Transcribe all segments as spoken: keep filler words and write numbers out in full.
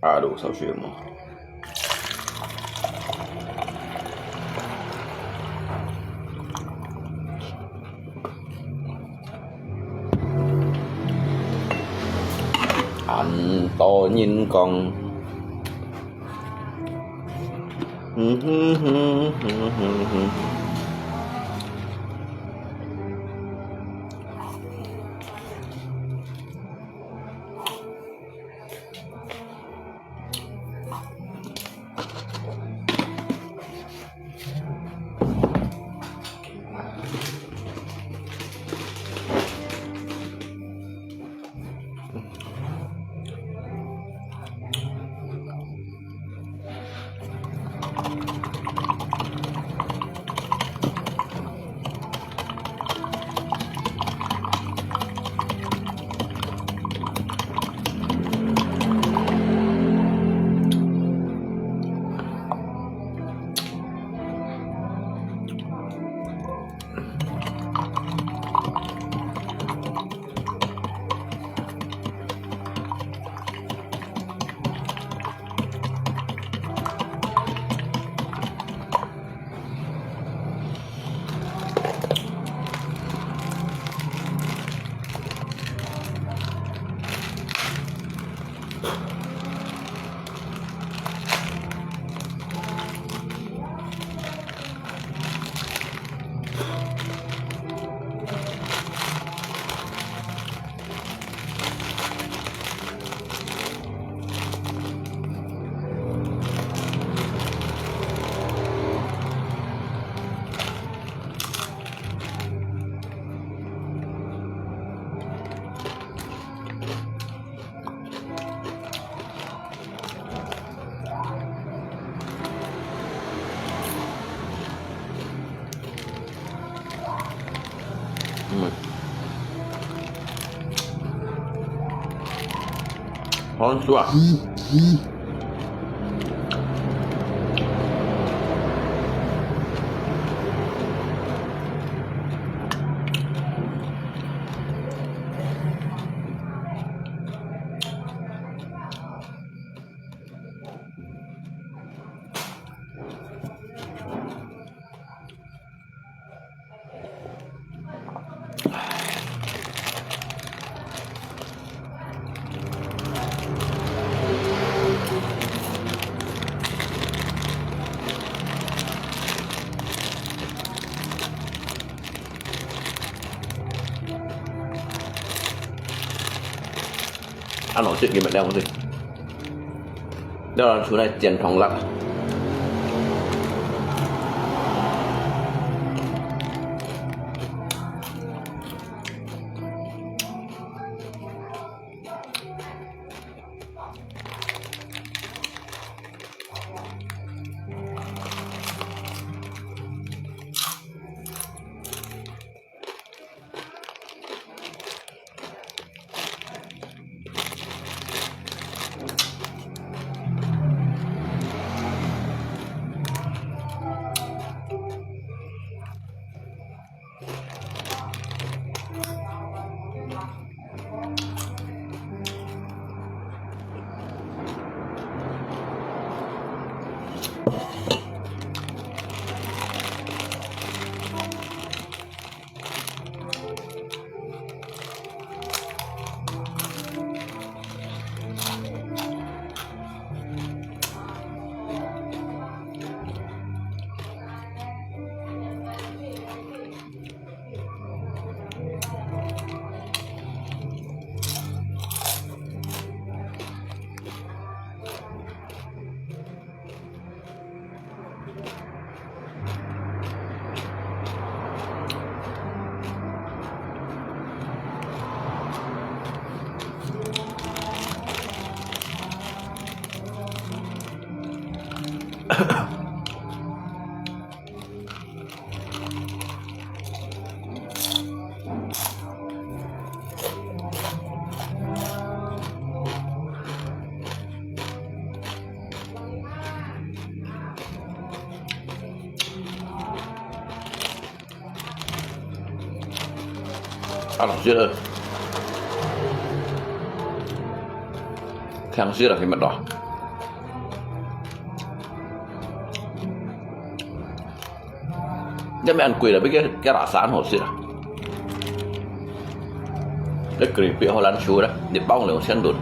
啊，有燒水無？恁多人講，嗯哼哼哼哼哼。 嗯。好吃啊。啊，老师，你们两个对。 了，出來煎通了。啊，老师，听说了，你们咯。这面贵了，比个个拉萨好吃了。这个比荷兰熟了，你包两千多。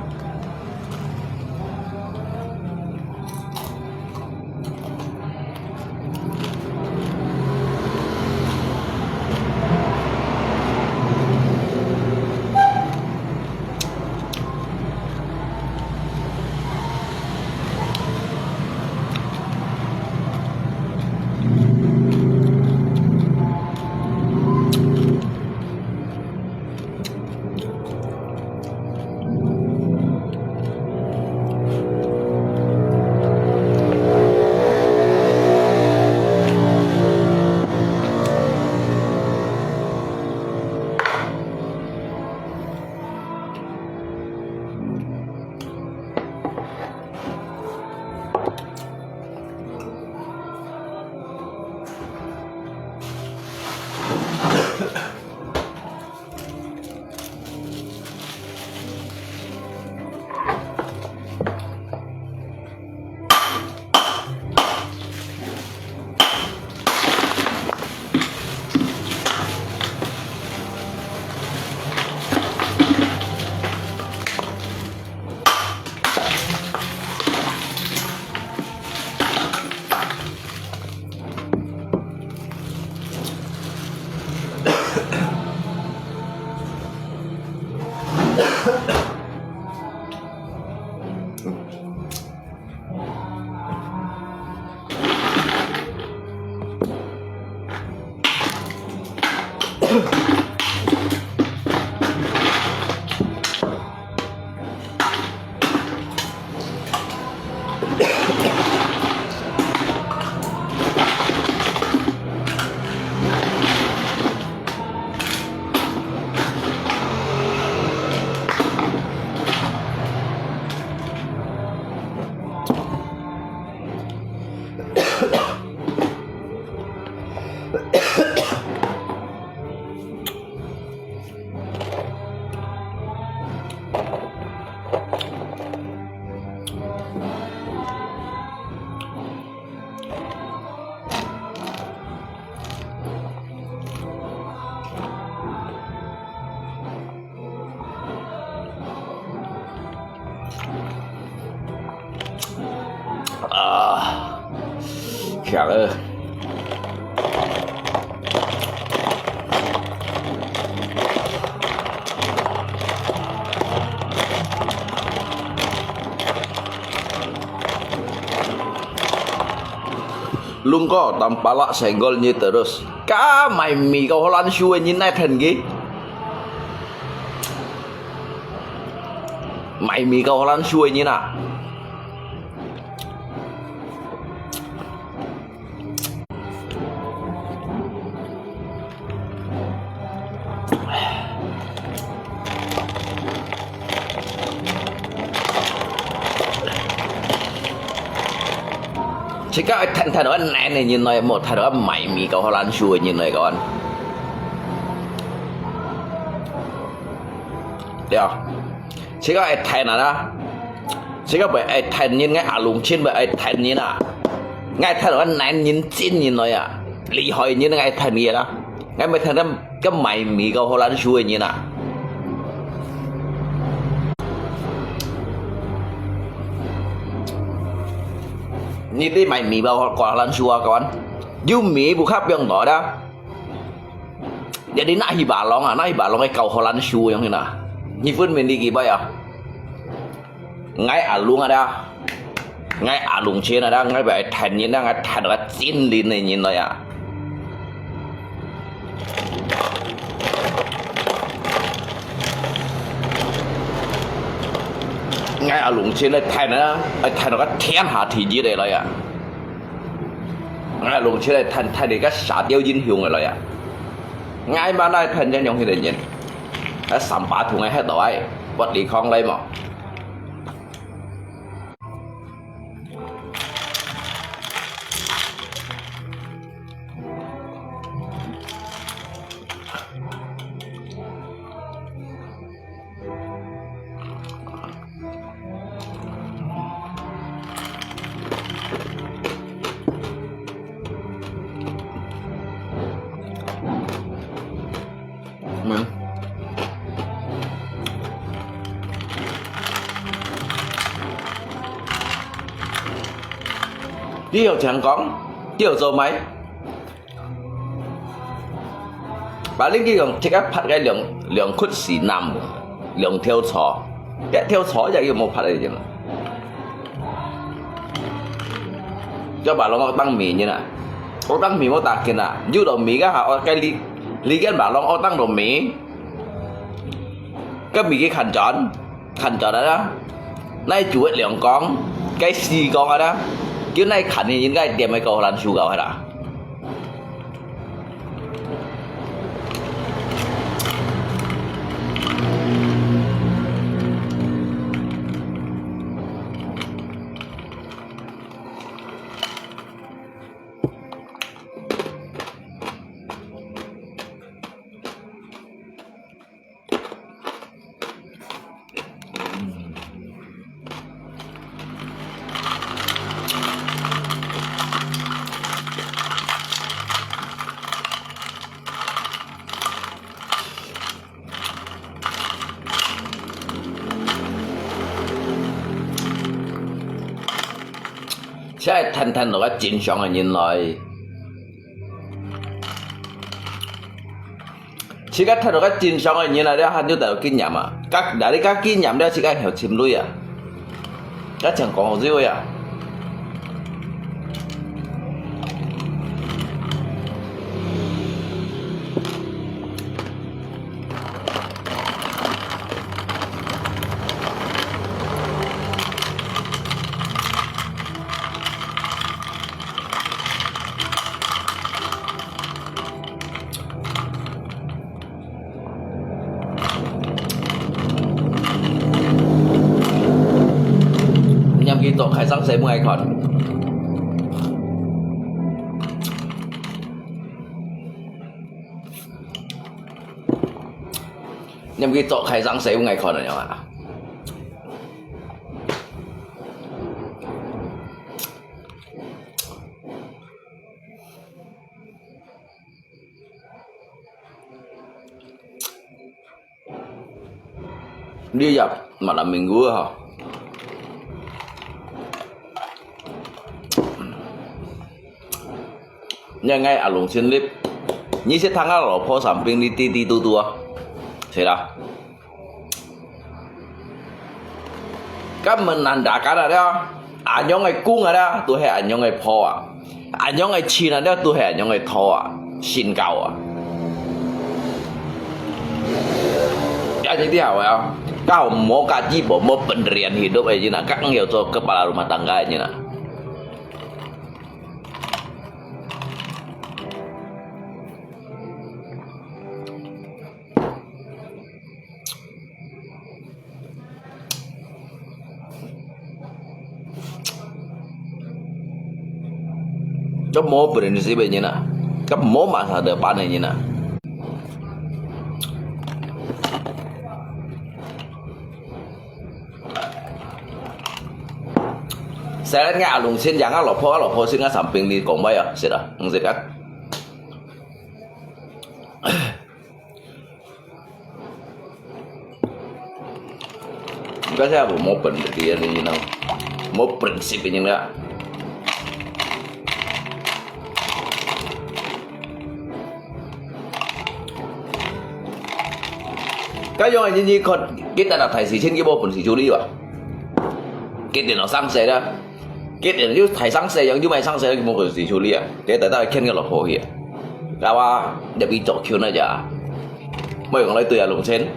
啊，強啊！Lungko tampalak senggolnya terus. Ka mai mi kau Holland shoe ni nai then ki. Mai mi kau Holland shoe ni na. 自家愛聽聽到恁難个人來，莫聽到恁賣味个荷蘭樹个人來講。對啊，自家愛聽啊啦，自家毋愛聽人，𠊎阿龍親毋愛聽人啊，𠊎聽到恁難人真人來啊，厲害人𠊎聽佢啦。 𠊎毋愛聽到該賣味个荷蘭樹个人啊。你兜賣味个荷蘭樹啊，講，有味無較放落啦。你兜拿去巴郎啊，拿去巴郎个搞荷蘭樹个樣形啊，你分明你幾擺啊？ 𠊎阿龍啊啦，𠊎阿龍親啊啦，𠊎毋愛聽人啊，𠊎聽到真靈个人來啊。𠊎阿龍親來聽啊，愛聽到天下第一个來啊。𠊎阿龍親來聽，聽到該射雕英雄个來啊。𠊎嘛來聽英雄个人，該三把銅个歇到來，不離開來嘛。 Hãy subscribe cho kênh Ghiền Mì Gõ để không bỏ lỡ 嗯。你有聽講，你有做咩？把你去用這個拍个兩，兩窟屎男，兩條草，一條草也有無拍个人。 叫把lòng惡當美人啊，惡當美無打緊啊，有到美个下，惡个你，你跟把lòng惡當到美，个美个看轉，看轉啊啦，那就會兩光，該四光啊啦，叫那看个人該點个高難受高啦。 這係談談落个真相个人來。 自家睇到个真相个人啊，你還有得到經驗啊？甲，那你甲經驗了，自家曉尋鐳啊？甲像講好笑啊！ 念佢做開生死分𠊎看。念佢做開生死分𠊎看啊，你看啊。 Dia ya malam minggu ha. Nya ngai alung sin lip. Nyi sit thang a lo pho samping ni ti ti tu tu a. Sila. Kan menandakan ada, anyong ai kung ada, tu hai anyong ai pho a. Anyong ai chin ada, tu hai anyong ai tho a. Sin kau a. Ya, jadi awal, kau mau kaji bo, mau pendirian hidup aja na, kau yang kepala rumah tangga aja na. Kau mau prinsip aja na. Kau mau masa depan aja na. Selain ngai alung sin yang a lo pho, a lo pho sin ngai samping ni kong bai ya, sila, ng sila. Kasi aku mau pendidikan ini nang, mau prinsip ini nggak. 該樣个人，你看，佢等下大事情，佢無本事處理哇。佢等下生事啦，佢等下又大生事，又又賣生事，佢無本事處理啊。佢等下牽个落去啊，該話入去做球那隻啊，莫講來對啊，弄清。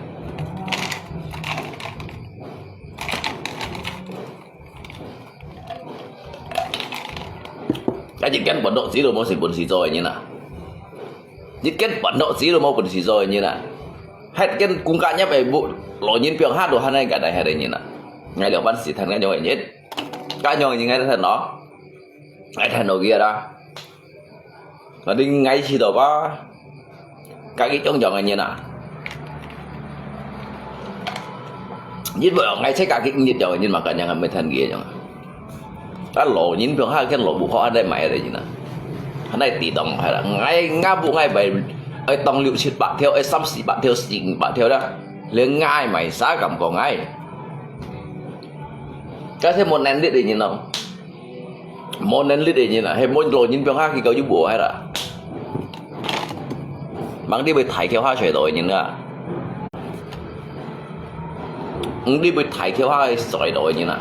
啊，一間半桌子都無係本事做个人啊！一間半桌子都無本事做个人啊！還間公家業个無，老人放下都還係該大下个人啊！𠊎兩班時聽該種个人，該種个人𠊎聽咯，𠊎聽到佢啦。 Ngading ngai si to pa. Kaki chong chong anyin ah. Yit bo ngai che kaki yit chong anyin ma kanyang me than gi chong. Ta lo nyin pyong ha ken lo bu kho ha dai mai re nyin ah. Ha dai ti dong ha la. Ngai nga bu ngai bai 愛當六七百條，愛三四百條、四五百條啦，連𠊎賣儕敢講𠊎？該係無能力个人咯，無能力个人啊，係無老人放下去，佢又無愛啦。吂知會大條下衰老个人啊，毋知會大條下衰老个人啊。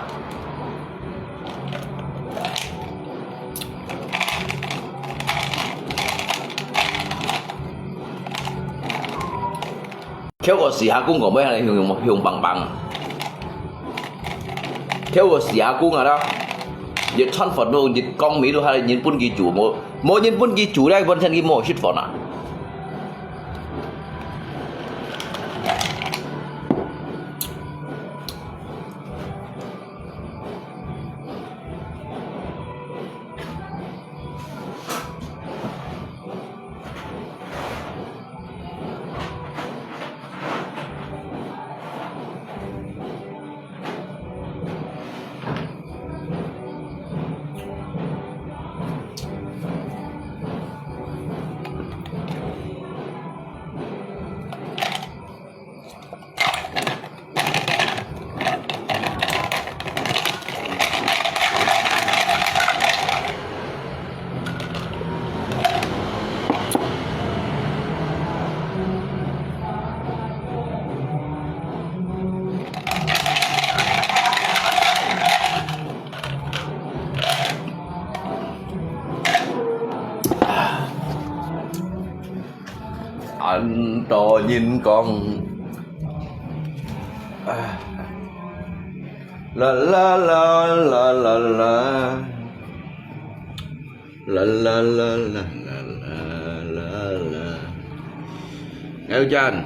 跳過四下公講，要向向幫幫。跳過四下公啊啦，一餐飯都一光米都還人分佢煮，無無人分佢煮咧，本身佢無食飯啊。 恁多人講，啊，啦啦啦啦啦啦，啦啦啦啦啦啦啦啦。𠊎有煙，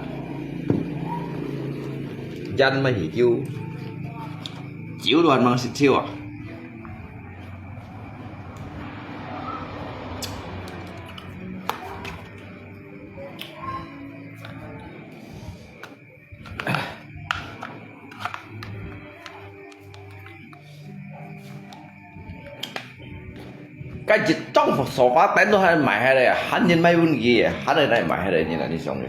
煙乜係酒，酒都還吂食酒啊！ 該一張沙發凳都還賣下來，還人買分佢，還係來賣下來，你哪裡想个？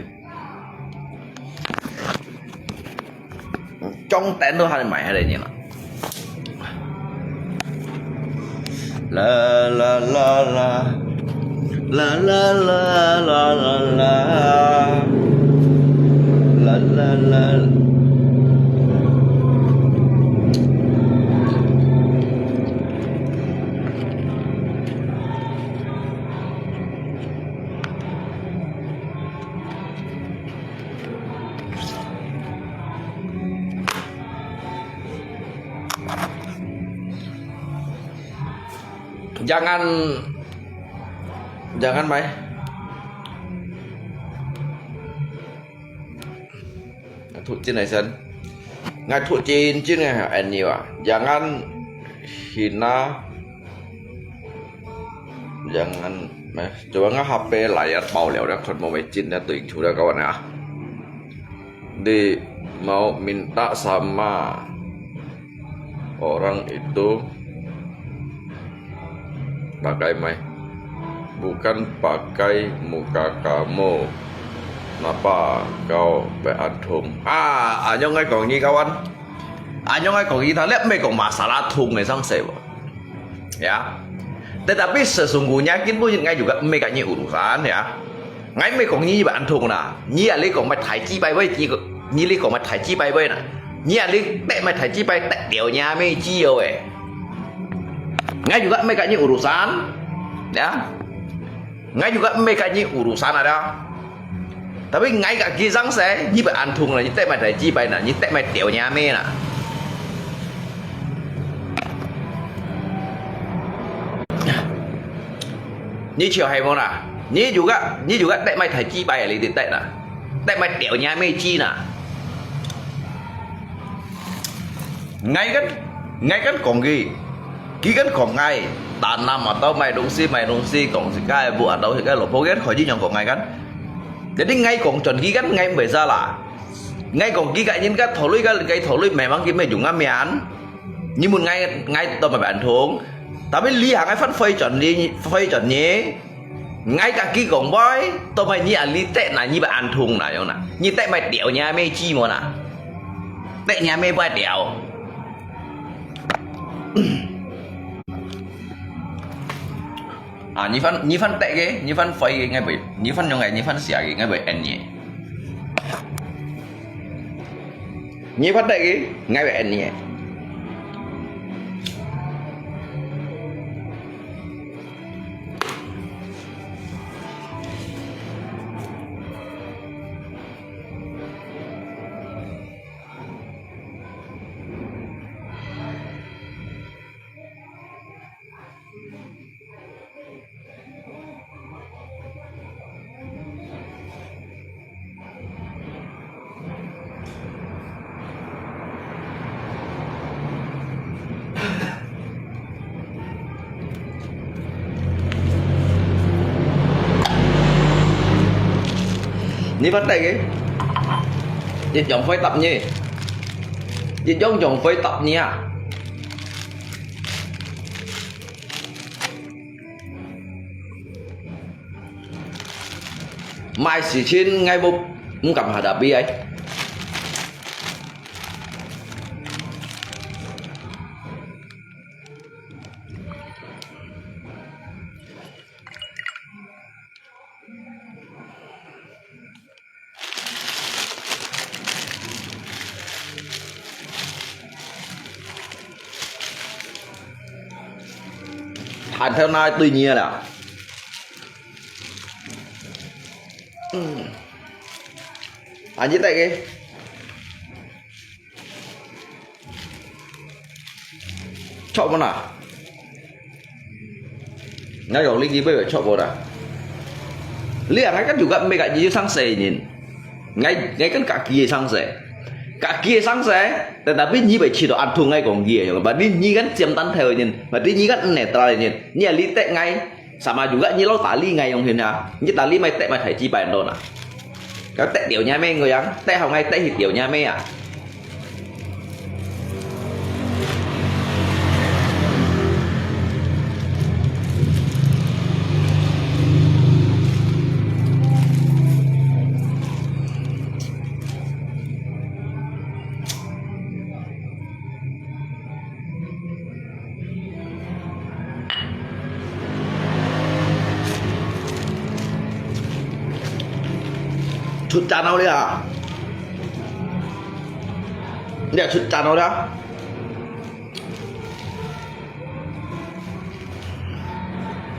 張凳都還賣下來呢啦。啦啦啦啦，啦啦啦啦啦啦，啦啦啦。Jangan, jangan mai. Thu Chin ai sen. Ngai Thu Chin Chin ngai en ni wa. Jangan hina. Jangan mai. Coba ngai H P layar pau liao dah kon mau mai Chin dah tu ing chu dah kawan ah. Di mau minta sama orang itu pakai mai, bukan pakai muka kamu. Napa kau beantung? Ah, anyong ngai kong ni kawan. Anyong ngai kong ni ta lep mai kong masalah thung ngai sang se bo. Ya. Tetapi sesungguhnya kin pun ngai juga mai kak ni urusan ya. Ngai mai kong ni beantung na. Ni ali kong mai thai chi pai bai chi, ni li kong mai thai chi pai bai na. Ni ali tek mai thai chi pai tek liao nya mai chi yo eh. Ngai juga mai kak ni urusan. Ya. Ngai juga mai kak ni urusan ada. Tapi ngai kak kisang se, ni beantung na, ni tek mai thai chi pai na, ni tek mai liao nya mai na. Ni chiu hai mo na. Ni juga, ni juga tek mai thai chi pai li di tek na. Tek mai liao nya mai chi na. Ngai kan, ngai kan kong ki. Ki kan kong ngai. Tanam atau mai dong si, mai dong si, kong si kai bu atau si kai lo. Pokoknya kong ji nyong kong ngai kan. Jadi ngai kong chon ki kan ngai bai sa la. Ngai kong ki kai nyin ka thorui ka kai thorui mai mang ki mai jung ngam mian. Ni mun ngai, ngai to mai beantung. Tapi li ha ngai fan fai chon ni, fai chon ni. 𠊎甲佢講話，都毋係你啊，你得哪，你會恁痛哪樣哪？你得毋係掉你阿妹子無哪？得你阿妹會掉。啊，你番，你番得个，你番壞个，𠊎會，你番用个，你番寫个，𠊎會恩你。你番得个，𠊎會恩你。你發呆个，一樣會答你，一樣樣會答你啊！買事情，𠊎無，毋敢下答你哎。 彈頭那對你啦。嗯。啊，你帶个。 著無啦？𠊎講你，你會會著無啦？你啊，𠊎跟住个，毋係甲你生死人。𠊎，𠊎跟家己个生死。家己个生死，tetapi你會試到恁痛，𠊎講你个，berarti你跟尖擔頭个人，berarti你跟netral个人，你啊，你得𠊎。 Sama juga你老大理𠊎用hin啊，你大理買得買大幾百多啦。該得了你咩个樣，得好𠊎得去了你咩啊？ 出戰好了啊！你也出戰好了啊！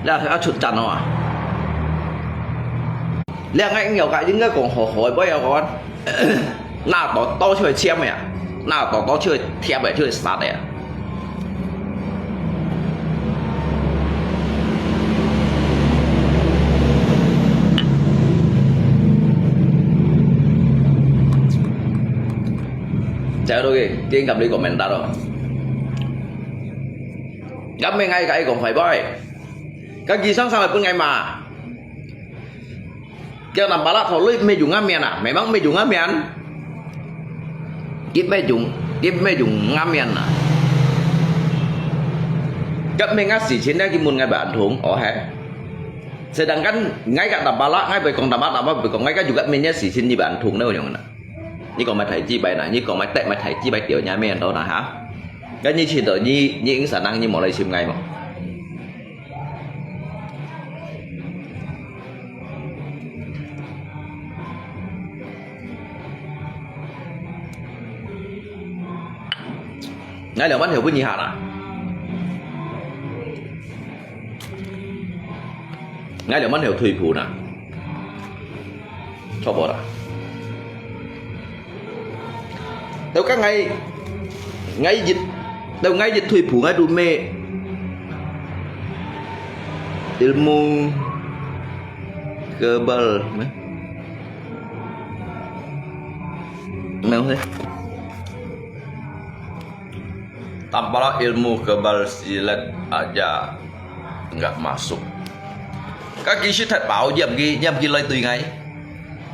你也，也出戰好啊！你也應該，應該講好好个，毋好講。 拿刀刀出來斬个啊，拿刀刀出來貼个，出來殺个啊。Cak tu ke, dia ingat beli komentar tu. Kami ngai kai kong fai boy. Kaki sang sama pun ngai ma. Kieu nambala thâu lui mê dùng ngắm miên à, memang mê dùng ngắm miên. Kip mê dùng, kip mê dùng ngắm miên à. Kap mê ngã sỉ chín nè, kip mun ngai bản thùng, ổ hè. Sedangkan ngai kak nambala, ngai bơi kong nambala, nambala bơi kong, ngai kak juga mê nhá sỉ chín nhi bản thùng nè, ổ nhong nè. Nhi kong mai thai chi bai nè, nhi kong mai tek mai thai chi bai tiểu nhá mê ăn đó nè ha. Kak nhi chín đó, nhi, nhi ing sản năng nhi mò lai sim ngai mò. Ngai liao măn hiu bun nyi hana. Ngai liao măn hiu thui phu na. Chop bò ta. Tau ka ngai, ngai jit, tau ngai jit thui phu ngai tu me ilmu kebal me. Mel he. Tanpa ilmu kebal silat aja nggak masuk. Kaki sit thật bảo nhầm ki, nhầm ki lời tùy ngay.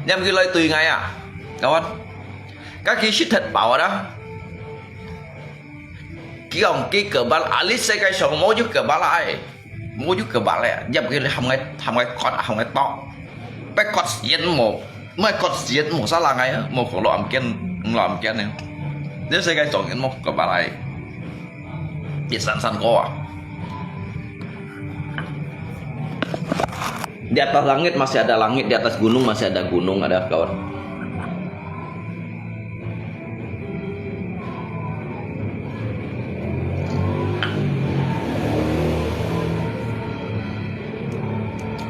Nhầm ki lời tùy ngay à? Kawan. Kaki sit thật bảo đó. Ki ông ki kebal alis sẽ cái sống mô chứ kebal ai. 無有个話咧，入去你含个，含个割，含个剁，不割死人無，毋係割死人無salah个，無講落暗間，落暗間呢。這世界上人無个話來，一閃閃過啊。Di atas langit masih ada langit, di atas gunung masih ada gunung, ada kawan.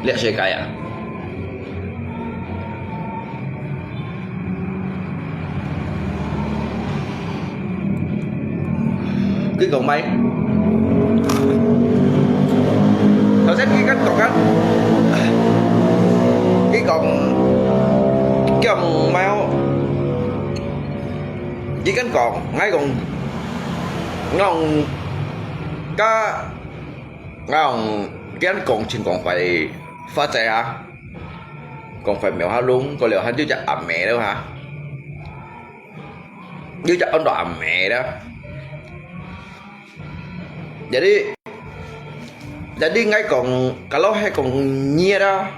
Lihat saya kaya. Cái còn mày. Thảo Sếp cái cách còn cách. Cái còn cái còn mày. Cái cách còn ngay còn ngon. Cá ngon. Cái cách còn chừng còn phải pha chạy hả? Còn phải mèo hả lúng, còn liệu hả chứ chắc ẩm mẹ đâu hả? Chứ chắc ấn độ ẩm mẹ đó. Jadi, jadi ngai kong, kalau hai kong nyia dah,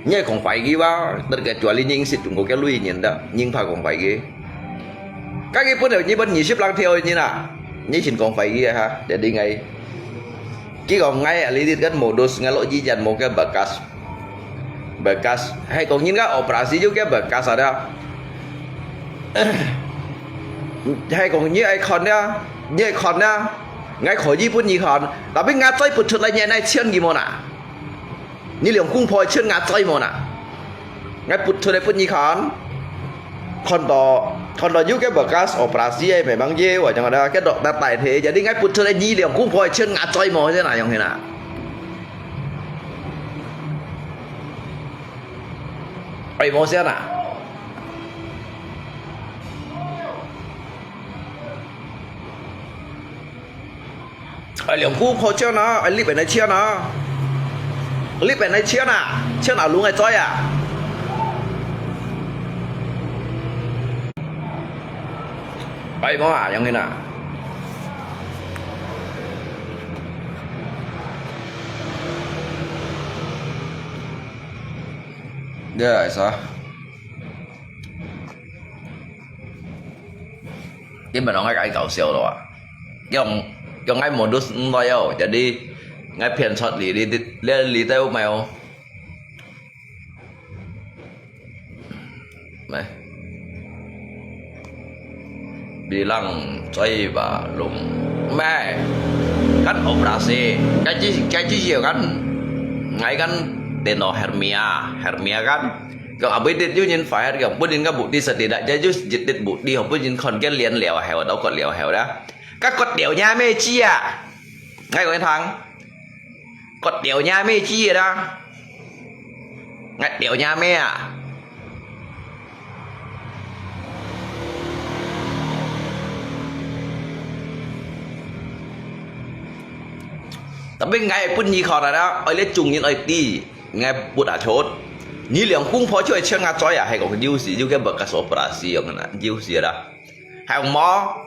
nyia kong fai gi ba, terkecuali nying sit tunggu ke lui nyen dah, nying pa kong fai gi. Kaki pun nyia pun nyisip lang theo nyen ah, nyia sin kong fai gi ha. Jadi ngai, ki kong ngai alidit kan modus ngai lo jijan mo ke bekas, bekas. Hai kong nyin ka operasi juga bekas ada. Hai kong nyi ai khon ya, nyi ai khon ya, ngai kho yi pun nyi khon. Tapi ngai choi put thut lai nyi nai chian gi mo na. Nyi liang kung poi chian ngai choi mo na. Ngai put thut lai pun nyi khon. Khon to, khon to yu ke bekas operasi ai memang ye wa jang ada ke dok ta tai the. Jadi ngai put thut lai nyi liang kung poi chian ngai choi mo je na yong he na. Ai mo sia na. Ai liang kung poi chian na, ai li pen nai chian na. Li pen nai chian na, chian na lung ai choi a. Ai mo a, yong he na. Ya, isa. Ini memang ngai kau siau lo ah. Yang, yang ngai modus ngai yo. Jadi ngai pian chot li, li, li, li tau mai oh. Mai. Bilang choi ba lung. Mai. Kan operasi. Cái chi, cái chi kan. Ngai kan teno hernia, hernia kan. Kau abis dit yu nyin phải hernia. Pun nyin ka bukti setidak. Jadi yu jit dit bukti. Pun nyin kon ke lien liao heo, tau kot liao heo dah. Ka kot liao nya me chi ah. Ngai kong thang. Kot liao nya me chi dah. Ngai liao nya me ah. Tapi ngai pun nyi khon dah, oi le chung nyin oi ti, ngai put a chot. Nyi liang kung poi choi chiang a choi a, hai kong yu si, yu ke bekas operasi yong na, yu si dah. Hai kong mo,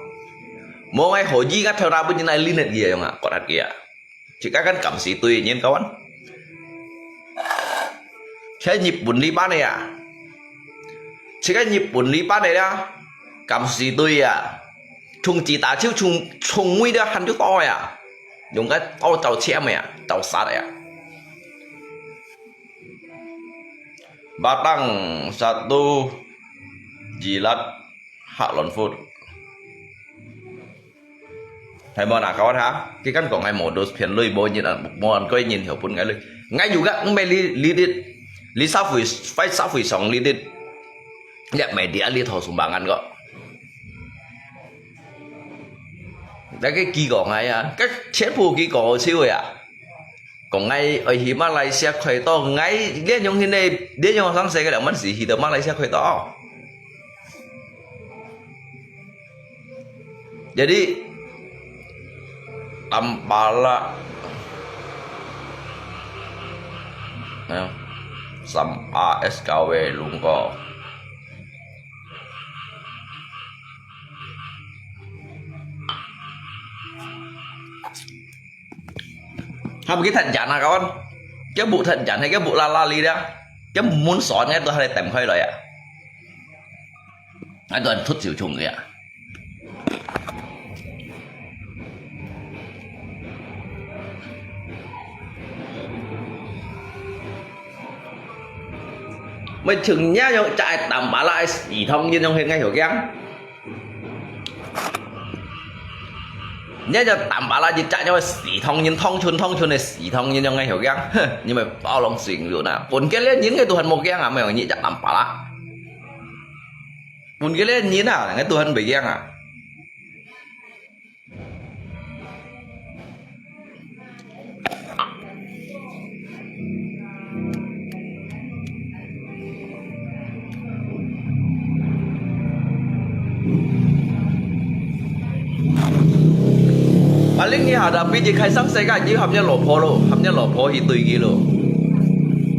mo ngai ho yi ngai thau na pun nyi nai linet ye yong a, kot at ye. Chỉ cái kan cảm sĩ tùy nhiên kawan. Thế Nhật Bản đi bán này à? Chỉ cái Nhật Bản đi bán này đó. Cảm sĩ tùy à. Chung chỉ ta chiếu chung chung nguy đó hành chút to à. Dùng cái to tàu chiếm à, tàu sát à. Batang satu jilat hak lon food. Hai mo na kawan ha. Ki kan kong ngai modus phian lui bo nyin an mo an koi nyin hiu pun ngai lui. Ngai juga ngai me li li dit. Li sa fui fai sa fui song li dit. Liak media li tho sumbangan ko. Dah ke ki kong ngai ya. Ke chien pu ki kong siu ya. Kong ngai oi hi Malaysia khoi to ngai lian yong hin ne lian yong sang se ke liak man si hi to Malaysia khoi to. Jadi tampala sam A S K W lungko. 佢毋記得人啊，kawan。佢無得人，佢無啦啦哩啦，佢門鎖，佢都還忒開來啊。佢都還脫手衝佢啊。乜像你樣隻擔把啦，死唐人樣，𠊎曉驚。 你這擔把啦，一隻樣死唐人，唐村唐村个死唐人樣个曉驚，哼，你乜包攏成了呐。本該个人个都還無驚啊，乜用你隻擔把啦。本該个人啊，𠊎都還袂驚啊。Paling你hadapi，你開上世界，你喊你老婆咯，喊你老婆去對佢咯，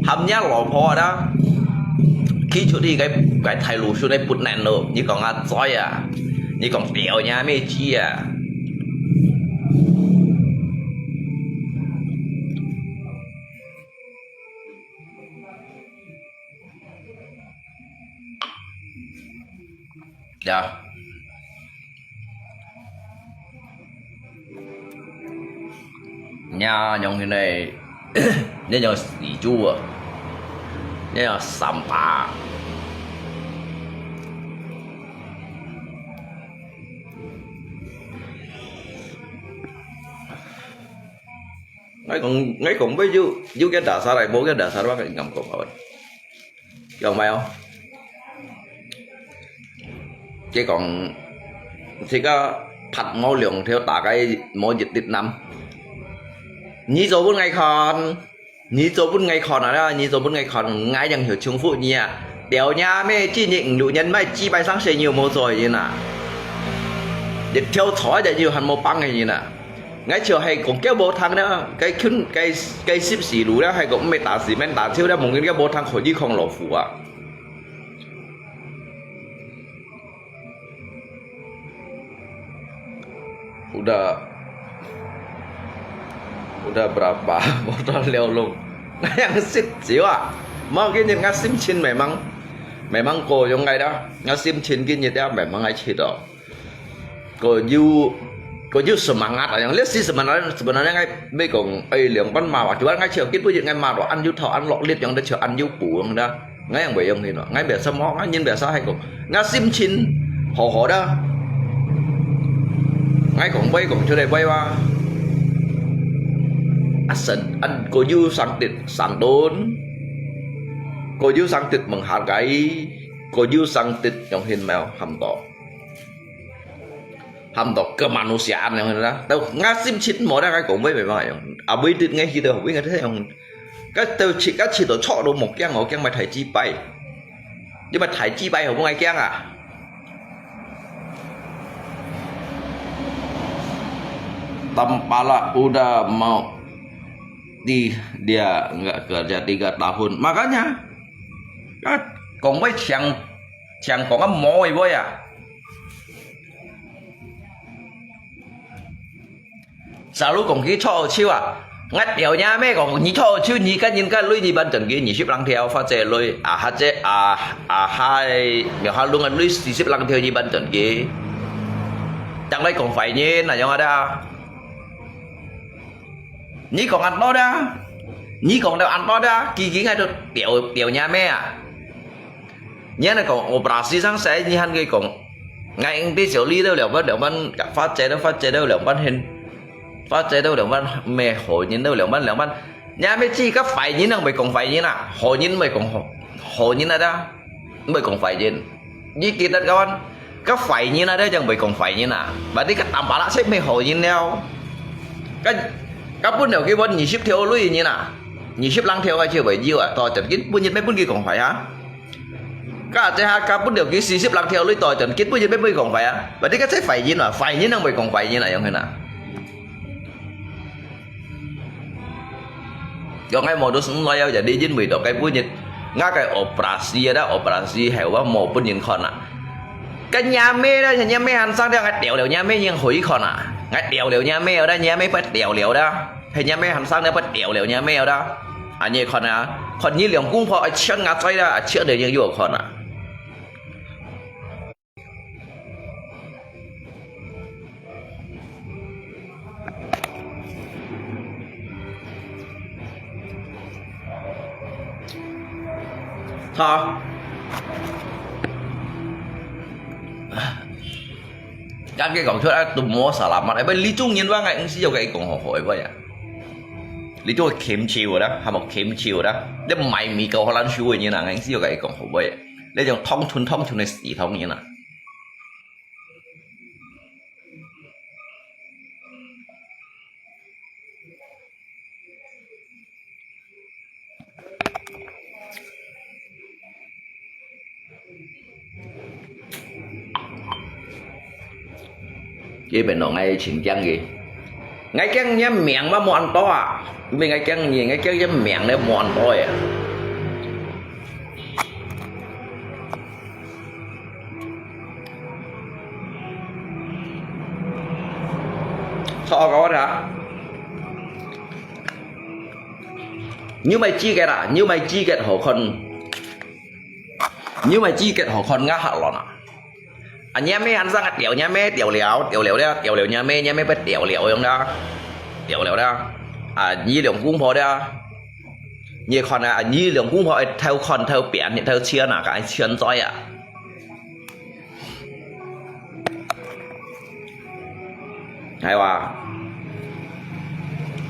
喊你老婆啦，去出去該，該大路上个不能咯，你講啊，嘴啊，你講表呀，咩子啊。 呀。呀，用現在，你用死豬啊，你用三八。 𠊎講，𠊎講，會有，有个dasar來，無个dasar，𠊎跟你講，有沒有？佢講，這个拍無兩條大概無一滴藍。你做分𠊎看，你做分𠊎看啊啦，你做分𠊎看，𠊎正曉重複你啊。表呀咩，今日五六年，買幾百上水，你有無做人啊？一條菜就有還無幫个人啊。 𠊎就係講叫無聽啦，該近，該，該十四路啦，係講毋係打死免打手啦，望見个無聽，可以抗老虎啊。Udah, udah berapa botol liao lung? Yang sit jiwa. Mau gini ngasih chin memang, memang koyong ngai dah. Ngasih chin gini dah memang ngai chin dah. Ko yu, ko yu semangat ayang. Lihat si sebenarnya, sebenarnya ngai mei kong, eh, liang pan ma wa. Cuman ngai chiu kit bu jit ngai ma wa. An yu thau, an lok lit yang dah chiu, an yu pu yang dah. Ngai yang wei yang hin wa. Ngai biasa mo, ngai nyin biasa hai kong. Ngai sim chin, ho ho dah. Ngai kong wei kong chiu dei wei wa. Asen, an ko yu sang tit, sang don. Ko yu sang tit menghargai. Ko yu sang tit yang hin mau ham to. Ham to kemanusiaan yang na. Tau ngasip cit mo dah ngai kong wei memang yang. Abui dit ngai hidau wei ngai yang. Ka tau cit ka cit to chok do mok yang ngok yang mai thai ci pai. Dia mai thai ci pai ho ngai kiang ah. Tampala udah mau di dia enggak kerja tiga tahun. Makanya, ka kong wei chiang, chiang kong ah mo wei wei ah. Selalu kong ki chok chiu ah. Ngat tiao nya me kong ni chok chiu ni kan yin kan lui ni ban chen ki ni sip lang tiao fa che lui ah ha che ah ah hai mi ha lung an lui si sip lang tiao ni ban chen ki. Tang lai kong fai ni na yong ada. Ni kong an to da. Ni kong da an to da. Ki ki ngai to tiao tiao nya me ah. Nyan kong operasi sang sai nyi han ke kong. Ngai ing ti siu li dau liang ban liang ban ka fa che dau fa che dau liang ban hin. Fa che dau liang ban me ho nyin dau liang ban liang ban. Nya me chi ka fai nyin nang bai kong fai nyin ah. Ho nyin bai kong ho. Ho nyin ada. Bai kong fai nyin. Nyi ti tat kawan. Ka fai nyin ada jang bai kong fai nyin ah. Berarti ka tambah lah sip me ho nyin liao. Ka ka pun liao ki wan nyi sip thiau lui nyin ah. Nyi sip lang thiau ka chiu bai jiu ah. To chan kin pun nyin me pun ki kong fai ha. Ka che ha ka pun liao ki si sip lang thiau lui to chan kin pun nyin me pun ki kong fai ha. Berarti ka che fai nyin ah. Fai nyin nang bai kong fai nyin ah yang hena. Yong ngai modus nlai yau jadi jin mui dok kai punyit. Nga kai operasi ada operasi hewa mo punyin khon ah. Ka nyame da nyame han sang da ngai tiao liao nyame nyeng hui khon ah. Ngai tiao liao nyame da nyame pa tiao liao da. 係若姆還生，你不掉了若姆啦。啊，你看啊，看你兩公婆愛搶啊嘴啦，啊，搶了人又看啊。 好。Kan佢講出來都無salamat，哎，你種人話，𠊎毋使要佢講好好个話啊。你都會欽笑啦，還無欽笑啦。你賣米夠好難收个人啊，𠊎毋使要佢講好話。你種通吞通吞个死通人啊。 基本上𠊎盡驚个。𠊎驚若命嘛無恁多啊，毋係𠊎驚你，𠊎驚若命咧無恁多个。Sao kau dah? Nyu mai chi ket ah, nyu mai chi ket ho khon. Nyu mai chi ket ho khon ngah hak lon ah. A, nyi me han sang a, tiau nyi me, tiau liao, tiau liao liao, tiau liao nyi me, nyi me pe tiau liao yong da. Tiau liao da. A, nyi liong kung pho da. Nyi khon a, nyi liong kung pho, thâu khon, thâu pian, thâu chiên a, ka chiên zoi a. Hay wa.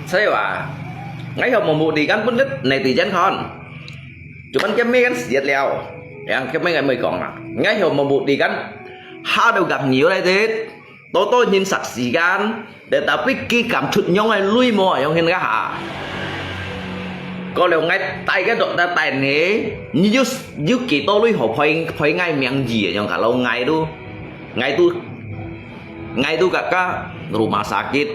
Sai wa. Ngai hom mo mu di kan pun det, nai ti jen khon. Cuman kem me kan siet liao. Yang kem me ngai mui kong a. Ngai hom mo mu di kan. Ha do gak nyiu lai det. Tô tô nhin sak si kan. Tetapi ki kam thut nyong ai lui mo, yong hin ka ha. Ko leo ngai tai ka dok ta tai ne. Ni yus, yu ki tô lui ho phoi, phoi ngai miang ji, yong ka lo ngai du. Ngai tu, ngai tu ka ka rumah sakit.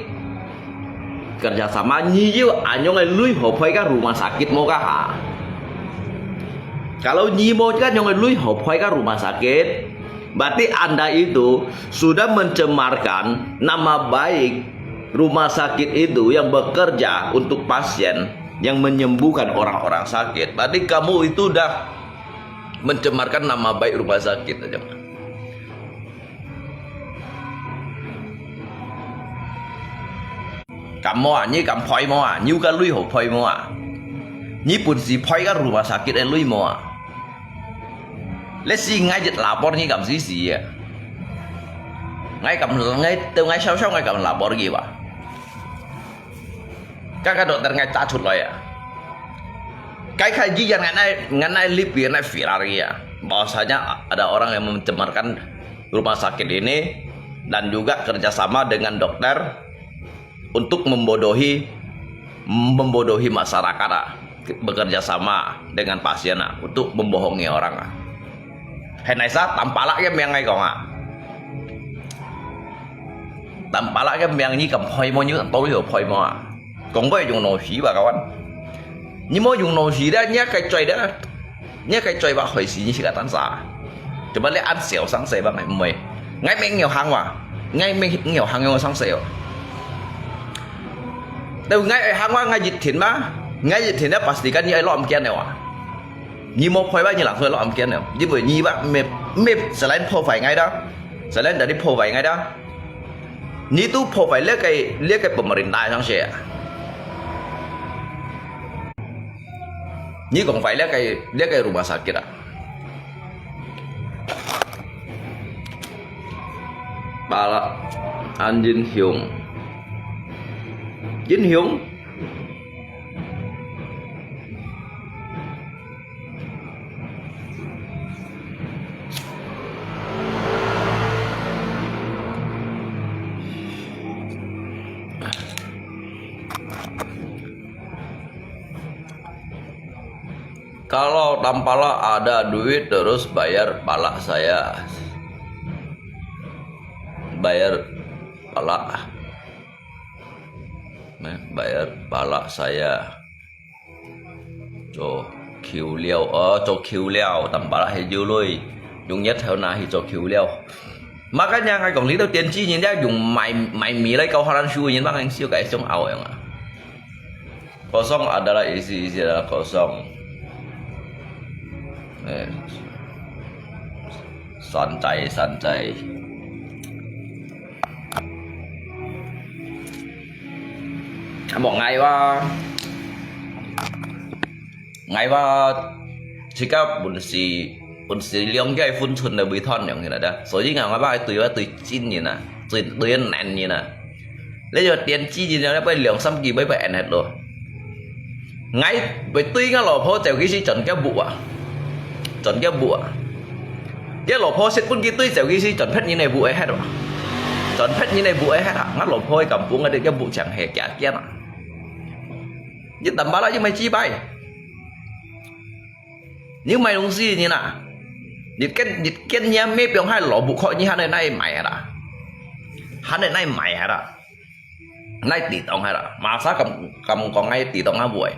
Kerjasama nyi yu anyong ai lui ho phoi ka rumah sakit mo ka ha. Kalau nyi mo ka nyong ai lui ho phoi ka rumah sakit. Berarti Anda itu sudah mencemarkan nama baik rumah sakit itu yang bekerja untuk pasien, yang menyembuhkan orang-orang sakit. Berarti kamu itu dah mencemarkan nama baik rumah sakit aja. Kamu a, nyi kam phoi mo a, nyi ka lui ho phoi mo a. Nyi pun si phoi ka rumah sakit e lui mo a. Let's see, ngai jet lapor nyi kam si si a. Ngai kam, ngai, teu ngai sao sao ngai kam lapor ki wa. Ka ka dokter ngai ta chut loi a. Kai kai ji yan ngai nai, ngai nai lip ngai nai filar ki a. Bahwasanya ada orang yang mencemarkan rumah sakit ini dan juga kerjasama dengan dokter untuk membodohi, membodohi masyarakat, ah, bekerja sama dengan pasien, ah, untuk membohongi orang, ah. Hai nai sa, tampalak ke miang ngai kong, ah. Tampalak ke miang nyi kam phoi mo nyu, tau yo phoi mo, ah. Kong boi yung no shi ba kawan. Nyi mo yung no shi da, nyi kai choi da. Nyi kai choi ba hoi si nyi si ka tan sa. Coba le an siao sang se ba ngai mui. Ngai meng ngiao hang wa. Ngai meng ngiao hang yong sang se yo. Teu ngai ai hang wa ngai yit thin ma. Ngai yit thin da pastikan nyi ai lom kian wa. Nyi mo phoi ba nyi lang soi lom kian yo. Nyi mui nyi ba me, me selain phoi fai ngai da. Selain dari phoi fai ngai da. Nyi tu phoi fai le kai, le kai pemerintah sang se. Nyi kong fai le kai, le kai rumah sakit a. Pala an Jin Hyung. Jin Hyung. Kalau tampala ada duit terus bayar pala saya. Bayar pala. Bayar pala saya. Cho khiu liao, ơ, cho khiu liao, tampala he jiu lui. Yung nhất thao na hi cho khiu liao. Makanya ngai kong li tao tiên tri nyin ya yung mai, mai mi lai kau haran shu nyin bang ang siu kai song ao yang a. Kosong adalah isi, isi adalah kosong. Eh, santai, santai. Amo ngai wa, ngai wa, jika pun si, pun si liang ke phun chun le bui thon yang kina da. So yi ngai wa tui wa tui chin ni na, tui tui nen ni na. 你要電子煙，你要兩三支，要要按下咯。𠊎會對𠊎老婆走去時轉腳舞啊，轉腳舞啊。𠊎老婆識分佢對走去時轉別人个舞會歇啊，轉別人个舞會歇啊。𠊎老婆个感覺，𠊎个舞像係假假啊。你等把啦，又沒幾擺，你買東西你啦，你跟你跟人家沒表態，老不可，你還得那買啦，還得那買啦。 哪地當係啦，masa敢敢講𠊎地當啊會，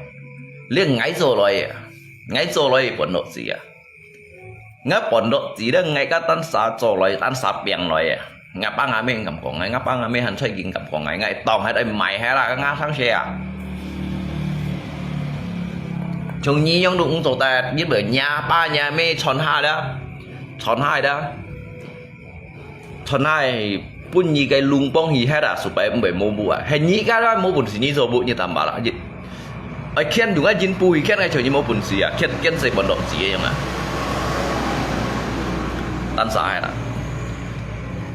連𠊎做來啊，𠊎做來分落子啊，𠊎分落子咧，𠊎个單儕做來，單儕變來啊。𠊎爸𠊎姆敢講𠊎，𠊎爸𠊎姆還最近敢講𠊎，𠊎當係來買係啦，𠊎上學啊。從你樣都毋做得，你會若爸若姆穿下了，穿下了。 穿下分你个龍幫去歇啊，supaya毋會無舞啊。係你个啦，無本事你做舞，你擔把啦。愛牽用啊，人不會牽，愛像你無本事啊，牽牽死半落子个樣啊。單儕係啦，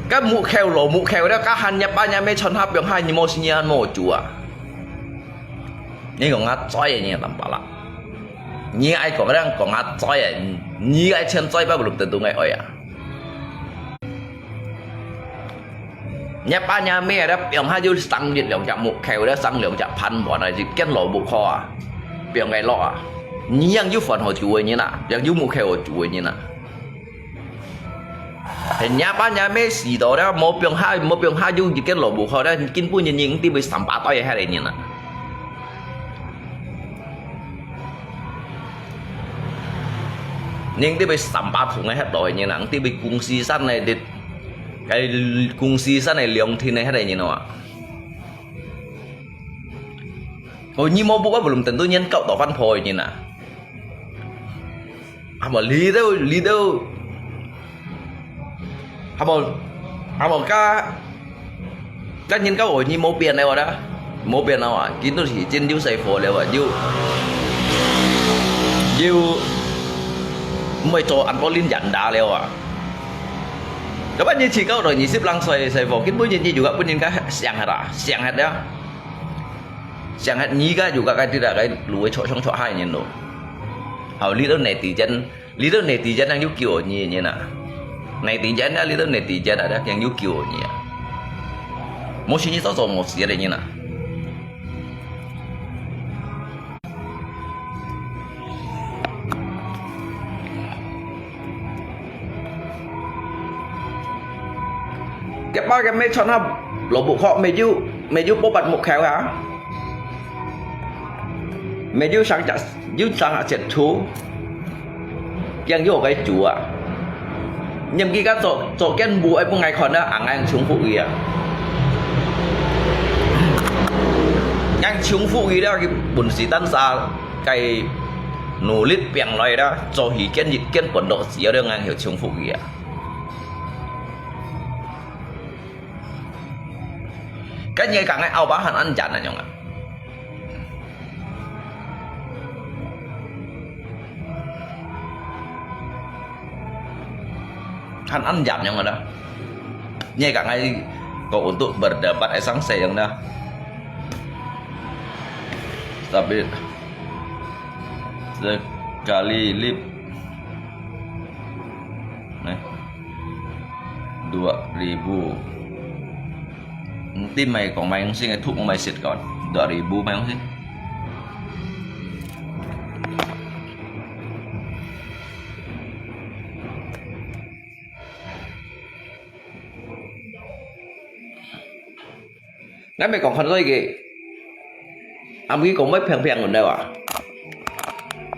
該木口羅木口了，該還若爸若姆穿下放下，你無時間無做啊。 你講啊嘴啊，你个擔把啦。你愛講个講啊嘴啊，你愛千嘴巴belum tentu𠊎愛啊。若爸若姆咧，放下就生一兩隻木口咧，生兩隻盤盤啊，就見蘿蔔殼啊，放个落啊。你樣有飯好煮个人啊，樣有木口好煮个人啊。 係若爸若姆死到了，無放下，無放下，有一個蘿蔔殼了，根本人人都會三百代个遐个人啊。人都會三百桶个遐多个人啊，都會公司山个，該公司山个兩天个遐个人啊。哦，你無不過belum tentu人搞到翻破个人啊。 Hamo lito, lito. Hamo, hamo ka, ka人个話，你無變了啊，無變了啊，佢都係真有細貨了啊，有，有，毋會做恁多恁樣大了啊。Kapan你自家到二十零歲細貨，根本人你juga pun人家想下啦，想下了。 想下你个juga該啲啦，該路个坐上坐下个人咯。好，你都netizen，你都netizen，人有救你个人啊。Netizen啊，你都netizen啊，人有救你啊。無事你做做無事个人啊。 Kiapa kami chon ha lobuk kok meju, meju popat muk kheu ha. Meju sang chak, ju sang chak chet chu. Kiang yo kai chu a. Nyam ki ka cho, cho kian bu ai pung ai khon a, ang ai chung fu ui a. Ang chung fu ui da ki bun si tan sa kai nulit piang loi da, cho hi kian yit kian pon dok si a da ngang hiu chung fu ui a. Kan yai kang ai au ba han an jan a nyong a. Han an jan nyong a da. Yai kang ai ko untuk berdebat ai sang se nyong da. Tapi sekali lip. Nè. Dua ribu. Nti mai kong mai ngsi ngai thuk mai sit kon. Dua ribu mai ngsi. Ngai mai kong khon loi ke. Am ki kong mai pheng pheng kon da wa.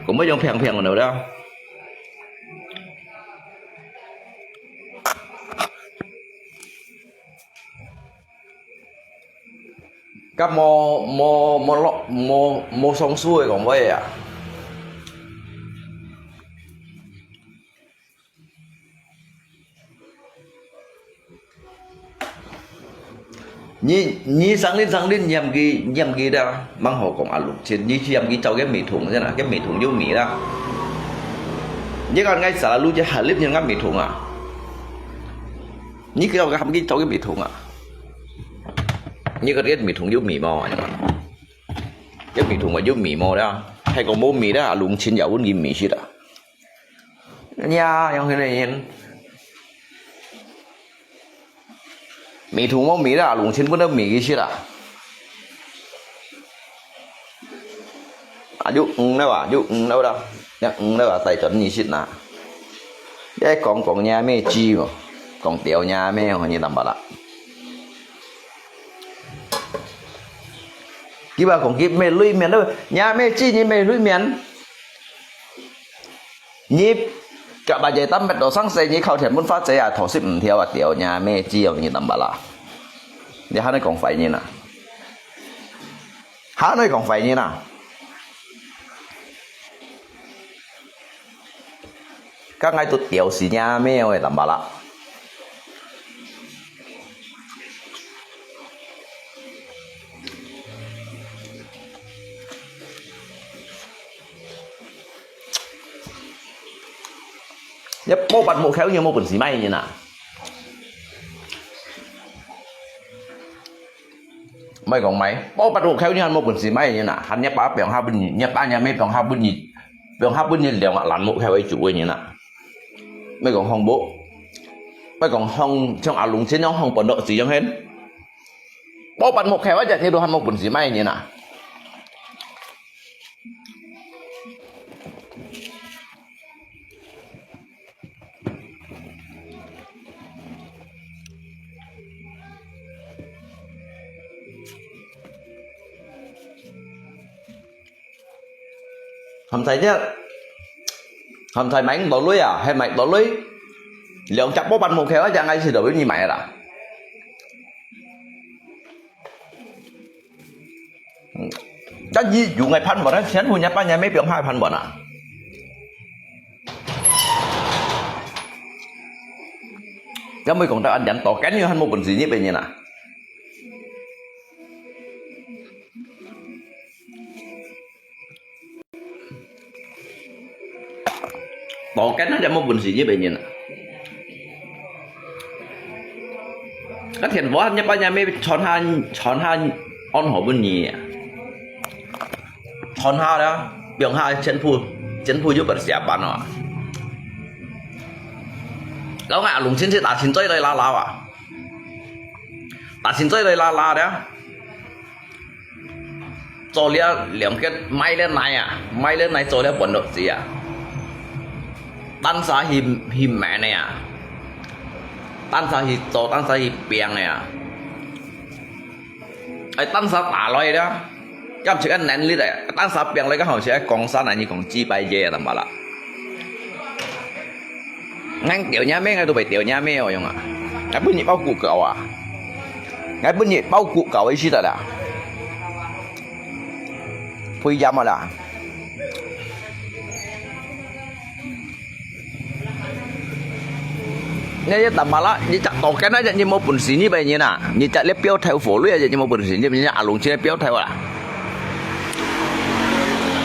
Kong mai yong pheng pheng kon da. 該無無無落無無上手个講話啊！你你生日生日嫌佢嫌佢啦，吂好講啊，六千，你嫌佢走个美團先啦，个美團有味啦。你看𠊎selalu就下粒人个美團啊，你叫佢喊佢走个美團啊，你个个美團有味無？个美團話有味無啦？係講無味啦，六千也分佢味死啦。 呀，樣形个人。美團無味啦，六千分到味去食啦。啊，有魚了啊，有魚了啦，有魚了啊，帶轉你食啦。你講講若妹子哦，講掉若妹哦，你淡薄啦。佢話講佢買鐳面了，若妹子你買鐳面。 你甲把仔擔搣到生死，你靠天門發仔啊，頭十五條啊，掉若妹子哦，你淡薄啦。你還能講壞人啊？還能講壞人啊？剛才都掉死若妹哦，淡薄啦。 一包八目口，你有無本事賣人啊？莫講賣，包八目口，你還無本事賣人啊？還若爸放下分你，若爸若妹放下分你，放下分你兩個爛目口个主个人啊！莫講恐怖，莫講恐像阿龍先生恐怖到這樣形，包八目口啊，你都還無本事賣人啊！ 鹹菜這，鹹菜買毋到鐳啊，係買到鐳。兩隻包八目口啊，這𠊎試到有人買啦。 但係用个飯碗啊，全部若爸若妹放下飯碗啊。有無講到恁樣，多間你還無本事，你別人啊？ 多間啊，有無本事，你別人啊？該天和你爸若妹傳下傳下安好分你啊？傳下了，放下全部全部又不下班了啊！老外啊，弄清楚打清水來拉拉啊！打清水來拉拉了。 做了兩個賣了奶啊，賣了奶做了半路子啊。單儕去去買个啊，單儕去做，單儕去拚个啊。哎，單儕打來了，敢係个能力个，單儕拚來个好像係江山啊，你講幾百year啊，淡薄啦。 𠊎吊若妹，𠊎都會吊若妹哦，用啊！𠊎分你包骨搞啊！𠊎分你包骨搞一次的啦！配音啊啦！你一打麻辣，你隻到今日你無本事，你別人啊！你隻你標頭火鐳啊，你無本事，你別人阿龍先標頭啊！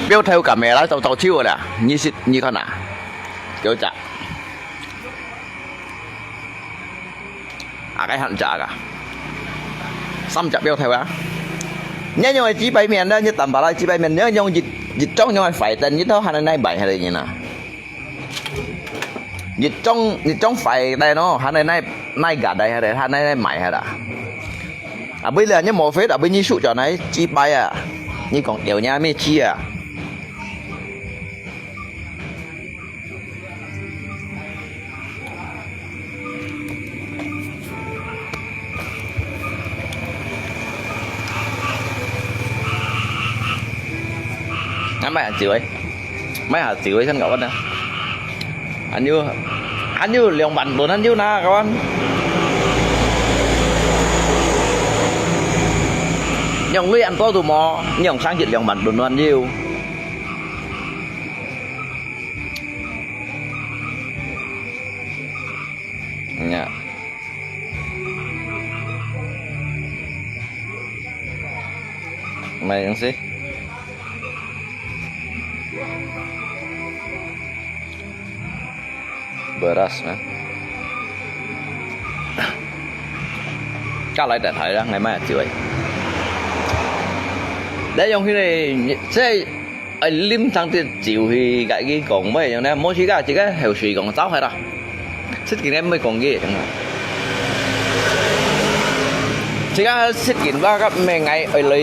標頭敢咩啦？走走手啦！你是你看啊！ 九隻。啊，該還隻啊？三隻標頭啊！你用个幾百面呢？你淡薄來幾百面，你用一一種用个壞燈，你都還能來賣下來呢？一種一種壞燈哦，還能來來價來下來，還能來賣下來。啊，為了你無費，啊，為你輸咗來幾百啊！你講有你咩事啊？ 啊，買下酒誒，買下酒誒，先搞完啊。還有，還有兩萬多，還有哪搞完？樣鐳恁多都無，樣生意兩萬六萬有。呀。買東西。Beras咩？加來電台啦，𠊎買酒誒。你用佢个，這，愛啉上啲酒去，甲佢講，毋好用呢，無時間，自家口水講，走開啦。出去呢，毋好講佢，真个。自家出去，我甲毋係𠊎愛來，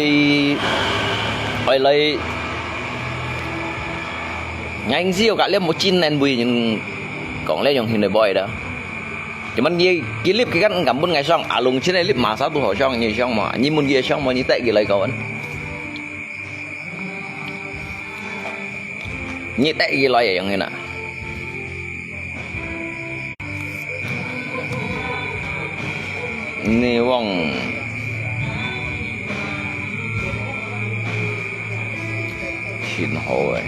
愛來，𠊎只有甲你無真能為人講，你用佢來買啦。 Cuman佢，佢立佢kan敢分𠊎上，啊，lùng trên này立masa tu好上，你上嘛，你問佢上嘛，你帶佢來搞啊。你帶佢來也用个啦。你往 挺好个。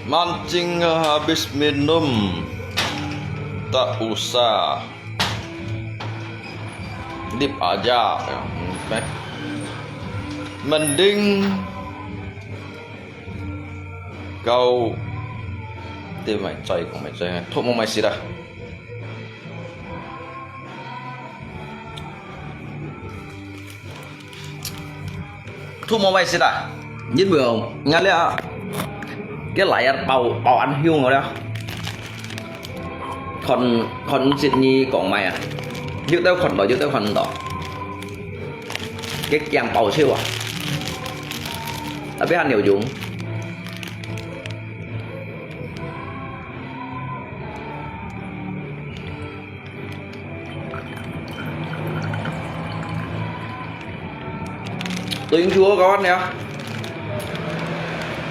Mancing habis minum, tak usah. Dip aja. Mending kau, ti mai cai kong mai cai, thuốc mong mai sida. Thuốc mong mai sida. Yin bu, ngai le a. Cái lái ăn bao, bao ăn hiu ngồi đó. Còn, còn xin nhi kong mai à. Yuk tao còn đó, yuk tao còn đó. Cái kiang bao siêu à. Tapi ăn nhiều dùng. Tôi yên chú có con nè.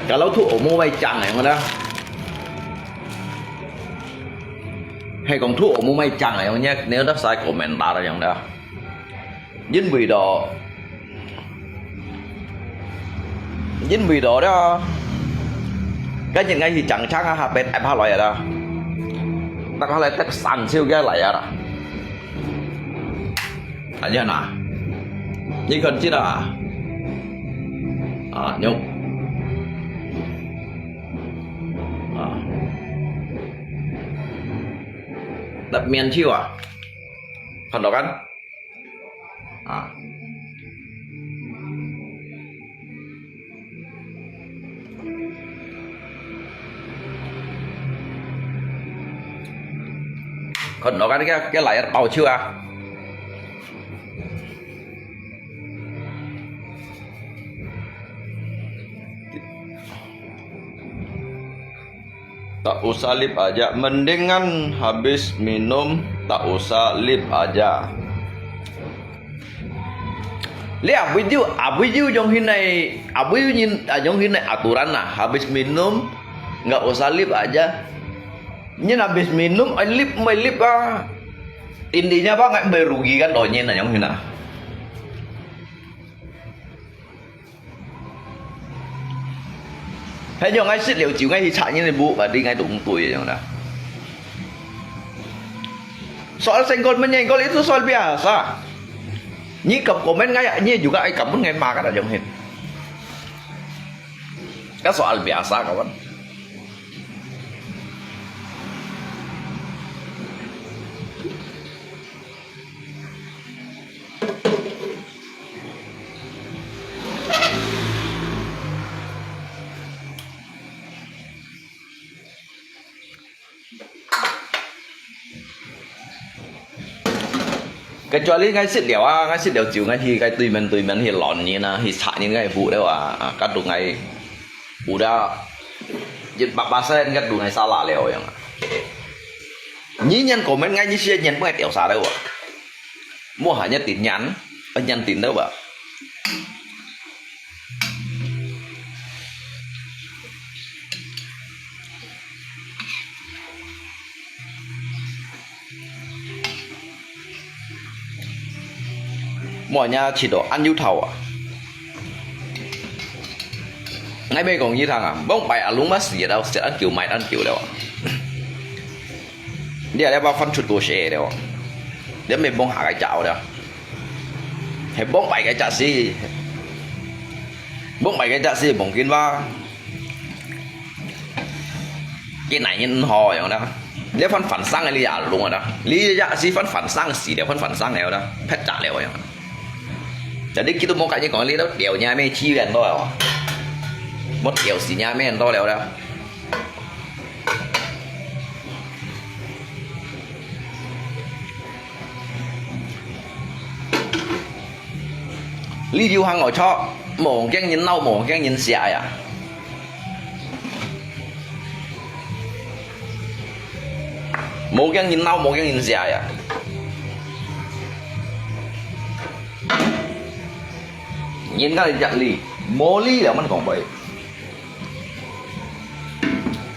Cả lâu thuốc ở mua vay chàng này mà đó. Hay còn thuốc ở mua vay chàng này không nhé. Nếu đã sai comment ta ra dòng đó. Yin vì đó. Yin vì đó đó. Cái nhìn ngay thì chẳng chắc ha, bên em ha lại đó. Tao có lại tép sẵn siêu cái lại đó. Anh nhớ nè. Như con chứ đó. À, nhung. À. Đập miền chiêu à. Phần đó cắn. À. Kon no kan ke ke layar pau chu ah. Tak usah live aja, mendingan habis minum tak usah live aja. Lihat video, ah, video yang hinai, ah, video nyin, ah, yang hinai aturan nah, habis minum nggak usah live aja. Nyin habis minum, eh, live, mai live ah. Intinya apa nggak merugikan doh nyin nah yang hinai. Hai nyong ngai sit liu chiu ngai hi chak nyin bu, berarti ngai tung tui yang dah. Soal senggol menyenggol itu soal biasa. Nyi kap komen ngai, nyi juga ai kap pun ngai ma ka da jong hin. Ka soal biasa kawan. Kecuali ngai sit liu ah, ngai sit liu chiu ngai hi ngai tui men tui men hi lon nyin ah, hi chak nyin ngai bu liu ah, ka tu ngai bu da, jit ba ba sen ka tu ngai sala liu yang. Nyi nyan komen ngai nyi sia nyan bu ngai tiao sa liu ah. Mua hanya tin nyan, nyan tin liu ah. Mua nya chit to an yu thau ah. Ngai mei kong yi thang ah, bong pai a lung ma si dau, si an kiu mai an kiu liu ah. Dia dia ba fan chut ko she liu ah. Dia mei bong ha kai chao dia. He bong pai kai cha si. Bong pai kai cha si bong kin ba. Cái này nhìn ho yang da. Dia fan fan sang li ya lung da. Li ya si fan fan sang si dia fan fan sang liu da. Phet cha liu yang. Jadi kita mau kaji kong li da. Dia nya mei chi yan to. Mau dia si nya mei to liu da. Li liu hang ngoi cho, mong keng nyin nau, mong keng nyin sia ya. Mong keng nyin nau, mong keng nyin sia ya. Nyin ka jak li, mo li ya man kong bai.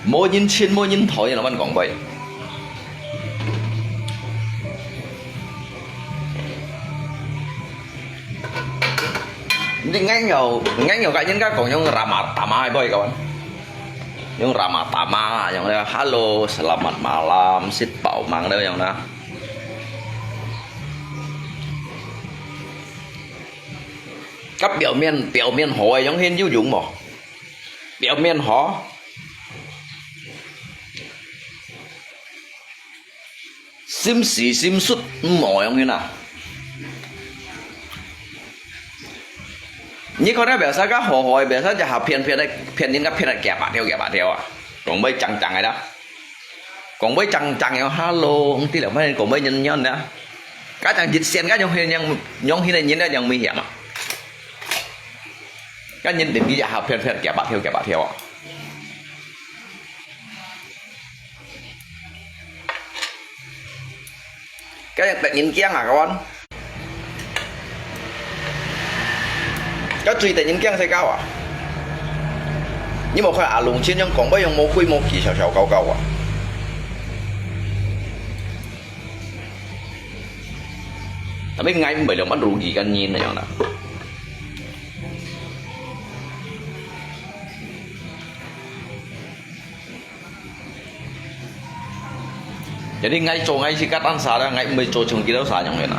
Mo nyin chin, mo nyin thoi, ya man kong bai. Hindi ngai ngau, ngai ngau ka nyin ka kong yung rama tama bai kawan. Yung rama tama, yung hello, selamat malam, sit pau mang da yung na. Ka 表面，表面好个，用现有用无？表面好。心事心事，毋好用现啊。你看那表示个好好个，表示就好骗骗个，骗人家骗个假八条，假八条啊，讲袂讲讲个啦。 Kong bai chang chang yang hello, ang ti leh mai kong bai nyan nyan da. Ka chang jit sian ka nyong hin nyong nyong hin nyin da nyong mi hiam ah. Ka nyin den ki ya ha phian phian kia ba thiu kia ba thiu ah. Ka yang tek nyin kiang ah kawan. Ka chui tek nyin kiang se kau ah. Ni mo kha a lung chin yang kong bai yang mo kui mo ki xiao xiao kau kau ah. Tapi ngai bai liang man rugi kan nyin yang na. Jadi ngai cho ngai si kat an sa da, ngai bai cho chung ki dau sa nyong le na.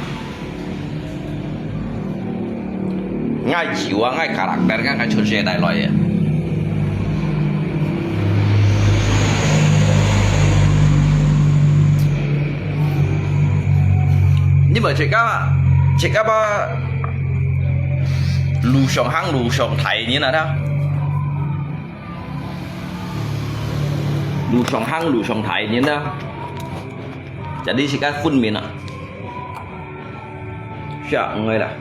Ngai jiwa, ngai karakter, ngai ngai chun se dai loi ye. Ni bai check up, check up ba. Lu shong hang, lu shong thai ni na da. Lu shong hang, lu shong thai ni na. Jadi sikat phun min ah. Siak ngai lah.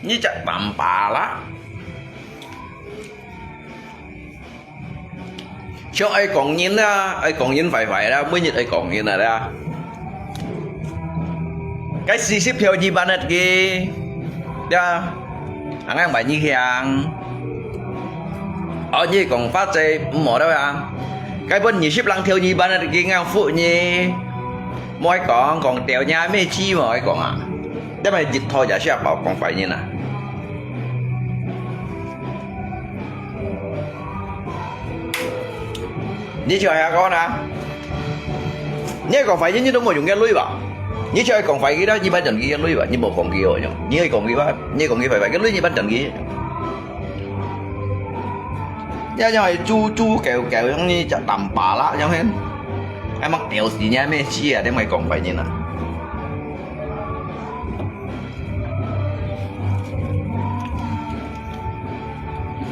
你隻淡巴啦！像愛講人啦，愛講人壞壞啦，每日愛講人啊啦。該四十條二萬个，呀，啊，𠊎買你香。哦，你講法仔毋好了啊。該分二十零條二萬个，𠊎付你。莫講，講掉你咩雞莫講啊。因為日頭也是要包講壞人啊。 你就係講啊，你講壞人，你都無用个鐳吧？你就係講壞佢啦，你捌賺佢个鐳吧？你無講佢哦，你係講佢吧？你講佢壞壞，个鐳你捌賺佢。你樣係豬豬狗狗，樣你隻淡巴啦，樣係，還莫屌死你咩事啊？你莫講壞人啊！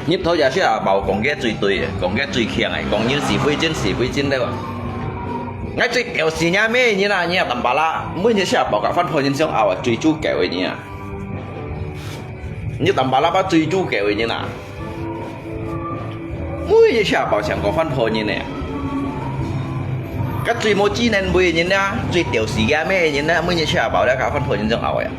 日頭也是啊，包講个最對个，講个最強个，講人是非真是非真个哇。𠊎最屌死你咩人啊，你啊淡巴啦，每日是啊包个番婆人想拗啊，最豬狗个人啊。你淡巴啦吧最豬狗个人啊。每日是啊包像个番婆人呢。个最無知能背个人啊，最屌死个咩人啊，每日是啊包了个番婆人想拗呀。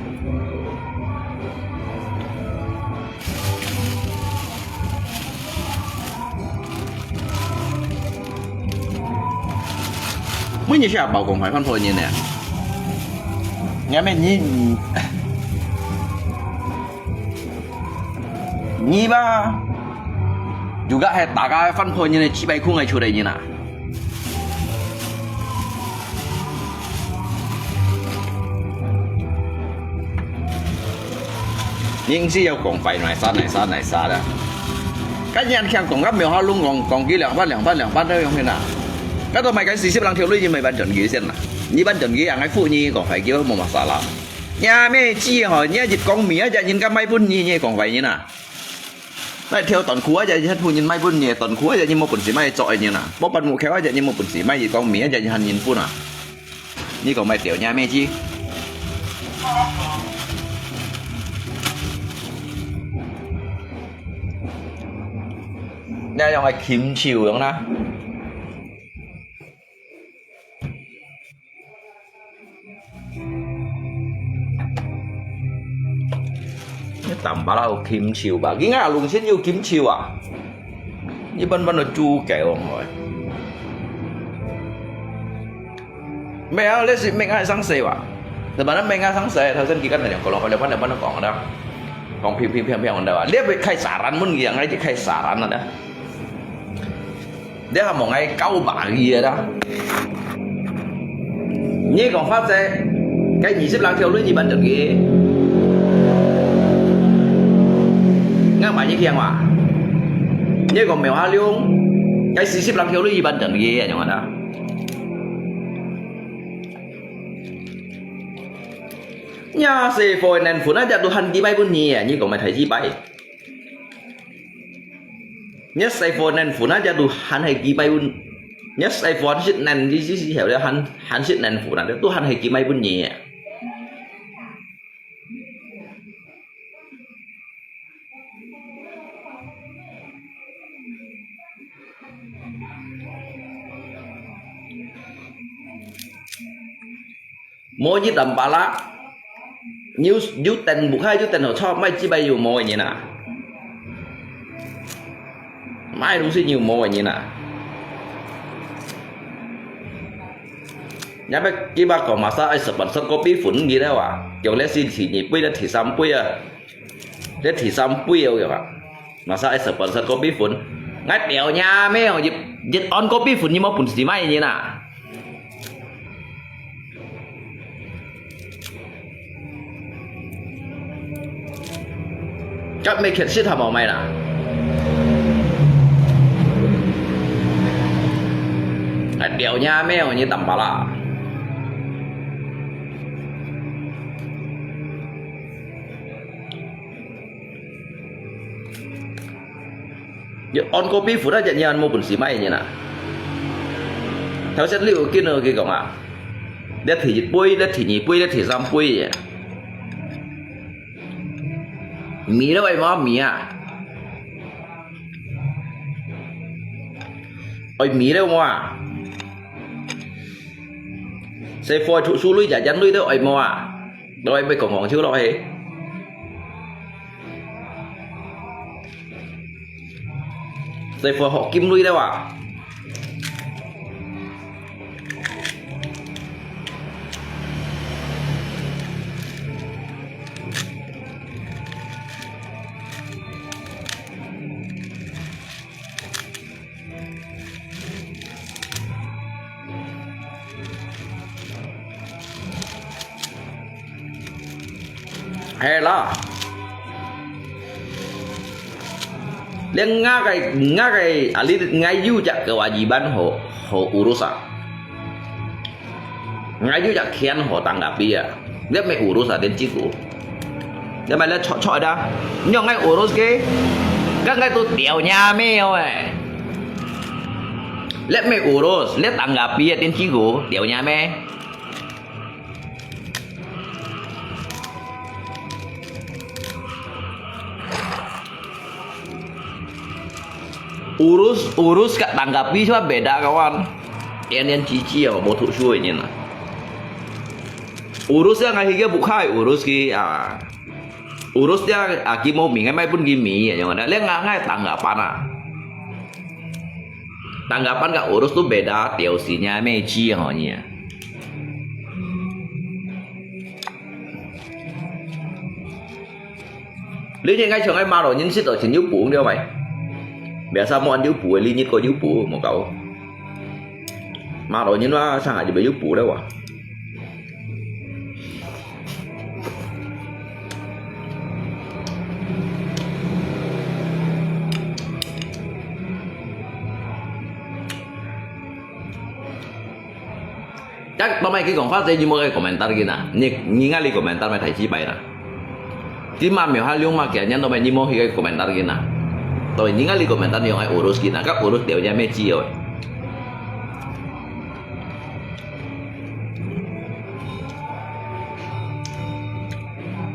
每日是啊包講壞番婆人呢。𠊎乜你，你吧，如果係大家番婆人呢，幾百箍愛出來人啊。 你硬係要講壞，哪儕哪儕哪儕啦。該人聽講，該廟下攏講，講佢兩萬、兩萬、兩萬都用去啦。該都買該四十零條鐳，你買半轉佢先啦。你半轉佢，人家付你講壞，佢無masalah。若咩知吼，你一講明，一隻人家買分你，你講壞人啊。 該條短褲啊，隻人分人買分你，短褲啊，隻人無本事買著个人啊，無半目口啊，隻人無本事買，講明啊，隻人喊人分啊。你講買條若咩知？你用个禽獸樣啦。 你淡巴啦有禽獸吧？你啊，龍先有禽獸啊？你班班都豬狗哦，喂。無啊，你係命啊生死吧？你班人命啊生死，頭先幾間人講咯，兩班兩班都講啦，講乒乒乓乓的吧？你別開saran門一樣，你開saran了呢？ 你還望𠊎教罵佢个啦？你講法仔，該二十零條鐳你捌轉佢，𠊎買你聽話。你講廟下龍，該四十零條鐳你捌轉佢，恁樣啊？你細貨能分啊，隻都喊佢買分你啊，你講買大幾擺？ 若細貨能分啊，隻都還係佢買分。若細貨識能，你只係曉得還，還識能分啊，都還係佢買分你啊。無一淡巴啦，有，有等屋下，有等好坐，買幾擺有無个人啊？買東西有無个人啊？若要幾百個masa愛十八十個比分佢了啊？用了是第二杯了，第三杯啊，這第三杯啊，用啊。Masa愛十八十個比分？𠊎屌你啊，咩哦，一，一安個比分，你無本事買人啊？該乜確實還無賣啦。哎，掉你妹哦，你當巴拉。你安個屁股，那隻你還無本事賣人啊？頭先你有見到佢講啊？你第一杯，你第二杯，你第三杯啊？米了愛無米啊？愛米了無啊？細貨讀書鐳、食煙鐳都愛無啊？都愛被講講笑咯嘿。細貨學金鐳了啊？係啦。連𠊎个，𠊎个，啊，你，𠊎有隻kewajiban好，好urus啊。 𠊎有隻錢好tanggapi啊，你乜urus啊，電子股。你乜你錯錯的，你愛urus个，剛剛都掉你咩哦哎。你乜urus，你tanggapi啊，電子股，掉你咩？Urus，urus ka tanggapi cuma beda kawan. Yan yan cici ya, mau tuk shui ni na. Urus ya ngai hige bukai, urus ki ah. Urus ya aki mau mi ngai mai pun ki mi ya, yang ada. Leng ngai tanggapan ah. Tanggapan ka urus tu beda, tiau sinya meci ho ni ya. 你應該像該馬來人食到全有補了咪？Biasa無人有補，你一個有補無夠。馬來人啊，上海就沒有補了哇。Cak，當然佢講話這，你莫該komentar佢呐，你你該你komentar咪大幾擺啦。佢嘛沒有還用嘛，佢人都沒你莫去該komentar佢呐。對，你該你komentar你用該urus佢呐，該urus掉人家咩機會。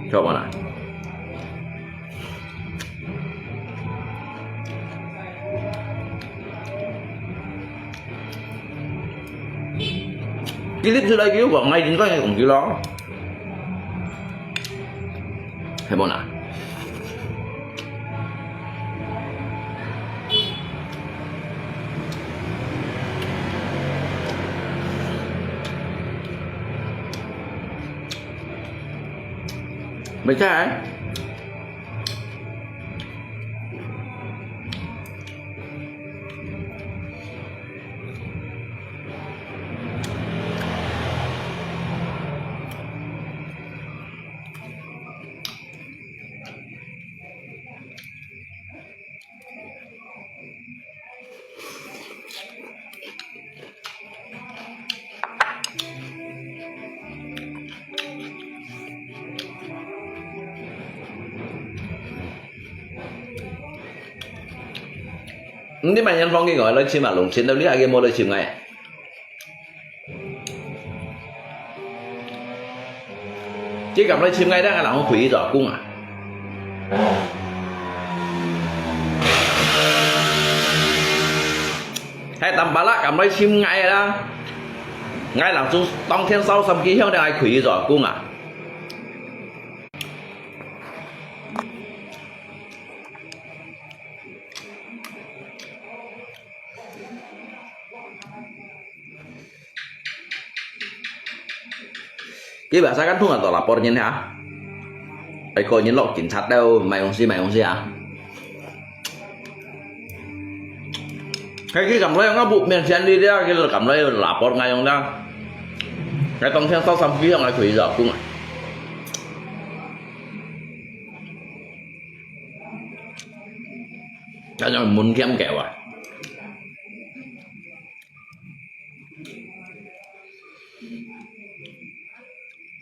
知道吧啦？ Kilip sila kiu ko ngai din ko ngai kong kilo. Hay mo na. May siya eh.你買人放幾個來尋啊，弄親到你還無來尋𠊎。佢敢來尋𠊎，等𠊎人開一座工啊！還當巴拉敢來尋𠊎啦！𠊎人就當天燒三支香，等𠊎開一座工啊！ Kiba sakan thung atau lapor nyen ha. Ai ko nyen lok kin chat dau mai ong si mai ong si ha. Hai ki kam lai nga bu men sian di dia ki kam lai lapor ngai ong da. Ngai tong sian sau sam ki ong ai kui za kung. 恁樣門檻高啊。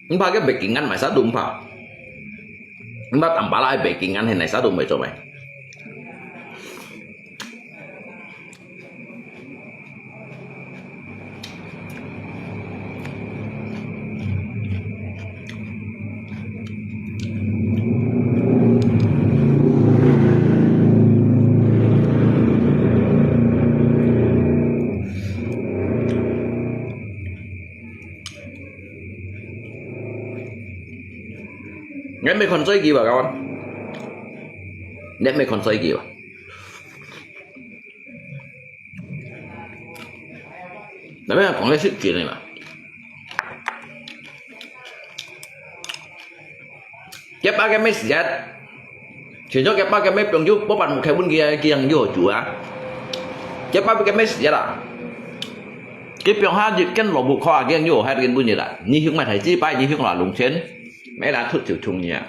毋怕个北京眼買啥都毋怕，毋怕Tampalak个北京眼，現在啥都毋會做咩。 你毋會看衰佢吧，kawan？你毋會看衰佢吧？你毋會講个實情个嘛？佢爸个咩事啊？ 全部佢爸个咩朋友，無辦法開分佢，佢樣有好做啊？佢爸个咩事啊啦？佢放下一間老屋靠啊，佢樣有好開分佢啦。你去買台紙牌，你去拿零錢，買啦，出就中你啊。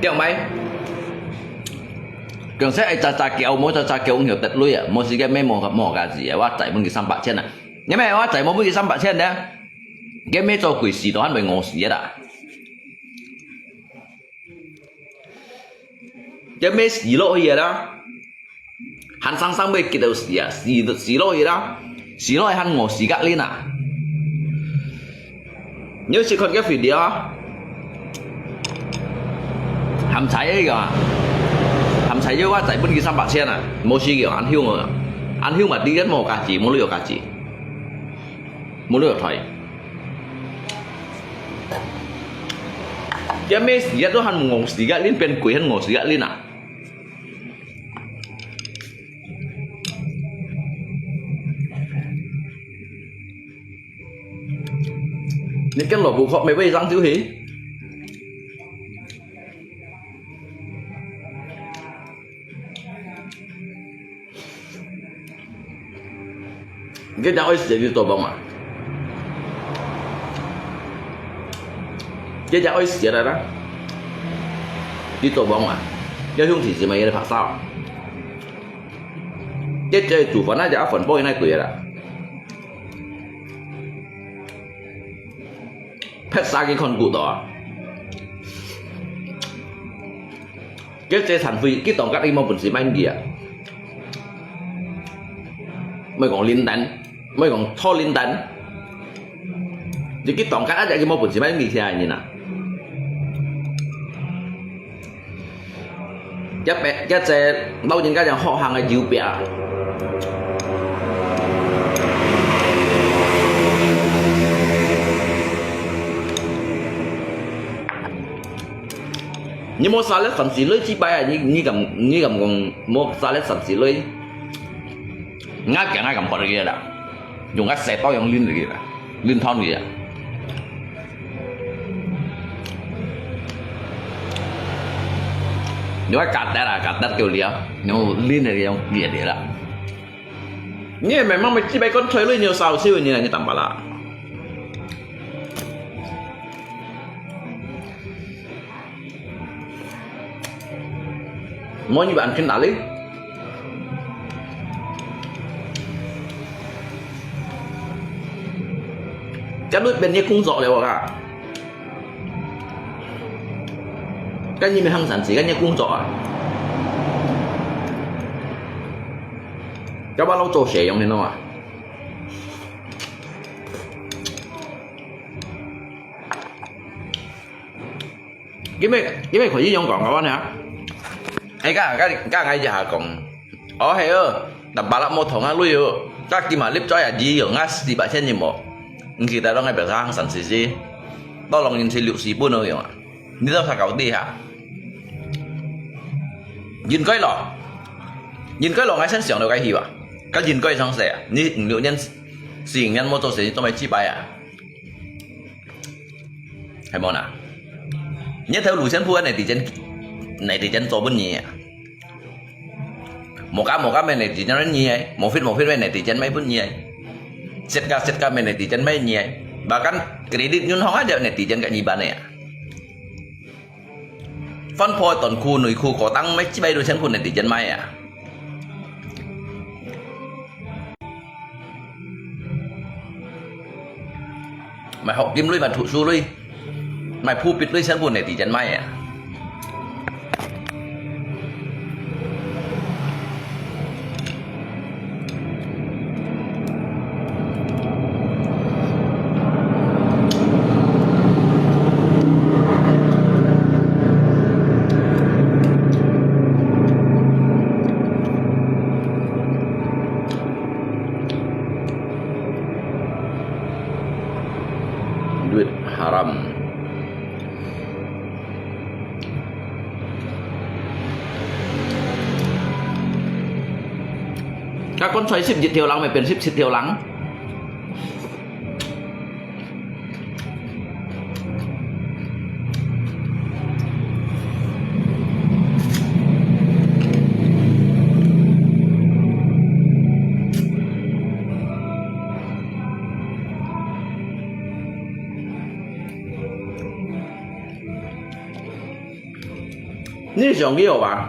對無？強勢愛扎扎腳，無扎扎腳，有得累啊！無時間，無無無價值啊！我債分佢三百千啊！你咩？我債無分佢三百千呢？佢咩做鬼事都還未餓死啊啦！佢咩死落去啊啦！ 還生生會激到死啊，死，死落去啦，死落去還餓死个人啊。你有試看个video啊？含菜个啊，含菜个我再分佢三百千啊，無死个，恁凶啊，恁凶嘛，你个無價值，無你有價值，無你有台。佢咩死啊，都還餓死个，恁變鬼還餓死个，恁啊。 你跟老婆學，每位上就去。你跟人愛死你做夢啊？你跟人愛死了啦？你做夢啊？要用體質嘛，也得拍照。 一隻煮飯那隻阿粉包應該貴啦。拍殺佢看骨頭啊！佢這殘廢，佢當家你無本事買佢啊！莫講林丹，莫講臭林丹，你佢當家啊，佢無本事買佢聽人啊！ 一隻，一隻老人家像學行个油餅。你無沙律三四類幾擺啊？你，你敢，你敢講無沙律三四類？𠊎驚𠊎敢發个啦。 用个細刀用拎个啦，拎斷个啊。你愛夾得啊，夾得夠了，用拎个用裂个啦。你也慢慢个幾百根腿類，你有燒燒你啊，你當巴啦。莫你把人去哪裡？ 該你變你工作了啊？該你毋係行善事，該你工作啊？該把老做事用个喏啊？ 因為，因為佢一樣講个話呢，哎，該，該，該，該一下講，哦，係哦，但巴拉莫同啊，累哦，該今嘛立在啊，二哦，𠊎四百千人無，毋記得咯，𠊎表示行善事事，到老人去六四分咯，用啊，你都啥搞地下，應該咯，應該咯，𠊎先想到該去吧，該應該上勢啊，你五六年、四五年無做事，做咩失敗啊？ 係無啦？你頭路線譜，你之前，你之前做分你啊？ Moga-moga mah netizen mai你个，mofit-mofit mah netizen mai分你个，set个set个mah netizen mai你个，bahkan kredit銀行ada netizen个你办个啊。Phone pho短裤、内裤、高档mai，基本都全部netizen mai啊。 Mai hok kim lui, mai thu su lui, mai phu pit lui, siang pun netizen mai à. Duit haram. Các con xoay sip diệt thiểu lăng, mày bền sip sip thiểu lăng. 你想要吧？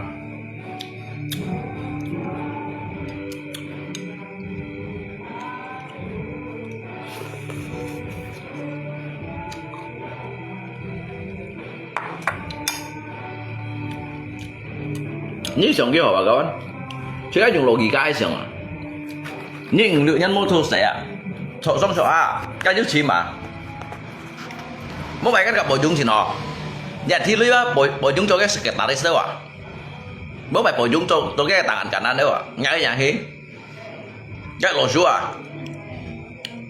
你想要吧，kawan？這個用邏輯解想啊。你五六年無做事啊，做上做下，該有錢嘛？ Mô bai kan ka bojung chin ho. Nya thi lui ba bojung cho ke sekretaris deu a. Mô bai bojung cho cho ke tangan kanan deu a. Ngai yang he. Ka lo su a.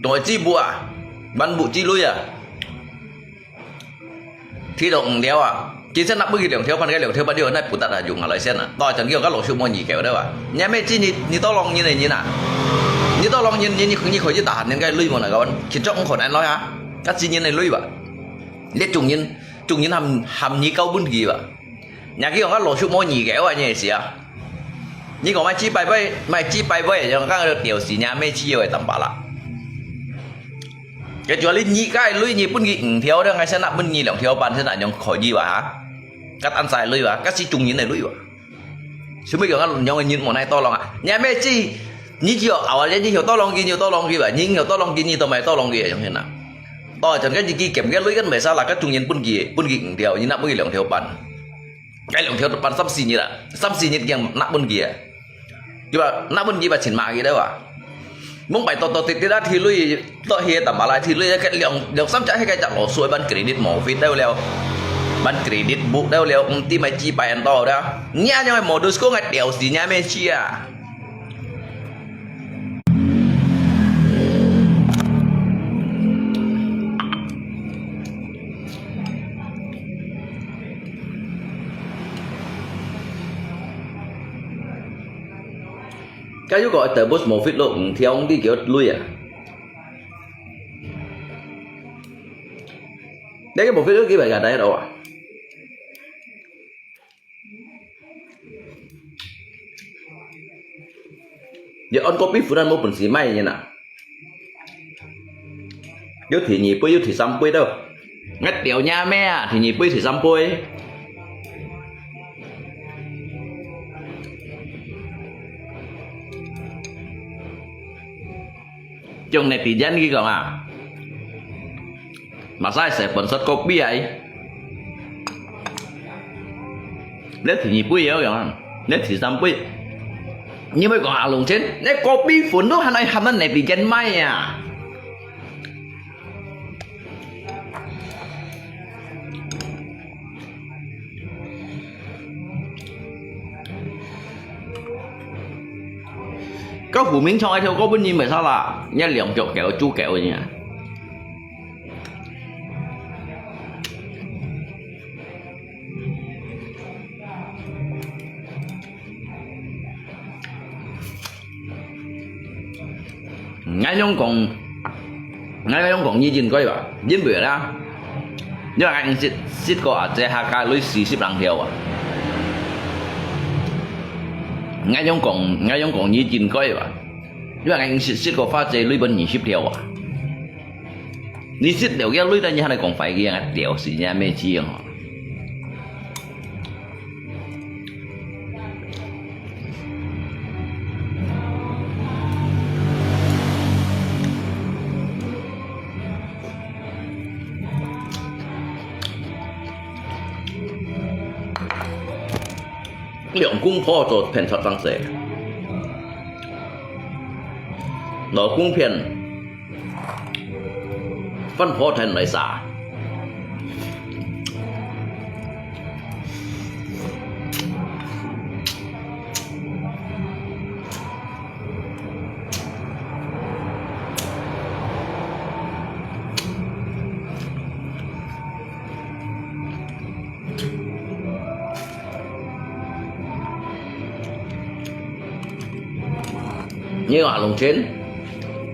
Toi chi bu a. Ban bu chi lui a. Thi dong liao a. Chi sen nak bu ki liang thiao pan ke liang thiao ba diu nai pu tat a yung a lai sen a. Toi chan ki ka lo su mo nyi keu deu a. Nya me chi ni ni to long ni ni na. Ni to long ni ni ni ni khoi chi tahan ni kai lui mo na ka wan. Ki chok khon an loi ha. Ka chi ni ni lui ba. Liet chung yin, chung yin ham, ham nyi kau bun ki ba. Nya ki yong ka lo shu mo nyi ke wa nyi sia. Nyi ko mai chi pai pai, mai chi pai pai, yong ka tiao si nya me chi yo tam ba la. Ke chua li nyi kai lui nyi bun ki ng thiao de ngai sen na bun nyi long thiao ban sen na yong khoi di ba ha. Kat an sai lui ba, kat si chung yin ne lui ba. Sumi kiang nyong nyin mo nai to long a. Nya me chi, nyi chi yo, awa nya nyi yo to long ki, nyi yo to long ki ba, nyi yo to long ki, nyi to mai to long ki, yong hin na. To chan ka nyi ki kem ke lui kan me sa la ka chung yin bun ki, bun ki ng thiao, nyi na bun ki long thiao ban. Ka long thiao ban sam si nyi la, sam si nyi kiang na bun ki a. Ki ba, na bun ki ba chin ma ki da ba. Mong bai to to tit tit a thi lui, to hie tam ba lai thi lui, ke liang, liang sam cha he ke cha lo sui ban credit mo fit deu liao. Ban credit bu deu liao, um ti mai chi pai an to da. Nya nya modus ko ngai tiao si nya me chi a. Ka yu ko tebus mo fit lo, ng thiao ng di kio lui a. Dek ke mo fit lo ki bai ka dai lo a. Ye on kopi funan mo pun si mai ni na. Yo thi ni pui, yo thi sam pui tau. Ngat tiao nya me a, thi ni pui, thi sam pui. Kiong netizen ki kong a. Masai se pon sot kopi ai. Nè thi ni pui yo kong a. Nè thi sam pui. Ni mai kong a long chen. Nè kopi phun lo han ai han netizen mai a. Ka Hu Min Chong ai thiao ko bun ni mai sa la, nya liang kiok keo chu keo ni. Ngai yong kong, ngai yong kong nyi yin koi ba, yin bui la. Yo ngai sit sit ko a, che ha ka lui si sip lang thiao a. 𠊎仰講，𠊎仰講你應該吧？因為𠊎已經食，食過花姐鐳分二十條啊。你食了个鐳，你還來講壞个，𠊎吊死你啊，咩子哦！ 兩公婆做騙出生死，老公騙，分婆聽來殺。 你講阿龍清，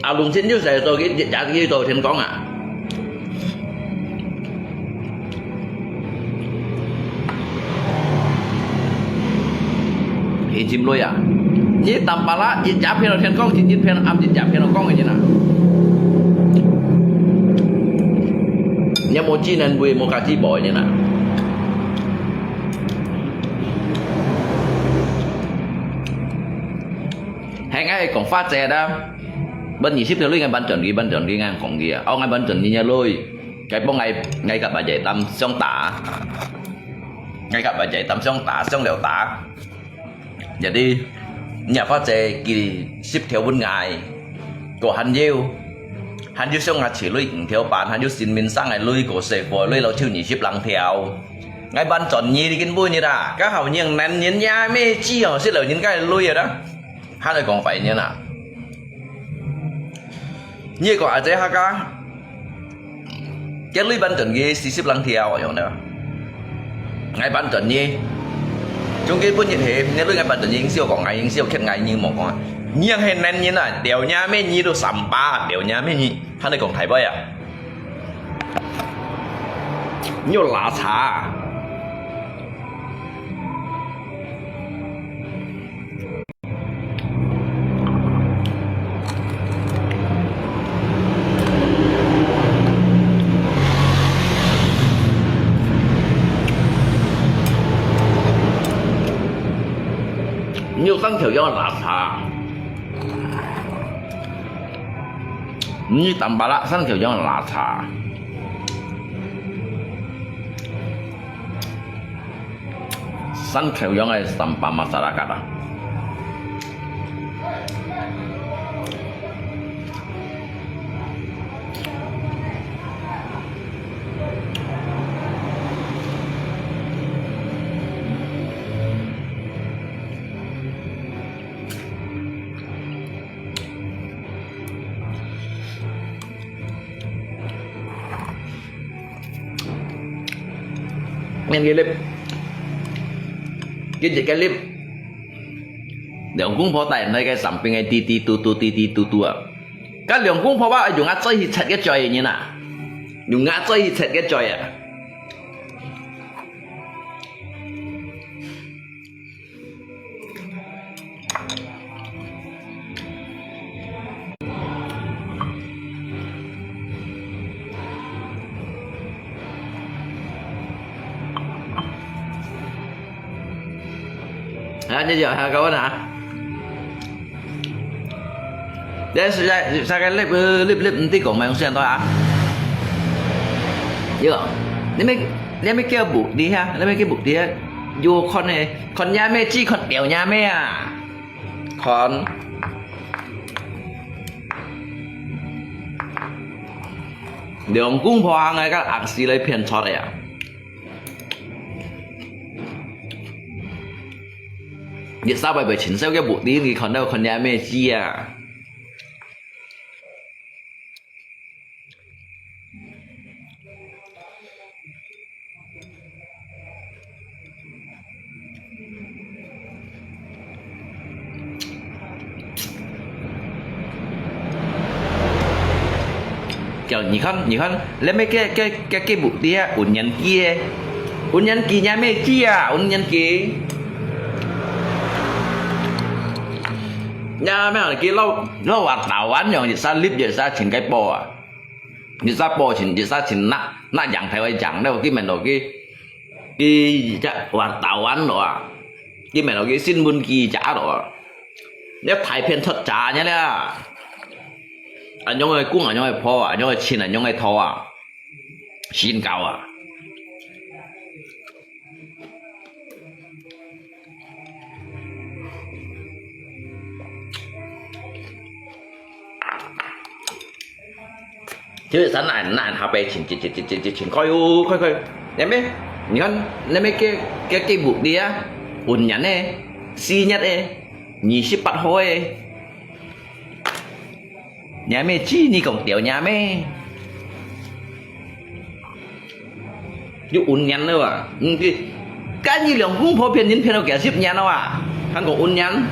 阿龍清就係做佢，也佢做天光啊。佢真累啊！你淡薄啦，一夜騙到天光，一日騙到暗，一夜騙到光个人啊！你無智能，會無價值寶个人啊！ 係𠊎講法者啦，分二十條鐳，𠊎搬轉去，搬轉去，𠊎講佢啊，哦，𠊎搬轉去个鐳，該幫𠊎，𠊎甲阿爺擔相打，𠊎甲阿爺擔相打，相了打。Jadi，你啊法者佢十條分𠊎，過還有，還有相啊，切鐳五條半，還有新民生个鐳，過細貨鐳，老抽二十零條。 𠊎搬轉你，你緊分你啦，該好人能人呀，咩知哦，識了人該鐳啊啦，還來講壞人啊！你講阿姐客家，該鐳搬轉佢四十零條用的，𠊎搬轉你，中間分日係，你鐳𠊎搬轉你，應少講，𠊎應少欠𠊎，你莫講啊！你樣係能人啊，了呀咩，你都三把，了呀咩你，還來講大話啊！ 你有拉茶啊？你有三條要拉茶啊？ 你tambah lah三口洋拉茶，三口洋个sampah masyarakat啊。Ngan gilip. Gilip, gilip. Liang kung pho tai nai kai samping ai ti ti tu tu ti ti tu tu a. Ka liang kung pho ba yung a choi hi chat ke choi ni na. Yung a choi hi chat ke choi a. Ha, ni ya, ha, kawan ha. Dia sa, sa, sa ka lip, lip, lip, nanti kong mayong siya to ha. Yo, ni me, ni me kia bu di ha, ni me kia bu di ha. Yo kon ne, kon nya me, chi kon tiao nya me a. Kon. Liang kung pho ang ai ka aksi lai pian chot ya. Ni sa bai bai chin sao kia bu di ni kon dau kon nya me chi a. Kiao, ni kon, ni kon, le me ke, ke, ke, ke bu di a, un nyan ki e. Un nyan ki nya me chi a, un nyan ki. Ya, memang lagi lau, lau wartawan yang bisa lip, bisa chin kai po ah. Bisa po chin, bisa chin nak, nak yang thai wai yang, lau ki men lo ki, ki ja wartawan lo ah. Ki men lo ki 新聞記者 lo ah. Ya thai phiên thoát giả nhá le. Anh yang ai kung, anh yang ai po, anh yang ai chin, anh yang ai tho ah. Xin cáo ah. Chứ sao nãy, nãy họ bé chín, chín, chín, chín, chín, chín, coi u, coi, coi. Em bé, 你看，那邊个，个，个屋裡啊，五年呢，四月呢，二十八號呢。 Nhà mẹ chi ni kong tiểu nhà mẹ. Yu un nhan nữa à. Cái gì lòng cũng phổ biến nhân phiên đâu kẻ ship nhan đâu à. Hàn Quốc un nhan.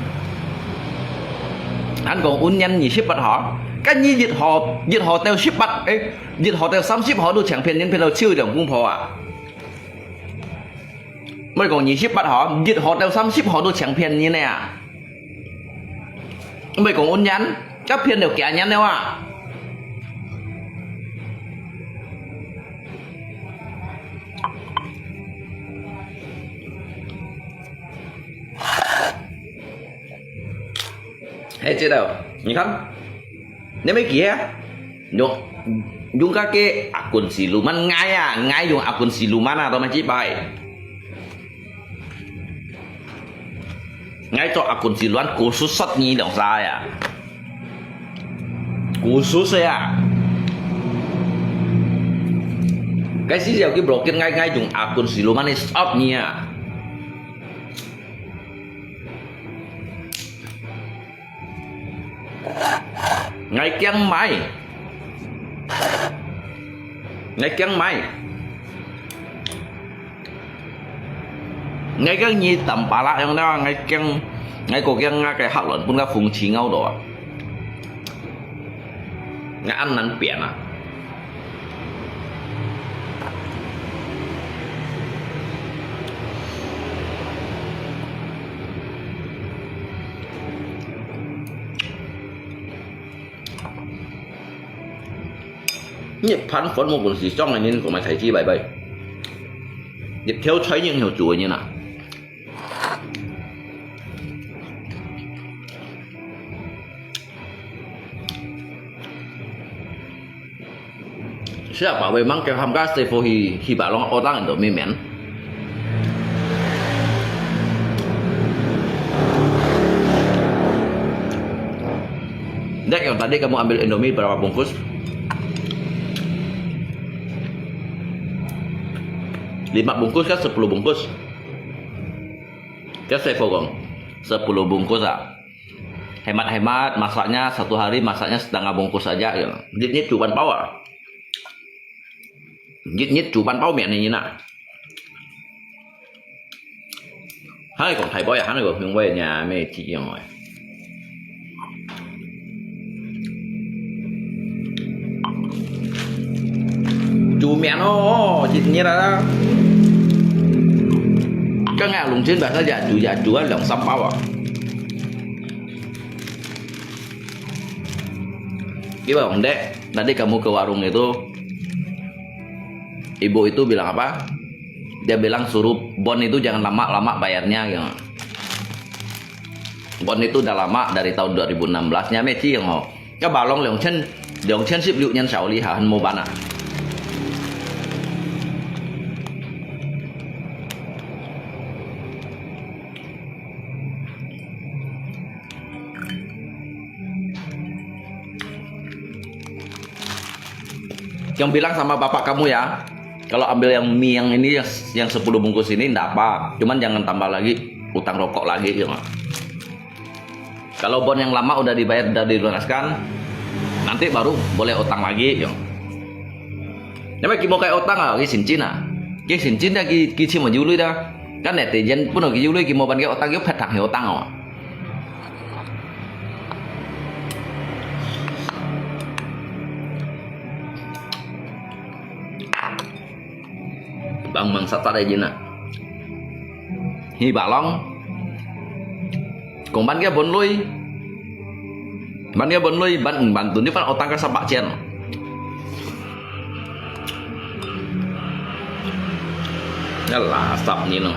Hàn Quốc un nhan nhị ship bắt họ. Cái gì dịch họ, dịch họ teo ship bắt. Ê, dịch họ teo sam ship họ đủ chẳng phiên nhân phiên đâu chiêu lòng cũng phổ à. Mới còn nhị ship bắt họ, dịch họ teo sam ship họ đủ chẳng phiên như này à. Mày cũng ôn nhắn, chắc phiên đều kéo nhắn đâu à. Hết chứ đâu, nhìn không? Nếu mấy kia, dùng, dùng các cái akun siluman ngai à, ngai dùng akun siluman à, tao mà chỉ bài. Ngai cho akun siluman khusus sót nyi lòng sa ya. Khusus ya. Cái xí dẻo cái blockchain ngai ngai dùng akun siluman ni sót nyi à. Ngai kiang mai. Ngai kiang mai. Ngai kiang nyi tam pala yang na, ngai kiang, ngai ko kiang nga kai hak lon pun ka phung chi ngau do. Ngai ăn năn pian à. Nhật Bản phấn một quần xì trong này nên của mày thầy chi bài bài. Nhật theo thấy những hiểu chủ như nào. Siapa wei mang kêu ham ka stay for hi, hi ba long otang endo mi men. Dek, yang tadi kamu ambil Indomie berapa bungkus? Lima bungkus kan sepuluh bungkus. Kan stay for kong. Sepuluh bungkus ah. Hemat-hemat, masaknya satu hari masaknya setengah bungkus saja ya. Dit ni cuman power. Dit ni cuman power mian ni na. Hai kong thai boy, hai kong hung boy nya me chi yong oi. Cuman oh, dit ni lah. Kan ngai lung chin ba sa ya cu ya cu ah lòng sam bao ah. Iba Ong Dek, tadi kamu ke warung itu, ibu itu bilang apa? Dia bilang suruh bon itu jangan lama-lama bayarnya, gitu. Bon itu udah lama dari tahun dua ribu enam belas-nya, mesti yang mau. Cái bà long 兩千, 兩千十六年 sau li ha, hên mua bán à. Yang bilang sama bapak kamu ya, kalau ambil yang mie yang ini, yang, yang sepuluh bungkus ini ndak apa, cuman jangan tambah lagi utang rokok lagi, ya. Kalau bon yang lama udah dibayar, udah dilunaskan, nanti baru boleh utang lagi, ya. Namanya kimo kai utang ah, ki sincin ah. Ki sincin dah ki, ki cimo jului dah. Kan netizen pun ki jului kimo ban kai utang, yo phet thang hi utang ah. Bang mang sat sat ai jin ah. Hi ba long. Kong ban kia bon lui. Ban dia ban lui, ban eng ban tun, dia ban otang ka sabak cian. Alah, asap ni noh.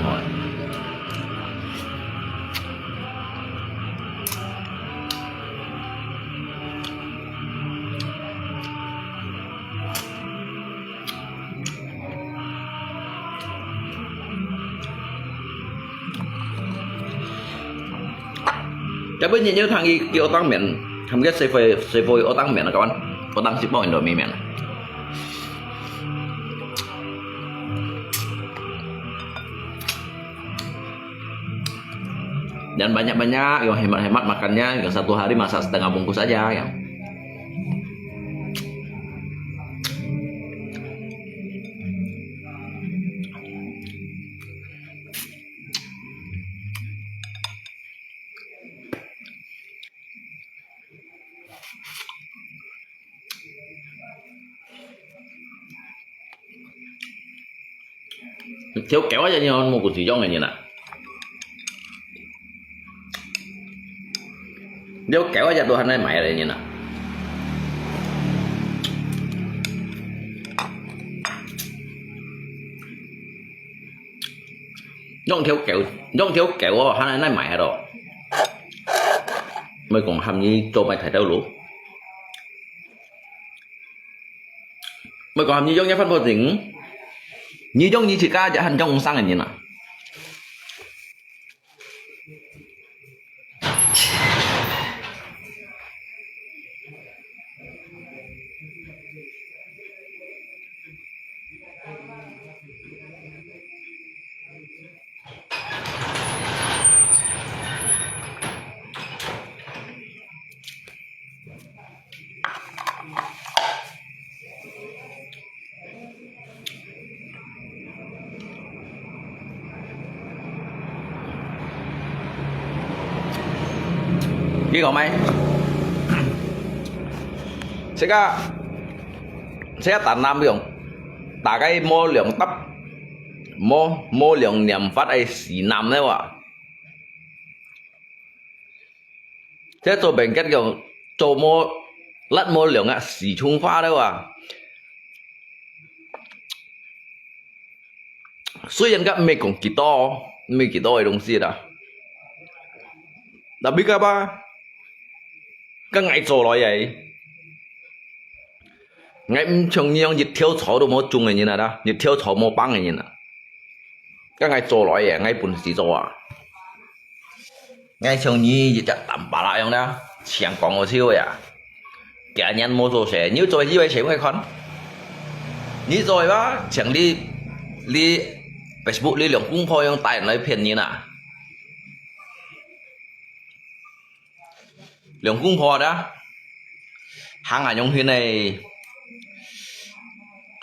Tapi nyo nyo thang i, i otang men, thang ke sefoi, sefoi otang men, kawan. Otang sipau Indomie men. Dan banyak-banyak, yang hemat-hemat makannya, yang satu hari masak setengah bungkus aja, yang. Thiau kèo aja nyo mo kun si yong nyi na. Thiau kèo aja tu han nai mai nyi na. Yong thiau kèo, yong thiau kèo han nai mai ha lo. Mới講喊你做麼个態度咯？Mới講喊你用一番波情，你用你自家就喊用生个人啊。你講咩？這個，這個打南用，大概無兩搭，無，無兩念法个是南个哇。 這做bengket个做無，辣無兩啊，四川話了啊。雖然佢毋係講幾多，毋係幾多个東西啦，tapi佢吧，佢愛做來个。 𠊎毋像你樣一條草都無種个人啊啦，一條草無幫个人啊。該𠊎做來个，𠊎本事做啊。𠊎像你一隻單巴拉樣啦，像講个笑呀。幾年無做事，你又做以為錢會看？你做个吧，像你，你Facebook你兩公婆樣帶人來騙人啊。 兩公婆啊，行啊用心个，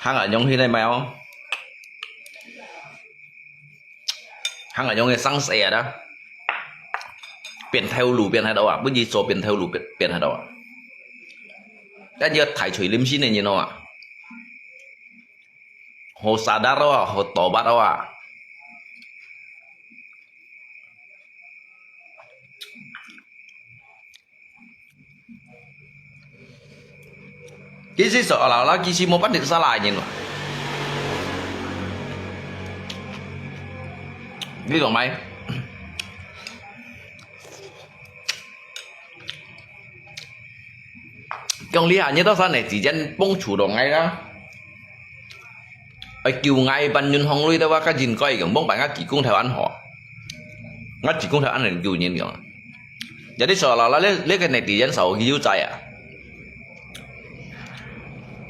行啊用心个咩哦，行啊用个生死啊，變頭路變喺度啊，不如做變頭路變，變喺度啊，一隻大錘臨身个人哦啊。 好sadar哦，好tobat哦啊。其實說啦，其實無半點salah个人嘛。你懂沒？ 講這下，你到時呢，之前幫助到𠊎啦。愛救𠊎辦銀行鐳个話，較應該用，幫辦个技工頭恁好。𠊎技工頭恁能救人用。Jadi seolah-olah這，這個呢，之前少佢有在啊。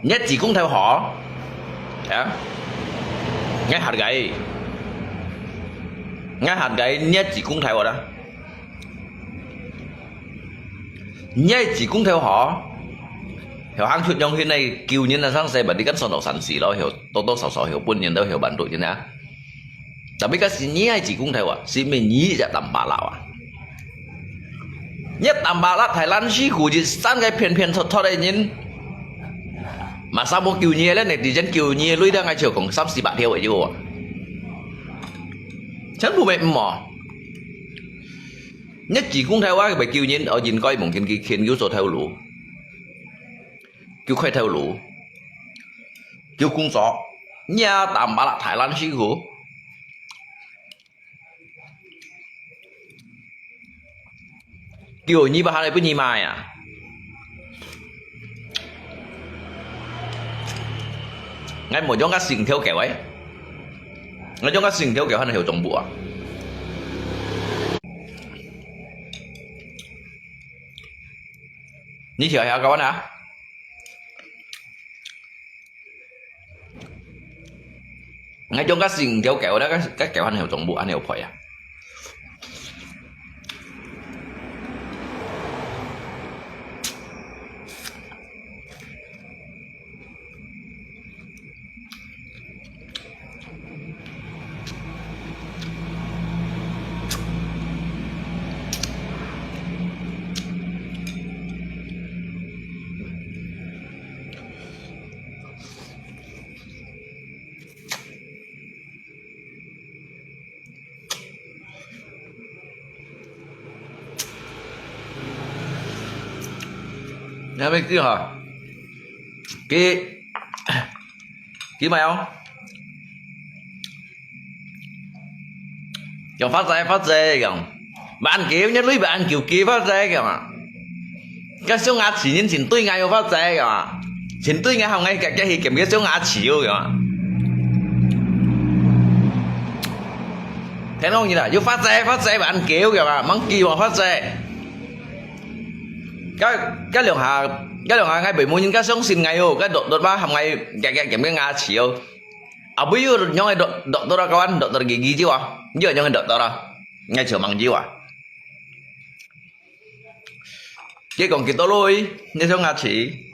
你技工頭好，啊？𠊎hargai，𠊎hargai你技工頭啦。 你个技工頭好，曉行出用心个救人啊，生死吧，你敢算到善事咯，曉多多少少曉分人都曉幫助人啊。Tapi該係你个技工頭啊，係毋係你一隻單巴拉啊？你單巴拉大爛死苦，一生个騙騙撮撮个人，masa無救你咧，你之前救你个鐳，𠊎就講三四百條个啫喎。全部咩毋哦？你自工頭啊，佢救人，哦，應該望見佢肯有所頭路，救開頭路，救工作，你啊，打麻辣太難辛苦。 叫你把下來分你買啊！𠊎無用个心跳个喂，𠊎用个心跳个還係有中部啊！你跳下个完啊？ 𠊎中間係毋條狗咧，該該狗還有中部，還有配啊。你還沒記哈？記，記沒有？ 講發財發財講，萬九，你鐳萬九，記發財講啊！該小牙齒人真對𠊎有發財講啊！真對𠊎，喊𠊎遽遽去見該小牙齒哦講啊！聽講你啦，有發財發財萬九講啊，吂記無發財！該該兩下，該兩下𠊎父母人較相信𠊎哦，該落落嘛喊𠊎遽遽見該牙齒哦！ 啊，不如用个doctor啊，kawan，doctor gigi jiwa，你用个doctor啊，ngai cuma jiwa。佢講幾多鐳，你想下去，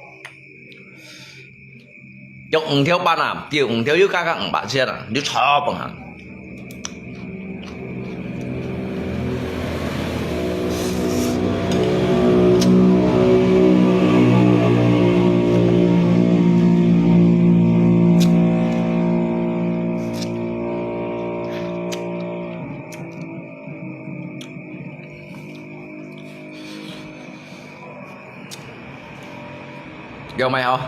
用五條半啊，叫五條又加加五百千啊，你超棒啊！ 有沒有？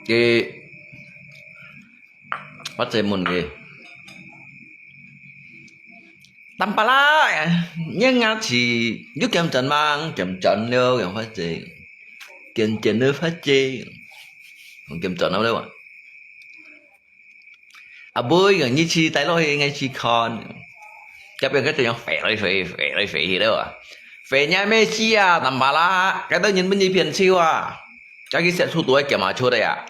佢，我再問佢。Tampalak，你牙齒有減轉嗎？減轉了，有發覺。減減了發覺。減轉了，對吧？ 啊，毋會，你去帶落去，𠊎去看。這邊該種樣飛來飛，飛來飛去了啊。飛你咩事啊，Tampalak，該兜人分你騙手啊。該去寫出多个檢查出來啊。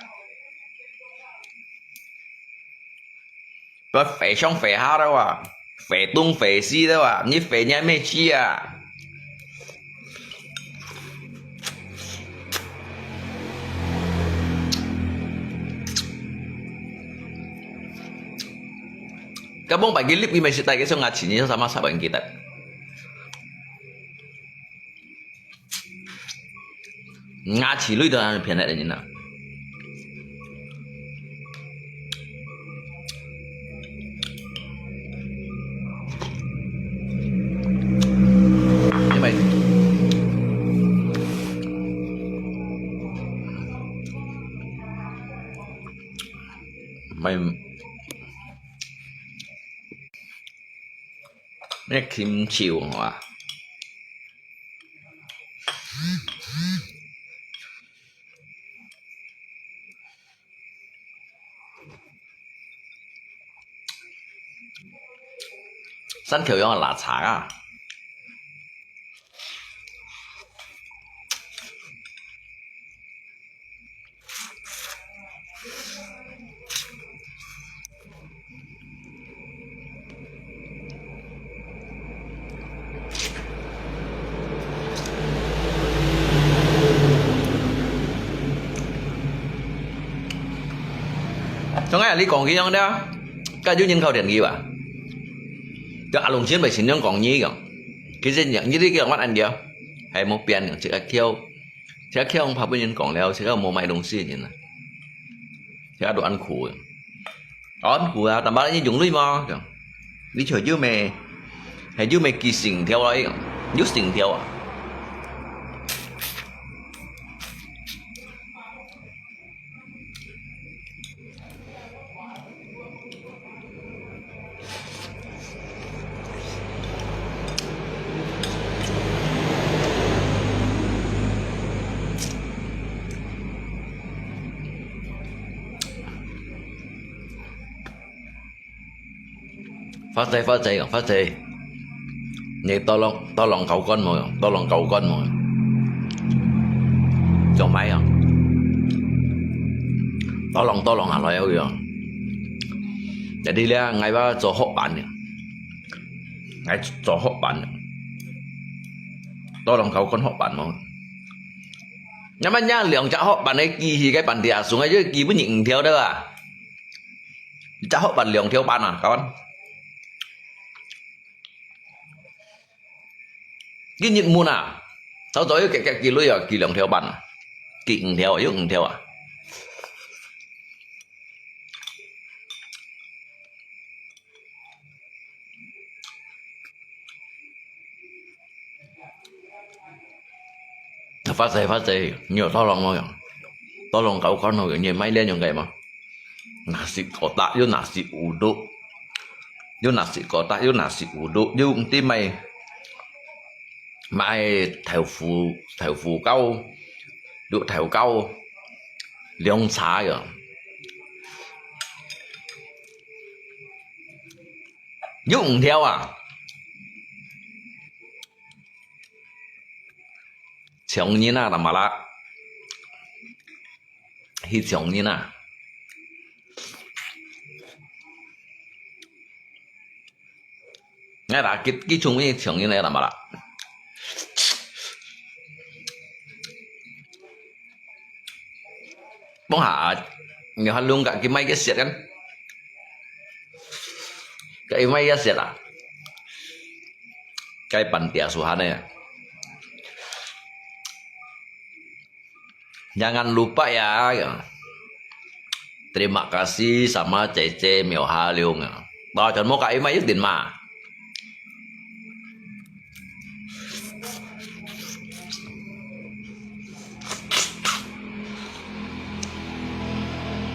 不要飛上飛下了啊，飛東飛西了啊，你飛你咩事啊？ Kampung pagi lip gimana sih tadi sama sama saban kita. Ngaci lui dengan pian ada ni nak. Mai, mai kim chiu hả? 山口洋个腊腸啊。像啊，你講佢樣了，該有人敲電話啊？對阿龍先生先生講你講，其實你你這個問案了，還無變，這個敲，這個敲怕分人講了，這個無買東西个人啊，這個都恁苦个。安古啊，但係你用鐳嘛，你就又咩，係又咩寄成條來，又成條啊。發財發財哦，發財！你多浪多浪高官無？多浪高官無？做咩啊？多浪多浪下來哦！Jadi咧，𠊎話做好辦了，𠊎做好辦了，多浪高官好辦無？那麼人兩隻好辦个機器个辦地下送，就基本上毋跳的吧？ 一隻好辦兩條半啊，kawan。佢入門啊，早早要結結幾鐳啊，寄兩條半啊，寄五條啊，有五條啊。 發財發財，你有多浪無？多浪高官哦，你買這樣个嘛？Nasi kotak，有nasi uduk，有nasi kotak，有nasi uduk，有毋知買買豆腐豆腐糕，綠豆糕，涼茶个。 有五條啊！搶人啊，大馬啦！去搶人啊！𠊎啦，佢佢搶人搶人來，大馬啦！ Mong ha, nyo halung ka kimai ke siat kan? Ka imai ya siat ah. Kai pantia suhan eh. Jangan lupa ya, ya. Terima kasih sama Cece Mio Haliung. Tao chon mo ka imai yuk din ma.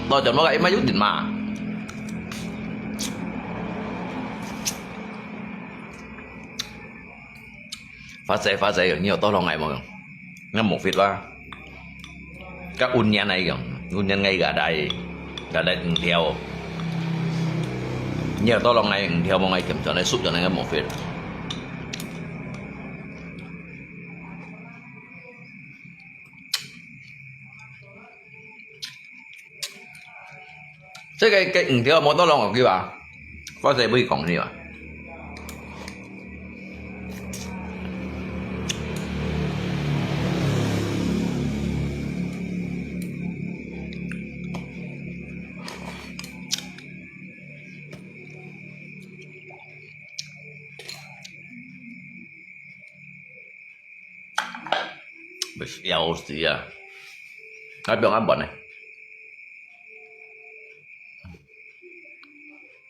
Tao chon mo ka imai yuk din ma. Phát Tài, Phát Tài, nyo tolong ai mo. Ngan mo fit wa. Ka unyan ai yong, unyan ngai gadai, gadai ngtheo. Nyo tolong ai ngtheo mo ngai kem chon ai sup chon ai ngan mo fit. Cái cái cái ngtheo mo tolong kiu a. Có thể bui kong ni ba. Bes ya hostia. Tapi ang abon eh.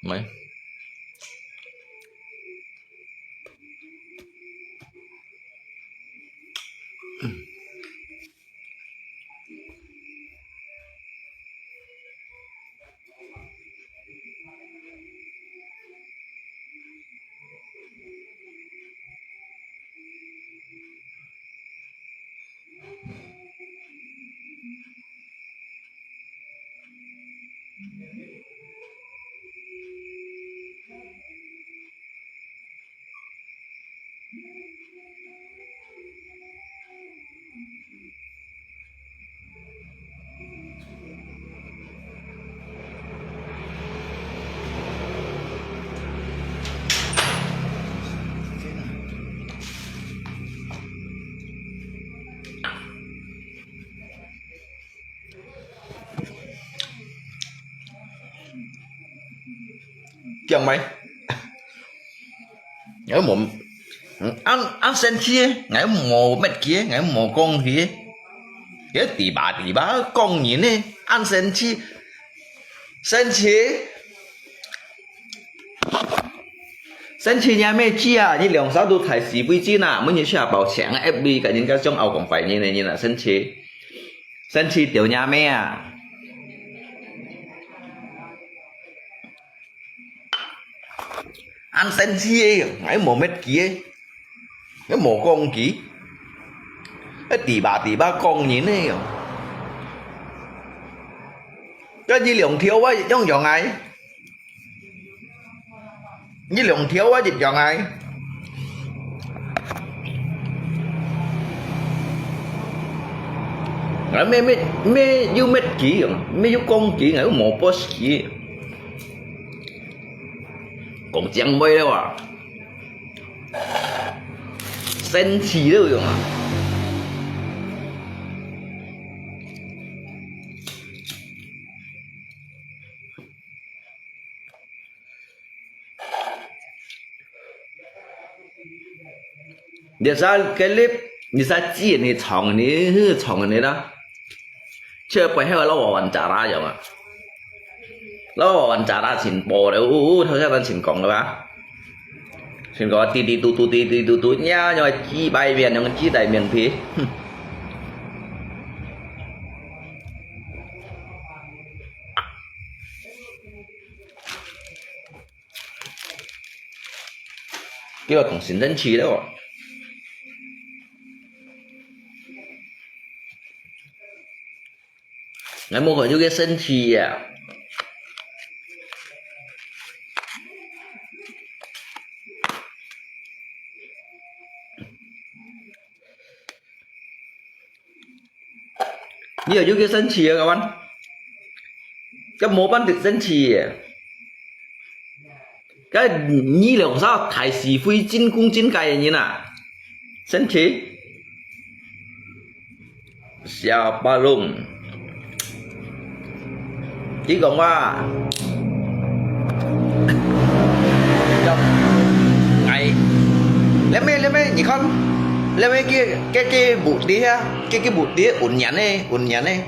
Mai. Kiang mai. Ngai mo, an an sen chi, ngai mo met ki, ngai mo kong ki. Ye ti ba ti ba kong ni ne, an sen chi, sen chi. 生气若咩气啊？你兩儕都大是非精啊！每日出來包搶啊，F B个人家想拗講壞人个人啊，生气，生气掉若咩啊？恁生气个，𠊎無滅佢个，𠊎無講佢，𠊎嘴巴嘴巴講人个喲。該你兩條啊，樣樣个。 你兩條啊一樣啊。𠊎咩咩咩又滅佢，咩又講佢，𠊎又無boss佢。講正話了啊，生氣了用啊！ 你啥个哩，你啥子你唱你唱你啦，這背後老王玩渣啦樣啊，老王玩渣啦先播了，嗚嗚，頭先咱先講了吧？先講滴滴嘟嘟滴滴嘟嘟，呀，用雞排面，用雞蛋面皮，哼。 叫我講生生氣了哦。𠊎無看著佢生氣呀。 你又有佢生氣啊，kawan？佢無辦法生氣耶。該你兩儕大是非、真功真戒个人啊，生氣？Siapa long？佢講話，哎，這咩，這咩，你看，這咩，佢，佢，佢屋裡啊，佢，佢屋裡，五年呢，五年呢，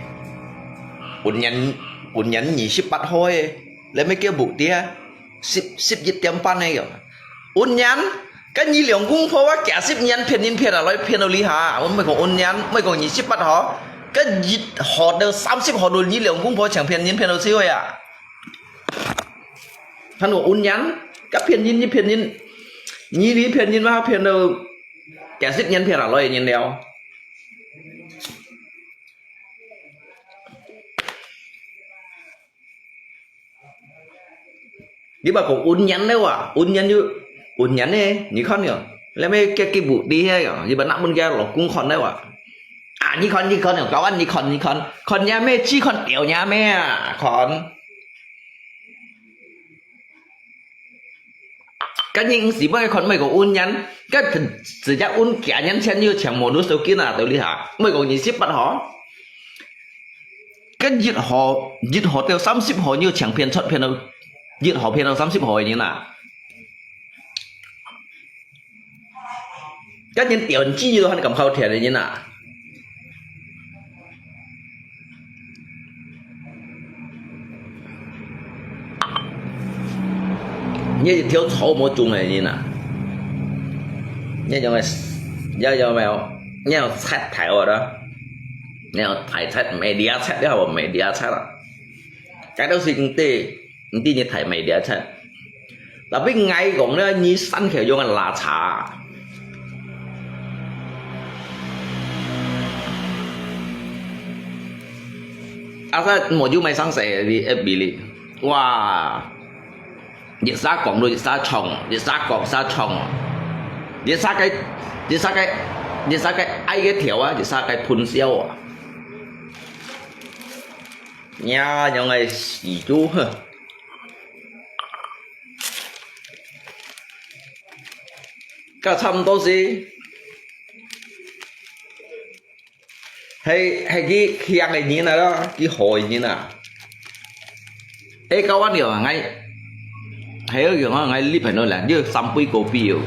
五年，五年二十八歲，這咩，佢屋裡啊，十，十一點半呢，五年，該你兩公婆啊，幾十年騙人騙啊，來騙到這下，𠊎毋係講五年，毋係講二十八歲，該一歲到三十歲到你兩公婆淨騙人騙到死去啊！ 還有五年，該騙人，你騙人，你，你騙人嘛，騙到幾十年騙下來个人了。你莫講五年了啊，五年就，五年呢，你看了，這咩，佢，佢屋裡个啊，你莫拿問佢老公看了啊。啊，你看，你看了，kawan，你看，你看，看這咩，只看到這咩啊，看。 該人毋係愛看，毋係講五年，該直接五幾年前就淨無路收緊啊，到這下，毋係講二十八歲。該一歲，一歲到三十歲，你就淨騙出騙到，一歲騙到三十歲个人啊。 該連電子都還敢好聽个人啊！你一條草無種个人啊！你種个，你有沒有？你有賊頭啊？你有大賊，media賊，你好media賊啊！該都係你對，你對你大media賊。 Tapi𠊎講呢，你山口用个拉茶。Asal無有買生死个F B哩，哇！一下講到一下衝，一下講一下衝，一下个，一下个，一下个哀个條啊，一下个噴痟啊！呀，用个死豬，哼！ 該差毋多係，係，係佢強个人啊咯，佢好个人啊。誒，kawan了啊，𠊎，係啊，用啊，𠊎女朋友啦，你有三杯kopi哦。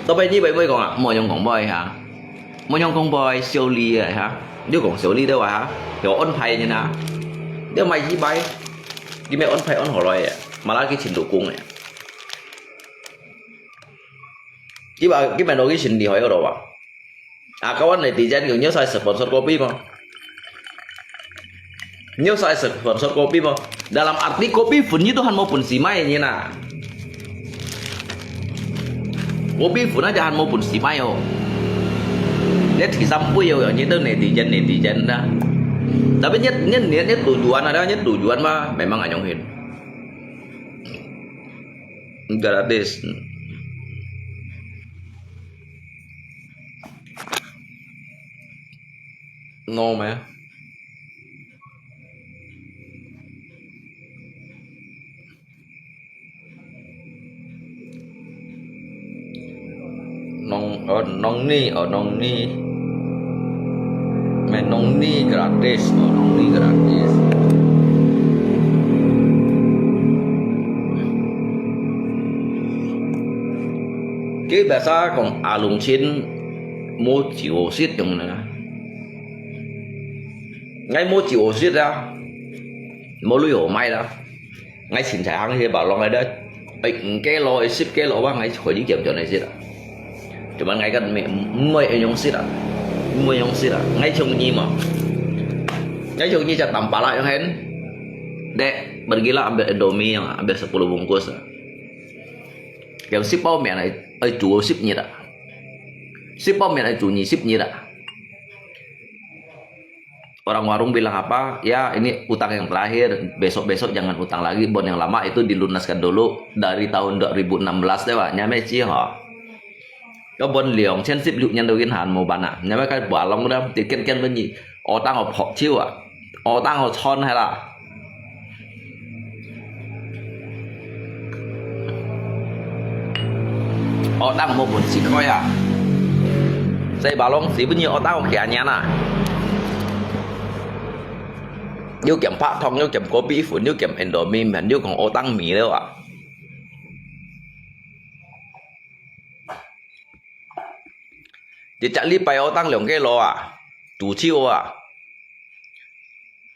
到尾你會毋會講啊？莫用講杯哈，莫用講杯，小李啊哈，你講小李對吧哈？有安排人啊，你買幾杯，你買安排安好來啊。Malah佢盡多工个。佢話，佢買到佢盡厲害个咯吧？啊，kawan netizen，你有使sponsor kopi無？你有使sponsor kopi無？Dalam arti kopi pun你都還無本事買呢啦。Kopi pun aja還無本事買哦。你提三杯哦，你都netizen，netizen啦。Tapi你，你，你，你tujuan ada，你tujuan mah memang anyong hin。 Gratis. No meh. Nong, oh, nong ni, oh, nong ni. Meh nong ni gratis, oh, nong ni gratis. Cái biasa kong alung chin mu chiu sit yong na. Ngai mu chiu sit a. Mu lui ho mai la. Ngai chin chai hang he ba long ai da. Ai, ngke lo, ai sip ke lo ba, ngai khoi ni kiam chon ai sit a. Cuman ngai kan me, mui ai yong sit a. Mui yong sit a. Ngai chung ni ma. Ngai chung ni cha tam pala yong hen. Dek, bergila ambil Indomie yang, ambil sepuluh bungkus a. Yang sip bao mian ai, ai tu sip ni da. Sip bao mian ai tu ni sip ni da. Orang warung bilang apa? Ya, ini utang yang terakhir. Besok-besok jangan utang lagi. Bon yang lama itu dilunaskan dulu dari tahun dua ribu enam belas deh, Pak. Nyame ci ho. Có bon liang chen sip luk nyan đâu yên hàn mù bàn à. Nyame cái bả lòng đó, thì ken ken bên gì. Ô tăng ô phọ chiu à. Ô tăng ô chon hay là. Ô tăng mô bùn xì khói à. Sai bà long xì bún như ô tăng ô khía nhán à. Yú kiểm phá thong, yú kiểm kopi phun, yú kiểm Indomie mèn, yú kong ô tăng mì lêu à. Chỉ chắc li bay ô tăng liang cái lô à. Chủ chiu à.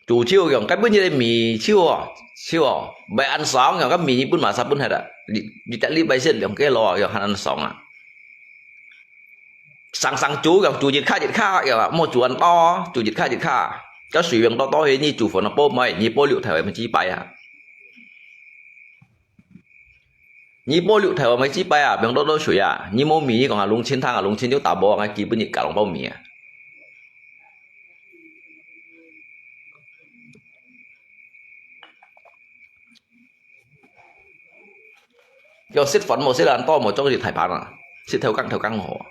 Chủ chiu yong, cái bún như mì chiu à. Chiu à. Bay ăn sáng yong, cái mì bún mà sắp bún hết à. Chỉ chắc li bay xịt liang cái lô à, yong hàn ăn sáng à. Sáng sáng chủ yong, chủ dịch khá dịch khá yong, mô chủ ăn to, chủ dịch khá dịch khá. Cái suy yong to to thì như chủ phun nó bố mày, như bố liu thèo mà chỉ bay à. Nyi bố liu thèo mày chi pai à, biang đô đô shui à. Nyi mô mì nyi kong à, lung chin thang à, lung chin yuk ta bố ngai kì bún nyi cả lòng bao mì à. Yo sit phản mô sit ăn to mô chong gì thải phản à. Sit theo căng theo căng hồ.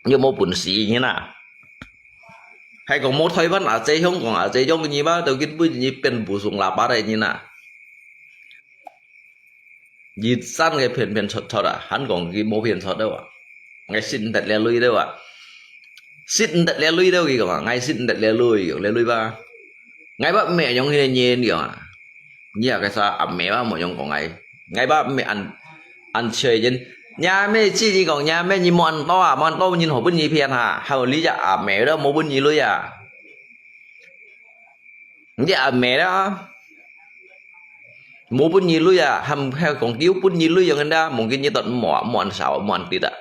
Yuk mô bún xì nyi na. Hay kong mô Thái Văn à, chế hiong kong à, chế hiong nyi ba, tàu kít bún nyi bên bù sung là bá đây nyi na. Yit san kê phiên phiên chọt chọt à, hăn kong kì mô phiên chọt đâu à. Ngai sit tết lê lui đâu à. Sit tết lê lui đâu kì kong à, ngai sit tết lê lui, lê lui ba. Ngai bác mẹ yong hì nhi kong à. Nhi à cái sa à mẹ bác mô yong kong ngai. Ngai bác mẹ ăn, ăn chơi yin. Nhà mẹ chi nhi kong, nhà mẹ nhi mô ăn to à, mô ăn to nhi hổ bún nhi phiên hả. Hào lý dạ à mẹ đó mô bún nhi lui à. Nyi à mẹ đó. Mô bún nhi lui à, hàm hèo kong kiu bún nhi lui yong da, mong kì nhi tot mò, mò ăn sao, mò ăn tít à.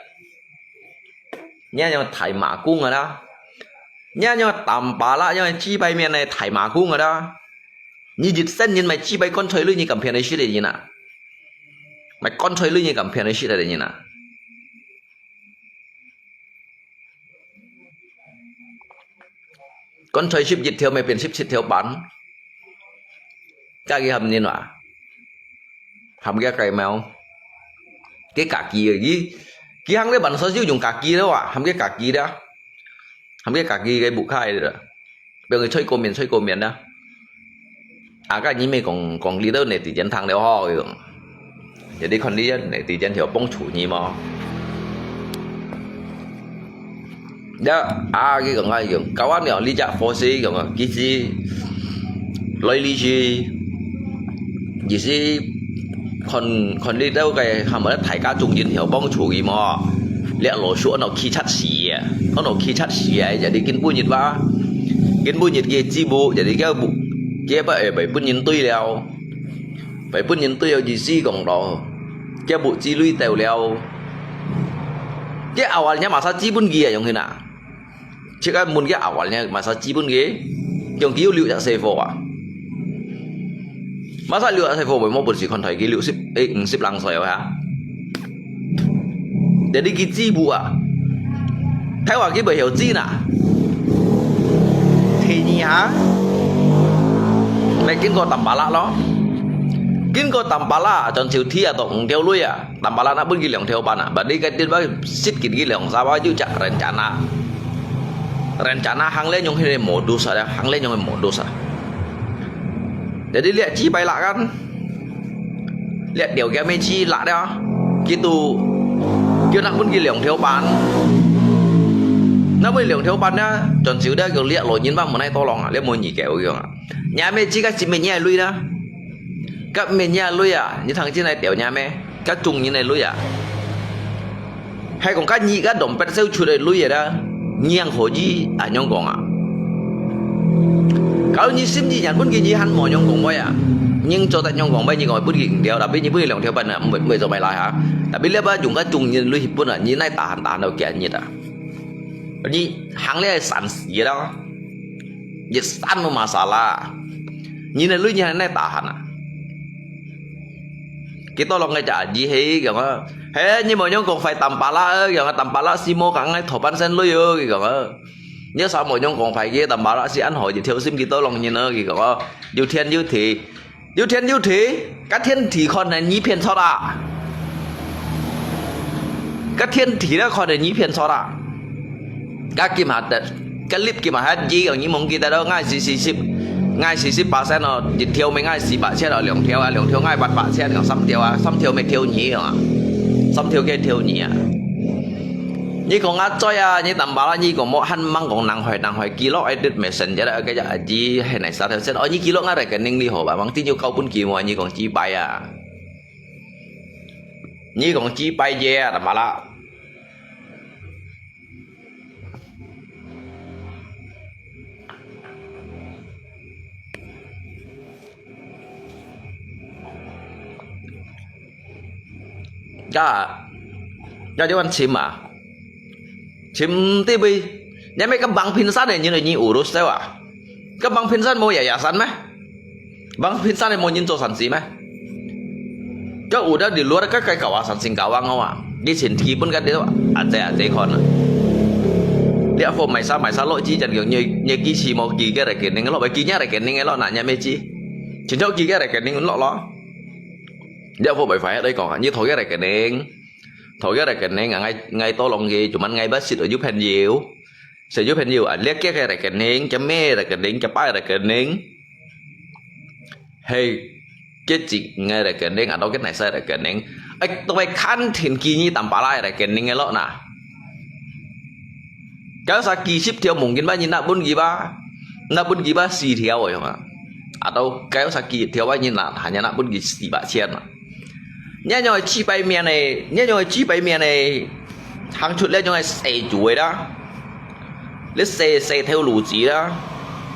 Nyi yong thải mã cung à đó. Nyi yong tăm pá lá, yong chi pai miên này thải mã cung à đó. Nhi dịch sen nhi mày chi pai con chơi lui nhi cảm phiền đấy shit đấy nhi nà. Mày con chơi lui nhi cảm phiền đấy shit đấy nhi nà. Con chơi ship dịch theo mày phiền ship shit theo bán. Cái gì hàm nhìn mà. Hàm cái cái mèo. Cái cả kỳ gì. Kì hăng cái bản sao chịu dùng cả kỳ đó à. Hàm cái cả kỳ đó. Hàm cái cả kỳ cái bụng khai đó. Bây giờ chơi cô miền, chơi cô miền đó. À, cái gì mày còn, còn đi đâu này thì chén thằng đều ho rồi. Jadi khon li jan, netizen thiau pong chu nyi mo. Da, a, ki kong ai yong, kawan yong, li ja fosi yong, ki si, loi li si, ji si, khon, khon li dau kai, ham ma thai ka chung yin thiau pong chu nyi mo. Lia lo shu no ki chat si, no ki chat si, jadi kin bu nyit ba, kin bu nyit ki ji bu, jadi ka bu, 佢个bike會分人追了，會分人追了，意思講咯，佢無追追到了。佢awalnya masa追分佢啊，用佢啊。即刻問佢awalnya masa追分佢，用佢有六隻細貨啊。Masa六隻細貨會無本事看待佢六十，誒，五十零歲啊？Jadi佢知無啊？Taiwan佢會曉知啊？第二下，咪經過Tampalak咯。經過Tampalak，轉手提啊，到五條鐳啊。Tampalak nak分佢兩條半啊，berarti該地方識緊佢兩三百就隻rencana。Rencana行咧用佢个modus啊，行咧用佢modus啊。Jadi lihat ci pai lak kan, lihat條件咩ci lak咧，佢都佢nak分佢兩條半，nak分兩條半咧，轉手咧佢lihat老人家無奈多lòng啊，你無意見佢講啊，你咩ci个係咩嘢鐳啦？ 甲面呀鐳啊，你聽真个條呀咩？甲中人个鐳啊。係講甲你甲dompet燒出个鐳啊，你樣可以恁樣講啊？Kalau你心意人分佢，你還無樣講話啊？你做得樣講話，你講分佢五條，tapi你分佢兩條半啊，毋會，毋會做咩啦哈。Tapi你把用甲中人个鐳去分啊，你哪tahan tahan到幾日啊？你行了散死咯，一散都masalah。你个鐳你還哪tahan啊？ Kita orang ngajak haji he, kaya ngah, he, ni mo nyong kong fai Tampalak, kaya ngah Tampalak si mo kang ngai thopan sen lui yo, kaya ngah. Ni sa mo nyong kong fai ki Tampalak si an ho ji thiau sim kita orang ni na, kaya ngah. Yu thian yu thi. Yu thian yu thi, ka thian thi kon ne ni phian chot a. Ka thian thi la kon ne ni phian chot a. 甲今下得，甲立今下一樣，你忘記得咯，𠊎四四十，𠊎四十巴仙咯，一條咪𠊎四百千咯，兩條啊，兩條𠊎八百千咯，三條啊，三條咪條二啊，三條个條二啊。你講啊，嘴啊，你淡薄啦，你講莫還吂講人害人害，記錄愛得messenger啊，个只係哪三條線，哦，你記錄𠊎來个能力好吧，望定有交分佢嘛，你講幾擺啊？你講幾擺耶啊，淡薄啦？ Ka, ka jawan chim ah. Chim ti bui. Nya me ka bang pingsan ne nyi nyi urus te wa. Ka bang pingsan mo yayasan meh. Bang pingsan ne mo nyin cho san si meh. Ka udah di luar ka kai kawasan Singkawang wa. Di chin ti pun ka di wa. Ate ate kon. Dia fo mai sa mai sa lo ji jan gyong nye nye ki si mo ki ke rekening lo ba ki nya rekening lo na nya me ji. Chin cho ki ke rekening lo lo. Dia fo bai fai dai kong. Nyi tho ke rekening. Tho ke rekening ngai ngai to long ki. Cuman ngai ba sit yu phen yu. Sa yu phen yu a liak ke rekening, ke me rekening, ke pai rekening. Hei, ke chik ngai rekening, atau ke nai sai rekening. Ai, to bai kan thin ki ni tam pa lai rekening lo na. Kau sa ki sip thiau mungkin ba ni nak bun ki ba. Nak bun ki ba si thiau yo ma. Atau kau sa ki thiau ba ni nak hanya nak bun ki si ba sian ma. Nya nyoi chi pai mian ne, nya nyoi chi pai mian ne. Hang chut le nyoi sai chu da. Le sai sai theo lu chi da.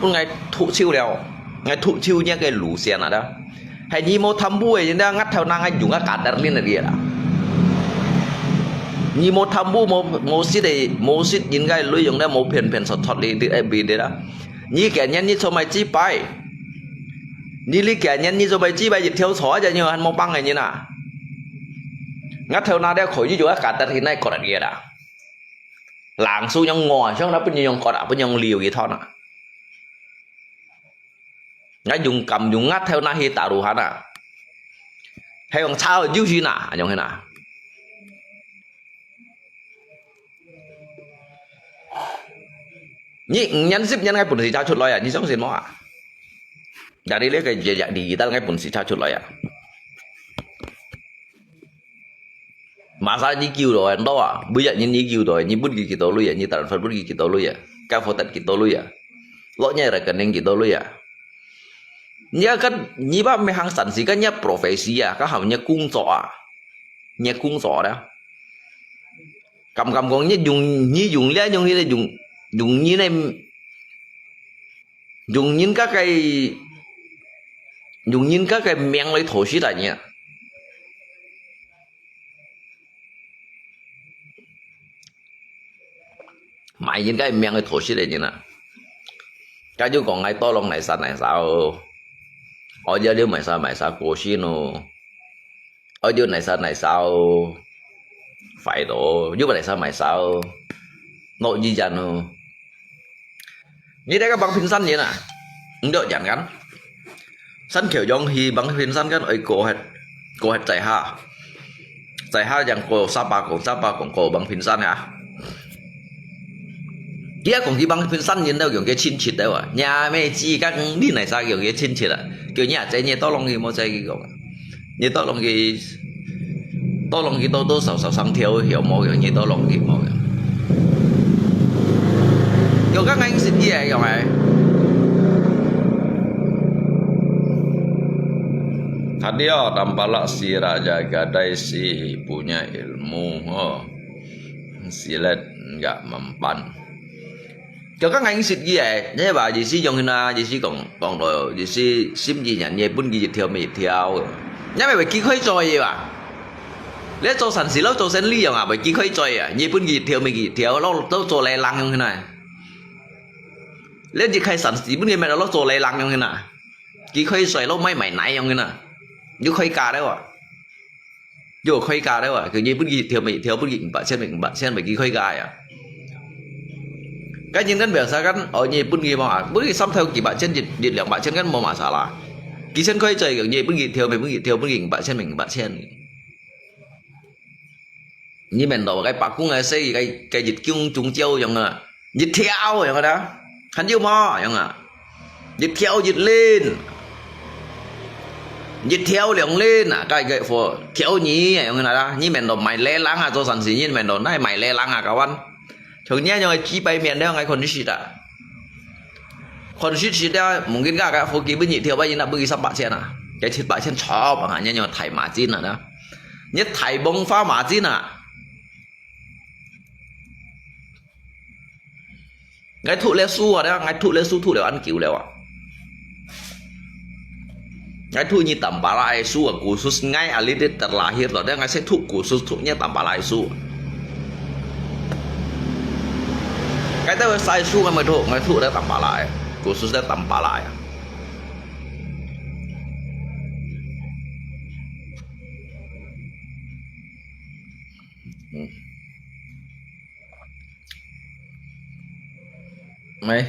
Pun ngai thu chiu liao. Ngai thu chiu nya ke lu sian da. Hai ni mo tham bu e da ngat theo na ngai jung ka ka dar lin de da. Ni mo tham bu mo mo sit de mo sit yin ngai lu yong da mo phen phen sot sot li di e bi de da. Ni ke nyan ni cho mai chi pai. Ni li ke nyan ni cho mai chi pai ji theo cho ja ni han mo pang ngai ni na. Ngat theo na de khoi ji ju ka ta thi nai ko da di da. Lang su nyong ngo, song na pun nyong ko da, pun nyong liu yi thon na. Ngat yung kam yung ngat theo na hi ta ru han na. Hai yong chao ju si na, yong hi na. Ni nyan sip nyan ngai pun si cha chut loi ya, ni song sin mo a. Dari le ke je ya digital ngai pun si cha chut loi ya. Masa ni kiu loi, ndo a, bu ya ni ni kiu loi, ni pun ki ki to lu ya, ni transfer pun ki ki to lu ya, ka photat ki to lu ya. Lo nya rekening ki to lu ya. Nya kan, ni ba me hang san si kan nya profesi ya, ka hau nya kung cho a. Nya kung cho da. Kam kam kong ni yung, ni yung lia yung hi le yung, yung ni ne, yung nin ka kai 用人家个命來討食啊，你啊！賣人家个命个討食个人啊！該就講𠊎tolong哪儕哪儕哦，哦，這就哪儕哪儕過身哦，哦，就哪儕哪儕哦，壞咯，又哪儕哪儕哦，落醫院哦。你這個幫貧山人啊，你都講講。 山口洋去幫貧山kan愛過核，過核災害，災害yang過沙巴講，沙巴講過幫貧山啊。佢講佢幫貧山人都用个親戚个哇，若咩知kan你哪儕用个親戚啊？叫你啊，這你tolong佢無在佢講啊，你tolong佢 tolong佢多多少少上條有無用，你tolong佢無用。有个硬實際个用个。Tadi oh, tampalak si raja gadai si punya ilmu, oh. Silat enggak mempan. 就講硬實際个，你話意思用啊，意思講，講到意思心意人，你分佢一條乜一條，你咪會記開嘴个吧？你做生意，你做生意用啊，會記開嘴啊，你分佢一條乜佢一條，你，你做禮郎用去哪？你一開生意，分佢乜你做禮郎用去哪？記開嘴，你買買奶用去哪？你開價了啊？ 有開價了啊，佢你分佢一條乜一條，分佢五百千乜五百千，乜佢開價呀。該人kan biasa kan，哦，你分佢嘛，分佢三條幾百千，一，一兩百千kan無masalah。佢先開嘴，你分佢一條乜分佢一條，分佢五百千乜五百千。你免到該白宮个事，該，該一中中招樣啊。 一條樣啊，還有無樣啊？一條一輪，一條兩輪啊，該个貨條你樣啊啦，你免到買禮郎啊，做生意你免到，哪買禮郎啊，kawan？像你樣个幾百面了，𠊎看你識啊。看識識了，mungkin該个貨基本一條，你那分佢三百千啊，該七百千chop啊，你樣大馬金啊，你大文化馬金啊。 𠊎讀了書啊，𠊎讀了書讀了恁久了啊。𠊎讀你Tampalak个書啊，khusus𠊎啊，你terlahir了，𠊎先讀khusus讀你Tampalak个書。𠊎都會晒書，𠊎咪讀，𠊎讀了Tampalak个，khusus了Tampalak个。嗯。 Meh,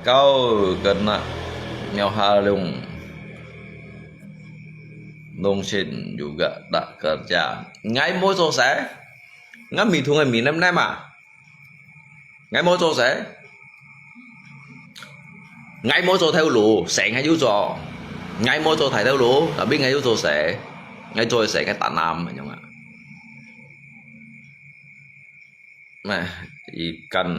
kau kena nyoha lung, lung sin juga tak kerja. Ngai mo so se, ngai mi thung mi nem nem ah. Ngai mo so se, ngai mo so thêu lù, se ngai yu so. Ngai mo so thai thêu lù, tapi ngai yu so se. Ngai so se ngai ta nam, nyong ah. Nah, ikan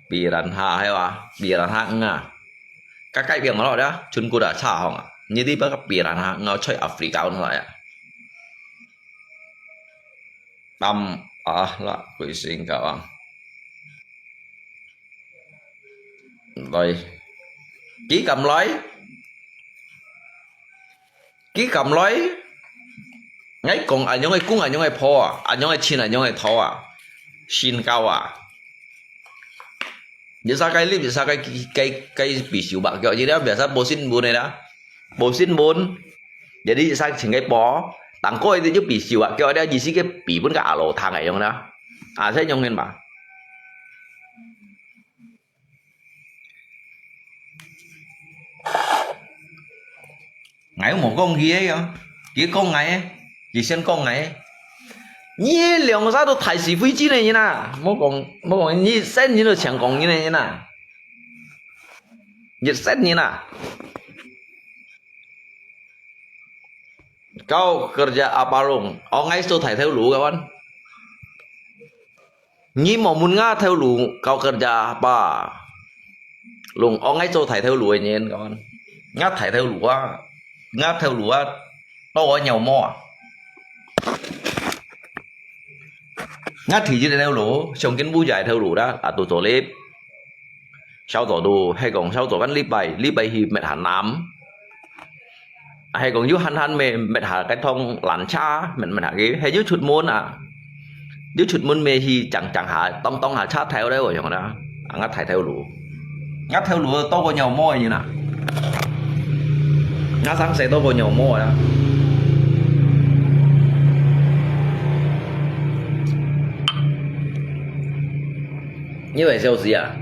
piranha hai wa, piranha nga. Kakai piang lo da, chun ku da cha hong. Ni di ba piranha nga choi Afrika on la ya. Tam ah la kui sing ka wang. Loi. Ký Cam Loi. Ký Cam Loi. Ngai kong anyong ai kung anyong ai pho à, anyong ai chin anyong ai thâu à. Shin cao à. Bisa kai lip, bisa kai kai kai pi siu bak kyo. Jadi biasa bosin bun ai da. Bosin bun. Jadi bisa ching kai po. Tang koi ti ju pi siu bak kyo da, jisi ke pi bun ka alo thang ai yong da. À, sai yong hen ba. Ngai mo kong ki ai yong. Ki kong ngai. Ki sen kong ngai. Ni liang sa tu thai si fui chi ne ni na. Mo kong, mo kong ni sen ni lo chang kong ni ne ni na. Ni sen ni na. Kau kerja apa, Lung? Ong ngai so thai thêu lù, kawan. Ni mo mun nga thêu lù, kau kerja apa? Lung, ong ngai so thai thêu lù nyen, kawan. Nga thai thêu lù a. Nga thêu lù a. Tao wa nyau mo a. Nga thi ji thêu lù, siong kin bu jai thêu lù da, a tu so lip. 小組都，係講小組間禮拜，禮拜去搣下南。啊，係講有閒閒搣，搣下該趟攔車，搣，搣下佢，係有出門啊。有出門搣去，正，正下，當，當下車頭咧，𠊎講啦。啊，𠊎大頭路，𠊎頭路多過鳥毛个人啊。𠊎生死多過鳥毛个啦。你會笑死啊！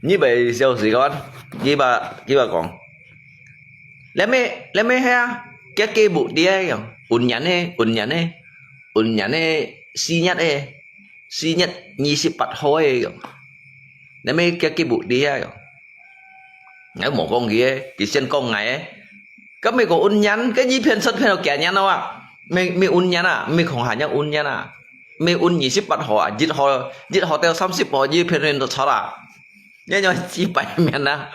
你會笑死个，佢話，佢話講，你咩，你咩係啊？佢，佢目的係講，運年个，運年个，運年个四月个，四月二十八號个講，你咩佢，佢目的係講。 𠊎無講佢个，佢先講𠊎个。該美國運年，該一片出片到幾年了啊？沒，沒運年啊，沒空閒要運年啊，沒運二十八號啊，一號，一號到三十號，一片片都出啊。這樣幾百年啊，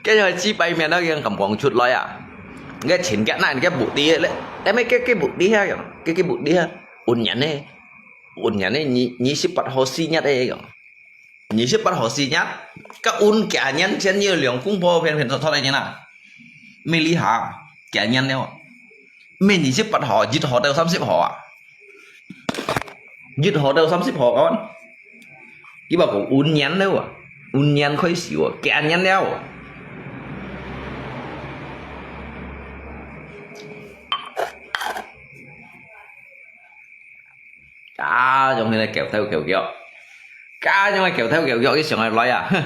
這樣幾百年啊，佢敢講出來啊？該錢該哪，該目的咧，但係該，該目的啊，該，該目的啊，運年呢，運年呢，二，二十八號四月个樣。 二十八號四月，該運幾年前有兩公婆片片出，出來个啦。沒理下，幾年了。沒二十八號，一號到三十號啊。一號到三十號，看。佢話講運年了啊，運年開始啊，幾年了啊。啊，用佢个狗頭狗腳，啊，用佢狗頭狗腳，佢想愛來啊，哼！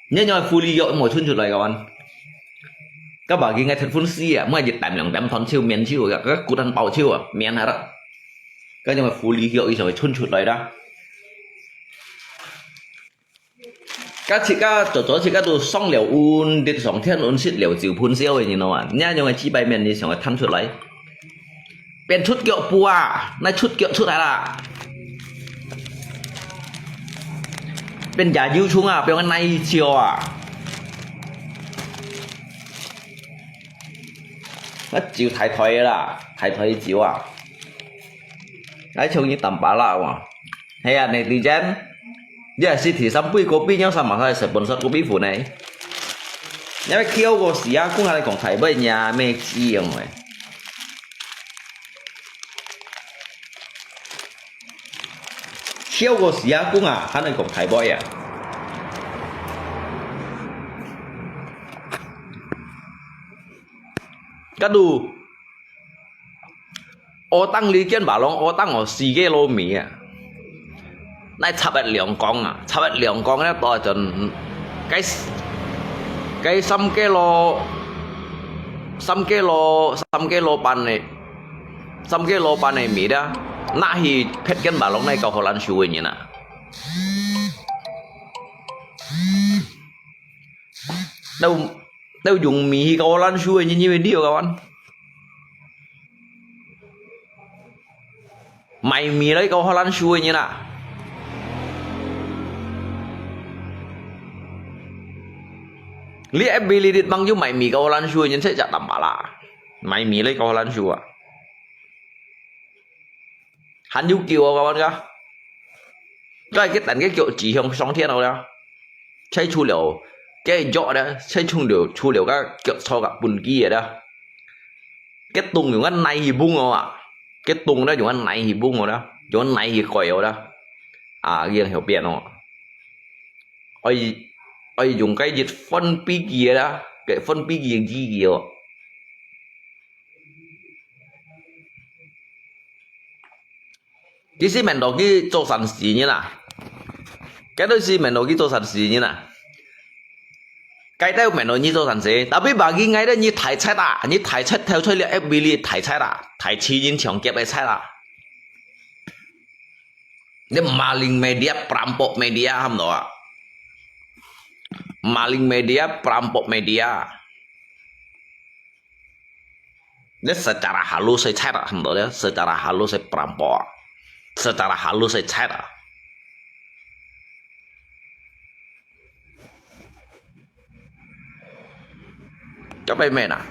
你用个狐狸藥無伸出來个完。該把佢个鐵粉絲啊，每日啖兩啖吞手、面手个，該骨蛋包手啊，面下啦。該用个狐狸藥，佢想愛伸出來啦。 該自家做做自家都上了運，跌上天運，食了酒噴燒个，你知道嗎？你用个幾百面，你想愛探出來，變出腳步啊，來出腳出來啦，變野油蟲啊，變个泥鰍啊，該酒太退啦，太退酒啊，該像你淡巴啦哇。 係啊，netizen，你係提三杯kopi，你sama saya sponsor kopi pun呢？因為Q个時啊，講下你講大杯，你啊，咩知樣誒。Q个時啊，講啊，還能講大杯啊。Kadu, 我當你見馬龍，我當我四个老米啊！那插一兩講啊，插一兩講咧，到陣，該該三个老，三个老，三个老闆个，三个老闆个米咧，那去別見馬龍那个荷蘭手个人啊！都都用米去荷蘭手个人，因為你有个玩。 買米來搞荷蘭手个人啊！你ability mang有買米搞荷蘭手个人，實在淡巴啦！買米來搞荷蘭手啊！還有救啊，kawan个！該个等个腳指向上天好了，才除了个腳咧，才除了除了个腳錯个本機个咧。 該洞用个泥去崩哦啊！該洞咧用个泥去崩哦啦，用个泥去蓋哦啦。啊，佢樣後變哦。愛愛用該一分比例个啦，該分比例个機器哦。 其實面到佢做善事人啊，該都係面到佢做善事人啊。該都面到你做善事，tapi bagi𠊎咧，你大賊啊，你大賊偷出了F B裡大賊啊，大賊人搶劫个賊啊。你maling media、perampok media，喊到啊？Maling media、perampok media。 你secara halus係賊啊，喊到咧，secara halus係perampok，secara halus係賊啊。做咩面啊？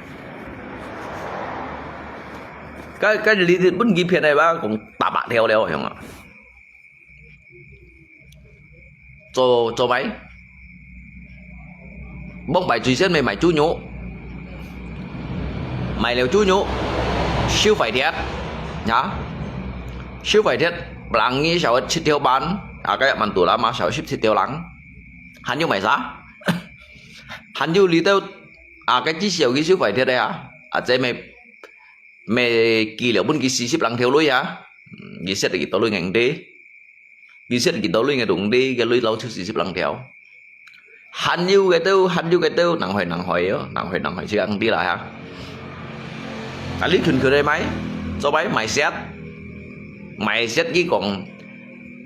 該該你分佢騙个話，講打百條了，係嘛？做做咩？往擺最先咪賣豬肉，賣了豬肉，收壞忒，啊，收壞忒，人你少七條半，啊，該滿肚啦嘛，少十七條人，還有賣啥？還有你兜啊，該至少佢收壞忒个啊，啊，這咪咪寄了分佢四十零條鐳啊，佢食得幾多鐳硬啲？ 佢食幾多鐳个東西，个鐳撈出四十零條。還有个兜，還有个兜，能害能害哦，能害能害，就恁樣啦哈。啊，你群群个買，做買買set，買set佢講，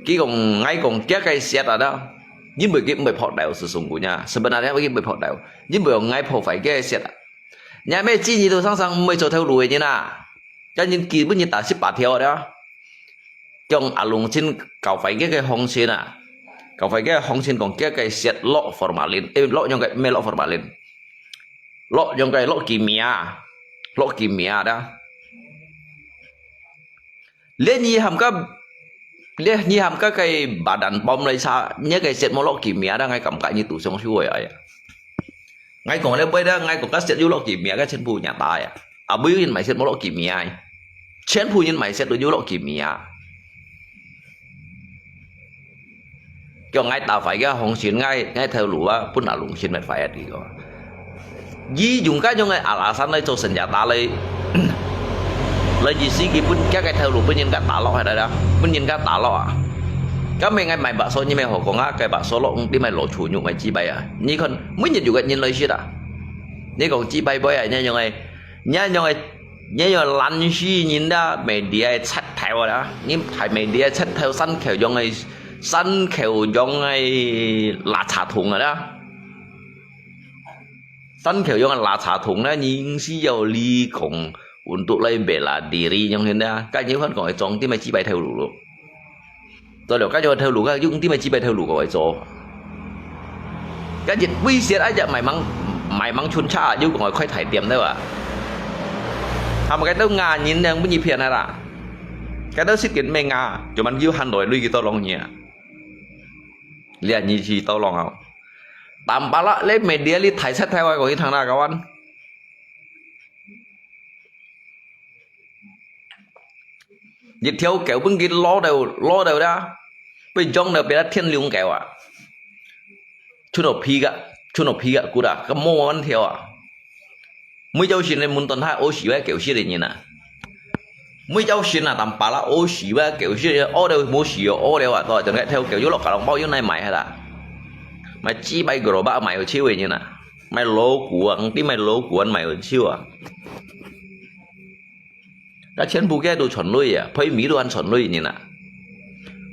佢講，𠊎講，這个set啊，因為佢毋會破掉，是送佢呀，sebenarnya佢毋會破掉，因為𠊎破壞个set啊。你還沒建議到上上毋會做頭路个人啊，叫人基本人打十八條的啊。 講阿龍親搞壞个个行情啊，搞壞个行情講个个set落formalin，誒，落用个，毋係落formalin，落用个落kimia，落kimia的。連你喊个，連你喊个个badan pom來查，你个set無落kimia的，𠊎感覺你都想收回來呀。 𠊎講咧，買咧，𠊎講个set有落kimia，个全部nyata呀。啊，無有人買set無落kimia，全部人買set都有落kimia。叫𠊎打壞个行情，𠊎，𠊎頭路啊，分阿龍先買壞啊，這個。佢用該種个alasan來做senjata來，來意思佢分，佢个頭路分人家打落下來啦，分人家打落啊。今日𠊎買bakso，你買好講啊，該bakso落，你買落豬肉，買雞排啊。你看，每日有个人來食啊。 你講雞排杯啊，你用个，你用个，你用爛死人啦，media个贼頭啦，你大media个贼頭，山口洋个，山口洋个垃圾桶啊啦，山口洋个垃圾桶啦，你需要你講，untuk來bela diri，用現在啊，該你看講个裝，你買雞排頭路咯。 做了，該種頭路，該用點个雞排頭路過來做。該一威脅，哎呀，買盲，買盲春茶，又講開大店對吧？他們該兜亞人呢，不你騙的啦。該兜食緊咩啊？就問有很多鐳去到弄你啊。你啊，你去到弄啊。Tampalak，你media你大出台灣，講一趟啦，kawan。 一條狗分佢挵到，挵到啦，被撞到變成天龍狗啊！伸到皮个，伸到皮个骨啊，个無恁條啊！每朝晨个門端下屙屎个狗屎个人啊！每朝晨啊，Tampalak屙屎个狗屎，屙到無屎哦，屙了啊，到陣个條狗又落架，包又來賣下啦！賣雞排、gerobak賣有錢个人啊！賣老古啊，你賣老古啊，賣有錢啊！ 該全部个都賺鐳啊，賠米都還賺鐳呢啦，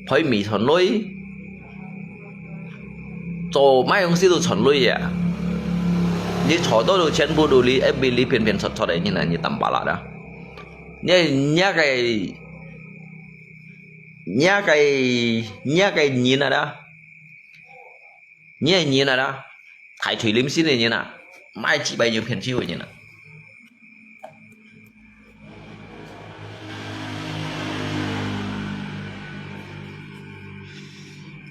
賠米賺鐳，做麼个東西都賺鐳啊。你做到都全部都你，F B你騙騙撮撮个，你那你Tampalak啊。你，你个，你个，你个人啊啦，你个人啊啦，大腿林心个人啊，賣雞排就騙手个人啊。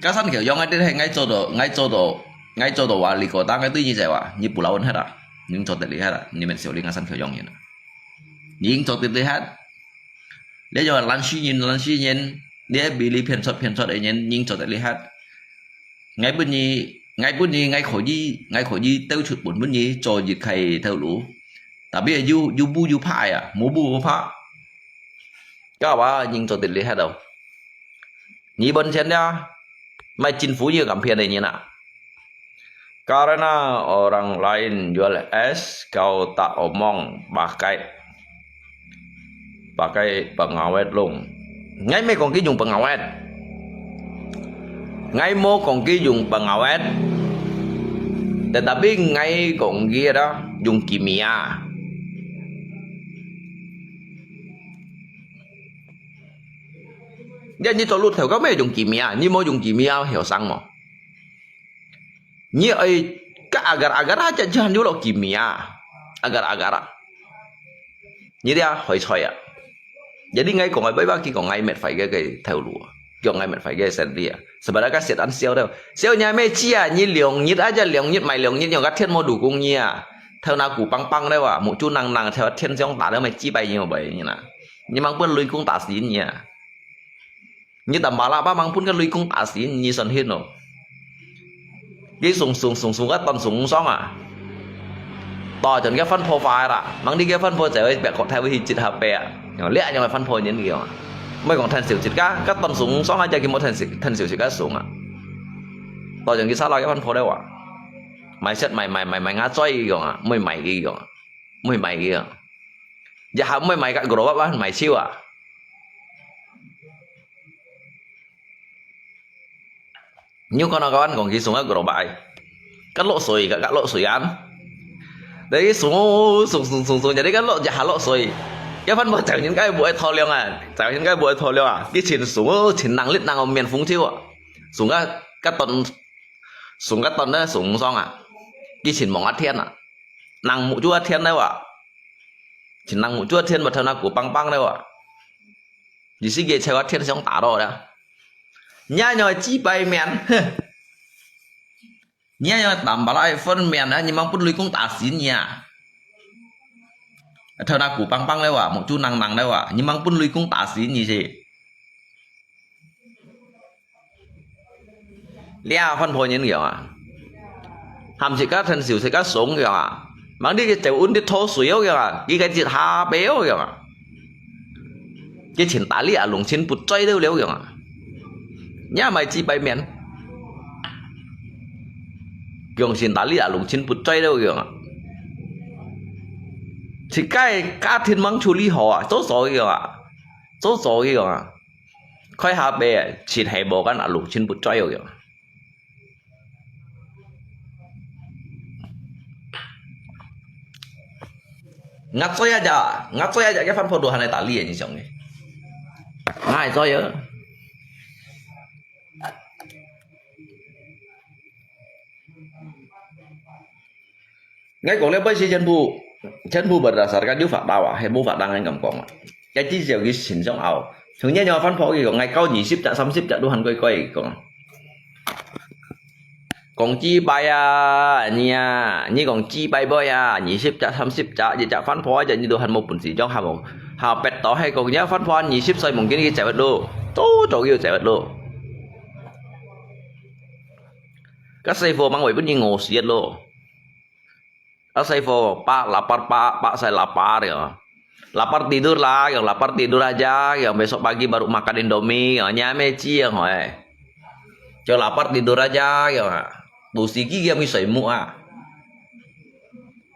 該山口洋个，這係𠊎做到，𠊎做到，𠊎做到話，你個當个對你在話，你不老人忒啊，你做得厲害啊，你們小林个山口洋人啊，你做得厲害。你就話爛死人，爛死人，你還比你騙出騙出个人，你做得厲害。𠊎分你，𠊎分你，𠊎可以，𠊎可以兜出本分你做一个頭路，tapi又，又不又怕呀，無不無怕。 該話人做得厲害哦。你本錢呀，賣政府又敢騙个人啊。Karena orang lain jual es, kau tak omong, pakai, pakai pengawet long. 𠊎無講佢用pengawet，𠊎無講佢用pengawet，tetapi𠊎講佢啦，用kimia。 你，你做老頭个無用kimia，你無用kimia曉生無？你愛个agar-agar啊，就，就有落kimia，agar-agar啊。你這海菜啊， Jadi𠊎講个，bagi佢講𠊎搣壞个个頭路啊，講𠊎搣壞个生理啊。Sebab ka siat an siau tu. Siau你乜知啊，你兩日啊，這兩日買兩日，用个天無路公你啊。頭那骨棒棒了啊，目珠năng năng，頭天上打了乜幾百年不你啦。你忙分雷公打死你啊。你打麻辣吧，忙分个雷公打死你，你算hin咯。 佢送送送送个當送爽啊！到陣个番婆壞啦，吂知个番婆就會別個太會去接下背啊！這樣个番婆人佢啊，毋係講趁少食个，个當送爽啊，就佢無趁少趁少食个送啊！到陣佢沙拉个番婆咧話，買食買買買買牙嘴佢講啊，毋會買佢講啊，毋會買佢啊，一下毋會買个，gua啊，買燒啊！ Nyo kono kawan kong kisung aku robai. Kan lok soi ka, kan lok soi an. Dari sung sung sung sung sung jadi kan lok jaha lok soi. Ya fan bo chang nyin kai buai tho liang an. Chang nyin kai buai tho liang a. Ki chin sung chin nang lit nang om mian fung chiu. Sung ka ka ton sung ka ton na sung song a. Ki chin mong a thian a. Nang mu chu a thian na wa. Chin nang mu chu a thian ba thau na ku pang pang na wa. Di si ge cheu a thian siang ta ro da. Nya nyo chi pai mian. Nya nyo tam ba lai phun mian a, nyi mang pun lui kung ta sin nya. Thau na ku pang pang le wa, mu chu nang nang le wa, nyi mang pun lui kung ta sin nyi si. Lia phan pho nyin kiang a. Ham sit ka then siu sit ka sung kiang a. Mang di ke cheu un di tho sui kiang a. Ki ka chit ha pe kiang a. Ki chin ta li a lung chin put choi liu liu kiang a. Nya mai chi pai mian. Kiang chin ta li a lung chin put choi liu kiang a. Sit kai ka thin mang chu li ho a. Zo zo kiang a. Zo zo kiang a. Khoi ha pe, chin hei bo kan a lu chin put choi yo. Ngat choi aja, ngat choi aja ke fan pho du han ta li ni siang ni. Ngai choi yo. Ngai kong le pai si chen pu, chen pu berdasarkan yu fak dawa, he bu fak dang ngai kam kong. Cái chỉ chiều cái xin trong ao. Thường nhớ nhau phân phối cái kong ngai cao nhị sip chả, sam sip chả, đủ hẳn quay quay kong. Kong chi bai à, nhi à, nhi kong chi bai boy à, nhị sip chả, sam sip chả, gì chả phân phối chả, nhi đủ hẳn một bún xì trong hàm. Hào pet tỏ hay kong nhớ phân phối nhị sip soi mong kiến cái chả vật lô. Tô trâu yêu chả vật lô. Các sư phụ mang về bên nhi ngô siết lô. Asai fo, Pak, lapar, Pak, Pak, saya lapar, ya. Lapar tidur lah, ya, lapar tidur aja, ya, besok pagi baru makan Indomie, ya, nyame ciang, hoi. Ya, lapar tidur aja, ya. Tu siki ya mi sai mu, ah.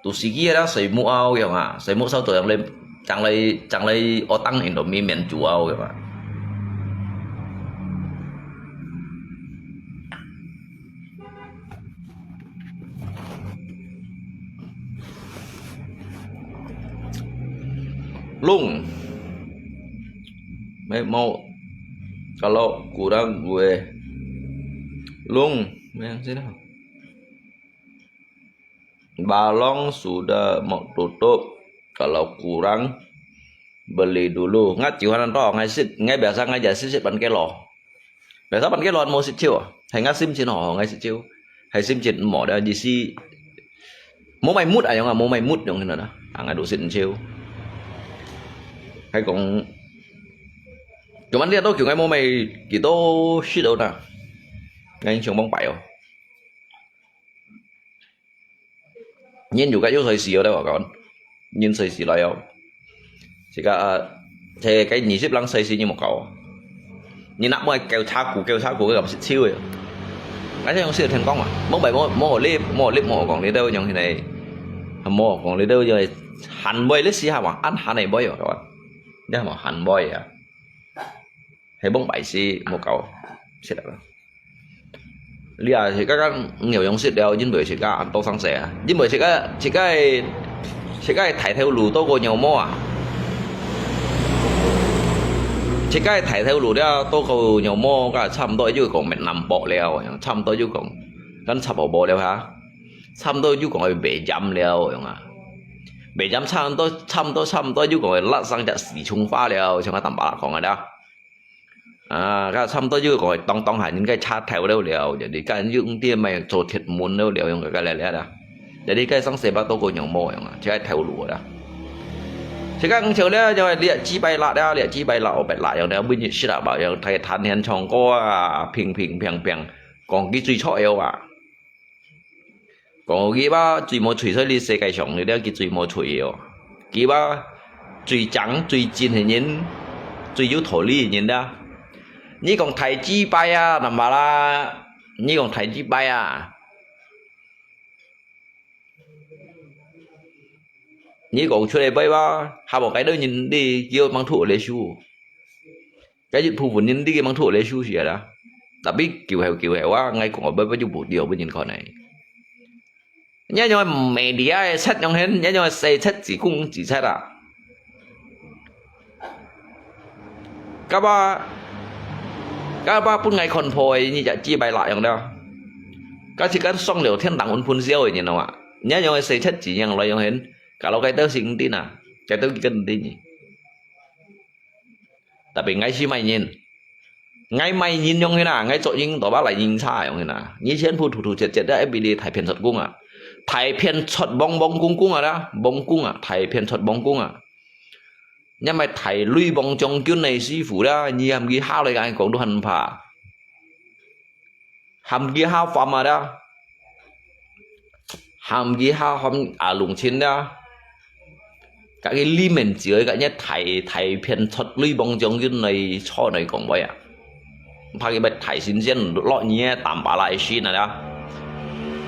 Tu siki ya sai mu, au, ya, ah. Sai mu sao tu yang le, chang lai, chang lai otang Indomie mian chu, au, ya, ah. Lung. Mai mau kalau kurang gue. Lung, mai yang sini. Balong sudah mau tutup. Kalau kurang beli dulu. Ngat jiu han to, ngai sit, ngai biasa ngai ja sit sit pan kelo. Biasa pan kelo mo sit chiu. Hai ngai sim chin ho, ngai sit chiu. Hai sim chin mo da di si. Mo mai mut ayong, mo mai mut yong hina da. Ang adu sit chiu. Hai kong. Cuman dia to kiu ngai mo mai kito sit do na. Ngai chong bong pai o. Nyin yu ka yu sai si yo da wa kawan. Nyin sai si lai yo. Sika, ah, thế cái nhị sip lang sai si nyi mo kau. Nyi nak mo kêu cha ku, kêu cha ku cái gặp sit chiu yo. Cái thế yong sit thiên kong mà. Mo bai mo, mo lip, mo lip mo kong li đâu yong hina. Mo kong li đâu yong han boy li si ha ma, an han này boy yo kawan. Nè mo han boy ya. He bông bai si mo kau. Sit da. Lia sit ka kan nhiều yong sit liao, yin bơi sit ka an to sang se. Yin bơi sit ka, sit ka, sit ka thải theo lũ tô cô nhiều mo à. Sit ka thải theo lũ liao tô cô nhiều mo ka chăm đôi yu kong mệt nằm bỏ liao, chăm đôi yu kong. Kan chăm bỏ bỏ liao ha. Chăm đôi yu kong bị jam liao yong à. 每站差毋多，差毋多，差毋多，又講會落成隻四川話了，像阿淡巴拉講个啦。啊，該差毋多又講會當當下人个車頭了了，人哋該用啲咩做鐵門了了，用个个了了啦。人哋該上西北到過樣無樣啊，就係頭路啦。自家講笑了，就係你幾百辣了，你幾百辣，五百辣，樣了，每日食啊飽，樣大家談天唱歌啊，乒乒乓乓，講佢最錯了啊。 講佢話最無趣在這世界上，你了佢最無趣哦。佢話最正、最真个人，最有道理个人啦。你講大幾擺啊，淡巴拉，你講大幾擺啊，你講出來白話，還無該兜人你叫吂吐來輸。 該一部分人你个吂吐來輸死啦。Tapi久後久後啊，𠊎講个白話就無對分人看个。你用media个set用現，你用細set自講自set啊。該把，該把分𠊎看破个，你就幾百辣樣了。該是該上了天堂分分笑个人了嘛。你用細set自樣來用現，kalau該兜是毋定啊，該兜佢跟毋定呢。 Tapi𠊎係麼人？𠊎麼人樣形啊？𠊎做人都把來人差樣形啊？你全部突突切切个，everyday大騙出公啊！大騙出幫幫公公啊啦，幫公啊，大騙出幫公啊！你乜大鐳幫將軍个師傅啦，你喊佢下來，𠊎講都很怕。 喊佢下凡啊啦，喊佢下凡阿龍親啦，該个裡面只有一個人大大片出鐳幫將軍來坐來講話啊，怕佢乜大神仙落你个淡巴拉个心啊啦。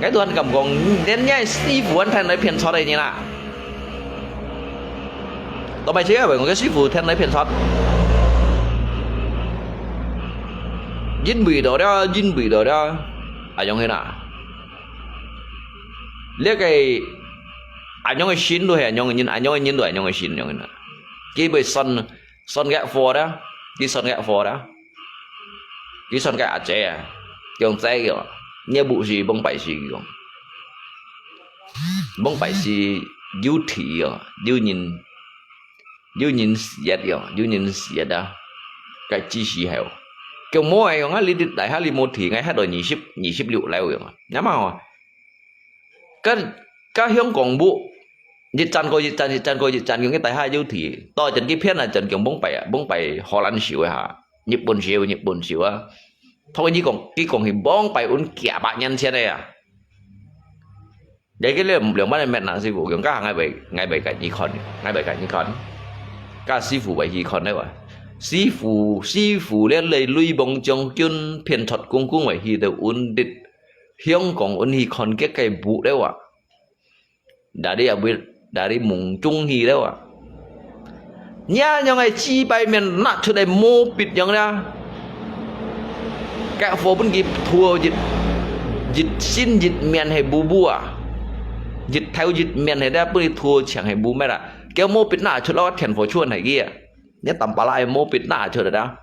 𠊎都還敢講，連你个師傅還聽來騙出來呢啦。 都毋係，𠊎講个師傅聽來騙出。因為到了，因為到了，啊，樣形啊。這个，啊，樣个心都係，啊，樣个人，啊，樣个人都係，啊，樣个心，樣形啊。佢會算，算个貨啦，佢算个貨啦。佢算个阿姐啊，用這个，你也毋係幫拜師个。 往擺時有地哦，有人，有人事業哦，有人事業啊，該支持係哦。佢無个樣啊，你，你大下你無地，𠊎歇到二十，二十六樓樣啊，那麼哦，該，該香港屋，一層過一層，一層過一層，佢大下有地，到一陣佢偏啊，一陣佢往擺啊，往擺荷蘭燒一下，日本燒，日本燒啊。同你講，佢講係往擺阮幾百年前个啊。 你个兩，兩萬个面啊，師傅，用該行𠊎會，𠊎會甲你看，𠊎會甲你看。該師傅會去看个哇。師傅，師傅，你來雷蒙將軍騙出公公會去到阮兜香港，阮去看佢个屋个哇。哪裡也會，哪裡夢中去个哇。 你恁樣个幾百面拿出來無必要啦。該貨分佢塗一，一身一面係烏烏啊，一頭一面係咧分佢塗像係烏咩啦。佢無必拿出來，天火出係佢啊。你淡薄仔係無必拿出來啦。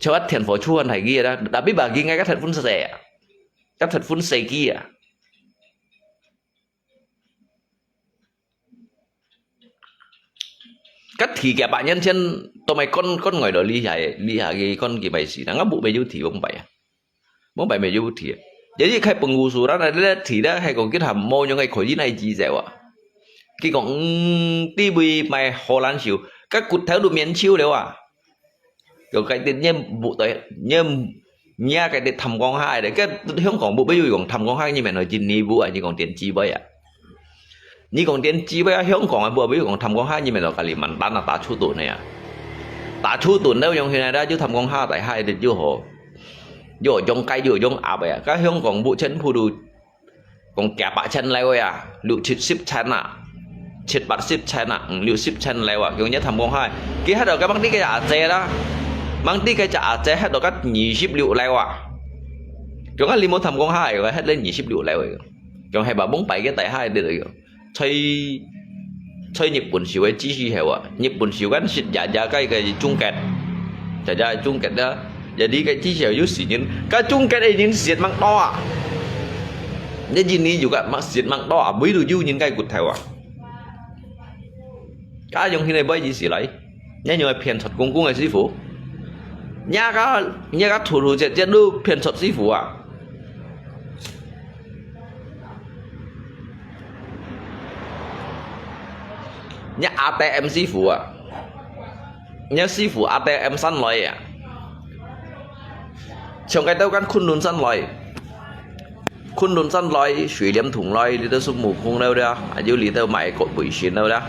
像天火出係佢啦，tapi bagi𠊎該忒分細啊，該忒分細佢啊。 該地幾百年前，都毋係講，講外頭這下，這下个講佢毋係事，人家屋乜有地往擺啊，往擺乜有地啊。Jadi開penggusuran啊，這地咧係講佢還無用个可以來支持啊。佢講，嗯，地位賣荷蘭手，該骨頭都免收了啊。 有該兜你毋對，你毋，你啊該兜貪光下个，該香港屋乜有用貪光下，你免去印尼屋啊，你講電子杯啊。你講電子杯啊，香港个屋乜有用貪光下，你免去Kalimantan啊，打出盾个啊。打出盾了用起來啦，就貪光下大下个就好。又用雞又用鴨个啊，該香港屋全部都 講幾百千樓个啊，六七十千啊，七八十千啊，五六十千樓啊，佢講你貪光下，佢歇到該吂知該隻阿姐啦，吂知該隻阿姐歇到該二十六樓啊。佢講你無貪光下，佢歇到二十六樓个，佢講係吧，往擺个大下个對了，在 在日本手个支持後啊，日本手間食爺爺該个總結，爺爺總結啦，爺爺个支持後有時間，該總結个人食吂多啊。你印尼有个吂食吂多啊，唯獨有人該骨頭啊。該樣形个買幾時來？你用騙出公公个師傅？你个，你个突突切切都騙出師傅啊！你A T M師傅啊！你師傅A T M山來啊！像該兜間昆崙山來。 昆崙山來，水簾洞來，這兜孫悟空了了，還有這兜賣國培訓了了。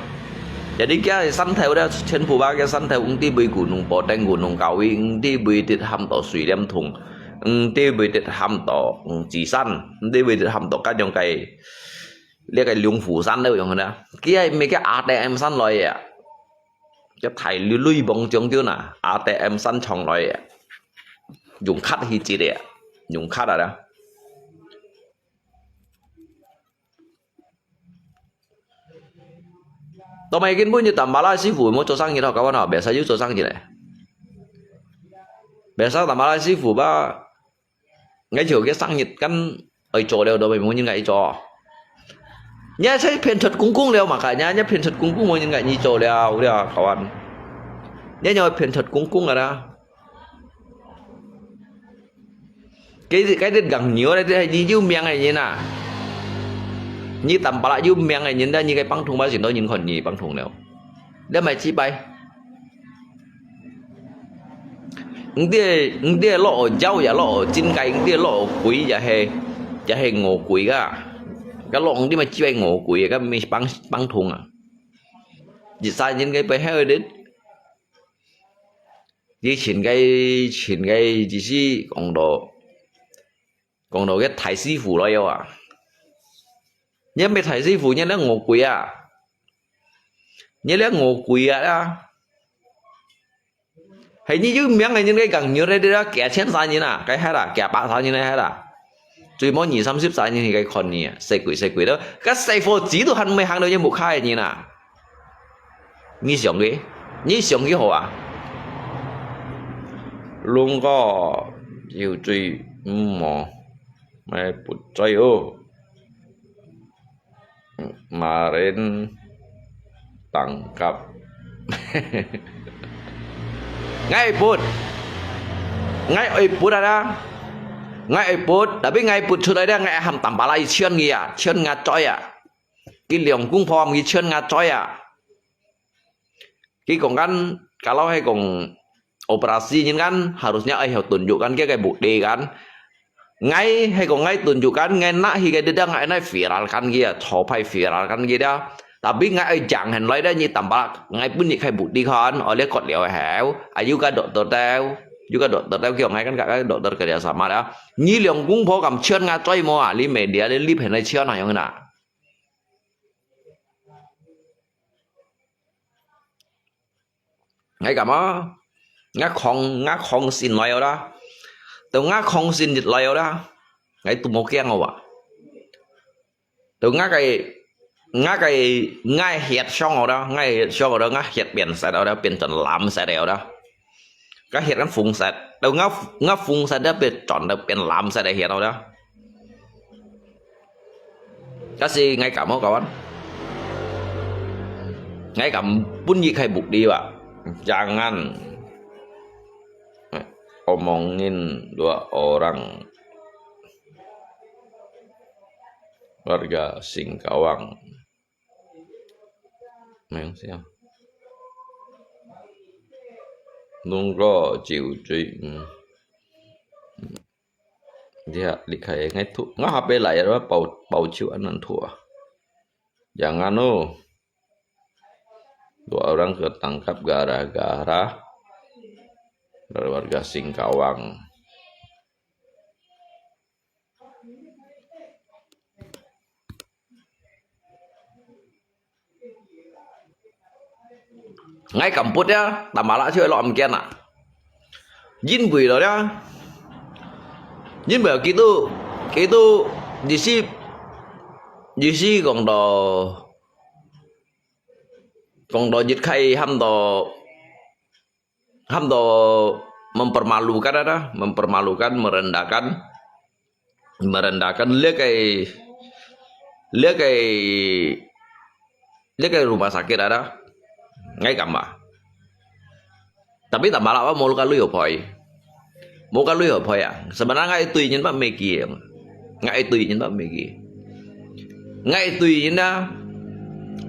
Jadi佢个山頭了，全部把佢个山頭，毋知會古農寶殿、古農教會，毋知會得喊到水簾洞，毋知會得喊到，嗯，智山，毋知會得喊到該樣个，這个龍虎山了樣个啦。佢个乜个A T M山來啊！佢大雷雷暴將軍啊，A T M山上來啊！用卡去接个，用卡啊啦！ 到尾根本就Tampalak師傅無做生意咯，kawan啊，biasa就做生意咧。Biasa Tampalak師傅吧，𠊎就个生意跟愛做了，到尾無人愛做。你係騙出公公了嘛，看你，你騙出公公，無人愛你做了，了，kawan。你又騙出公公个啦。 該，該隻耕牛个，這係你有命个人啊！你Tampalak有命个人，但你个幫同，麼个人看你幫同了？你毋係自敗？你這，你這落腰也落真个，你這落鬼也係，也係餓鬼啊！該落你毋係自敗餓鬼啊，該毋係幫，幫同啊！一儕人个背後个人。 以前个，以前个，只係講到，講到个大師傅來喲啊！你毋係大師傅，你這餓鬼啊！你這餓鬼啊啦！係你有名个人个耕牛个，這幾千儕人啊，該係啦，幾百儕人个係啦。 最無二三十儕人去該看你啊，細鬼細鬼都，該細伙子都還毋會行到你屋下个人啊！你想佢，你想佢好啊？龍哥，有罪毋好，莫不罪哦。 Kemarin tangkap。𠊎會put，𠊎會put啊！𠊎會put，tapi𠊎put出來咧，𠊎喊Tampalak去穿佢啊，穿𠊎嘴啊！佢兩公婆毋去穿𠊎嘴啊！ 佢講kan，kalau係講operasi nyin kan harusnya愛曉tunjukkan佢个bukti kan。𠊎係講𠊎tunjukkan，𠊎拿去个地方，𠊎拿viralkan佢啊，潮牌viralkan佢啊。Tapi𠊎愛講現來咧，你Tampalak，𠊎分你个bukti看，哦，你割了後，啊，有个dokter兜，有个dokter兜，佢講𠊎kan个dokter kerja sama啊。你兩公婆敢穿𠊎嘴無啊？你media你立起來穿啊，樣啊？ 𠊎感覺，𠊎抗，𠊎抗性來了啦，到𠊎抗性一來了啦，𠊎都無驚了啊。到𠊎个，𠊎个，𠊎血上了啦，𠊎血上了啦，𠊎血變色了啦，變成藍色了啦。該血kan紅色，到𠊎，𠊎紅色了變轉了變藍色个血了啦。 Kasi ngai kamu kawan, ngai kam pun yi khai bukti ba, jangan omongin dua orang warga Singkawang. Neng siya. Nungko ciu cui. Dia, likai ngai thu, ngai hape lai ya, pau, pau ciu anan thu ah. Jangan oh. Dua orang ketangkap gara-gara dari warga Singkawang. Ngai kam put ya, Tampalak ciu lok am kian ah. Jin bui lo ya. Jin bui kitu, kitu, disi, disi kong do, kong do jit khai ham do, ham do mempermalukan ada, mempermalukan, merendahkan, merendahkan lihat kai, lihat kai, lihat kai rumah sakit ada. ，𠊎敢啊。Tapi tambah lah，無个鐳好賠，無个鐳好賠啊。Sebenarnya𠊎對人乜毋係佢，𠊎對人乜毋係佢，𠊎對人啊，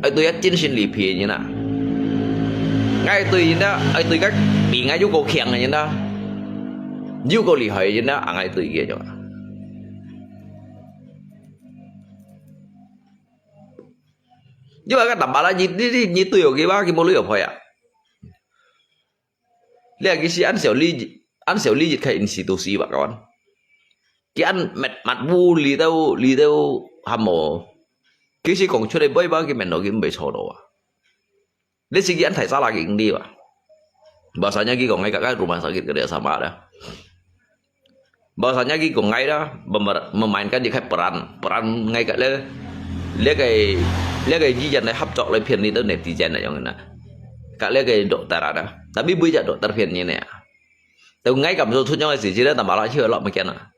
愛對啊盡心離別人啊，𠊎對人啊，愛對个比𠊎又過強个人啊，又過厲害个人啊，啊，𠊎對佢个。 你話个tambah lah，你你你你對佢話，佢無鐳好賠啊。你係佢係恁小利益，恁小利益个institusi吧，kawan。佢恁mat mat bu li tau li tau ham無？佢係講出來，bye bye，佢面到佢毋會錯到啊。 你係佢恁大salah佢應該啊。Bahasanya佢講，哎，kakak rumah sakit kerjasama dah. Bahasanya佢講，哎，dah，mem-，memainkan佢个peran，peran ngai kak le，這个這个語言來合作來騙你兜netizen啊，樣啊。Kak這个dokter啊，tapi bui jak dokter騙你呢。Tau ngai敢做出樣个事情呢，tambah lah去落物件啊。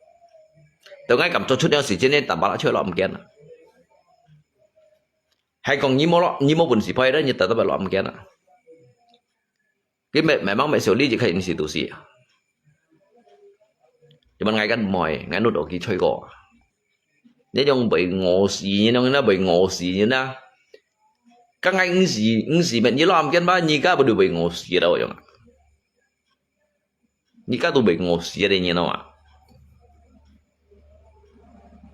Tau ngai敢做出樣个事情呢，tambah lah去落物件啊。 係講你無落，你無本事賠咧，你tetap落毋見啊。佢memang，memang乜小利益个institusi啊。Cuman𠊎kan毋會，𠊎都落去吹過。你種會餓死，你種那會餓死，你那。Kan𠊎毋係，毋係乜你落毋見吧，你家不就會餓死了，我講啊。 你家都會餓死个，你知道嗎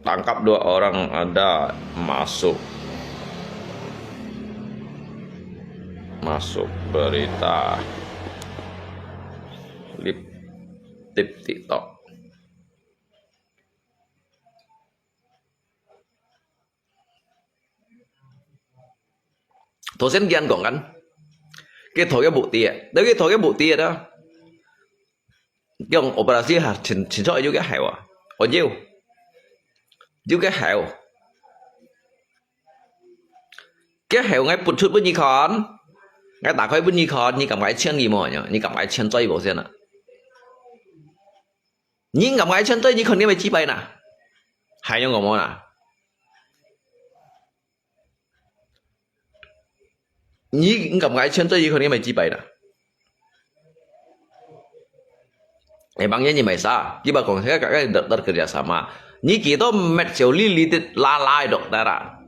？Tangkap dua orang ada masuk, masuk berita. Lip tip TikTok. 頭先佢恁講緊，佢討个目的啊，但佢討个目的啊，講operasi哈，清，清楚有个效啊，哦有，有个效，个效𠊎撥出分你看，𠊎打開分你看，你敢愛錢佢無？你敢愛錢追無先啊？你敢愛錢追，你肯定會失敗呐，還用講無呐？ 你，你敢愛錢追，你肯定會失敗啦。Emangnya你買啥？Kita講，該，該，該，dokter kerjasama。你幾多乜小利益个拉拉个dokter啊？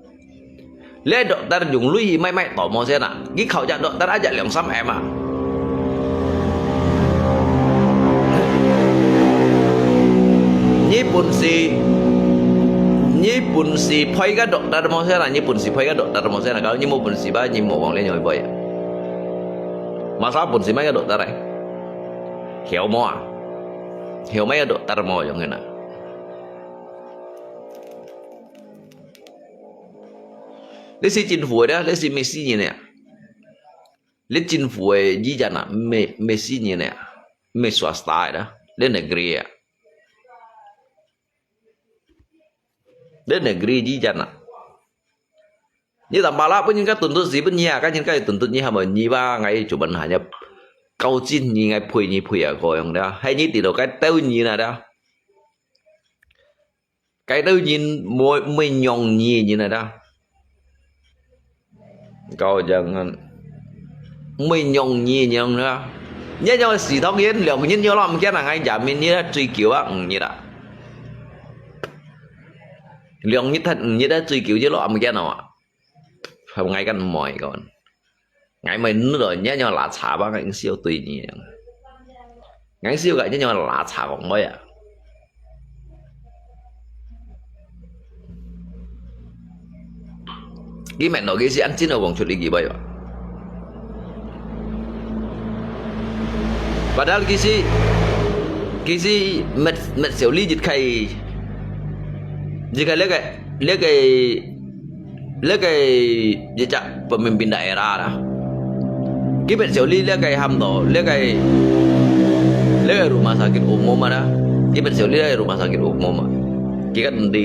你dokter用鐳買買到無先啊？你靠隻dokter aja兩三M啊？ 你本事，你本事賠个dokter無先啦，你本事賠个dokter無先啦，kalau你無本事吧，你無講你會賠啊。Masa本事買个dokter欸？曉無啊？曉買个dokter無用个啦。你係政府个，你係Messi人个啊？ 你政府个醫院啊，毋係，毋係私人个啊，毋係swasta个啊，你negeri啊。你negeri醫院啊。你tambah lah分人家tuntut死分你啊，該人家tuntut你，還無你吧，𠊎做問下你，高進你，𠊎賠你賠啊，个樣个啊，還你跌到該兜你那个啊。 該兜人毋會，毋會讓你个人來个。Kau jangan，毋會讓你个人啦。你樣个死唐人，兩日又落毋見啊，𠊎jamin你啦，最久啊，五日啊。兩日忒五日啊，最久就落毋見啊嘛。 Hông ngai kan mòi kon. Ngai mòi nư lòi nhá nyo lá chả bang ngai siêu tùy nyi. Ngai siêu gak nhá nyo lá chả kong mòi à. Ki mèn lò ki si ăn chín lò kong chut li ki bòi à. Padahal ki si, ki si mèt, mèt siêu li jit khai, jit khai lek, lek, lek, jejak pemimpin daerah lah. Ki mèt siêu li lek ham to, lek, lek rumah sakit umum ada. Ki mèt siêu li lek rumah sakit umum. Ki kan di.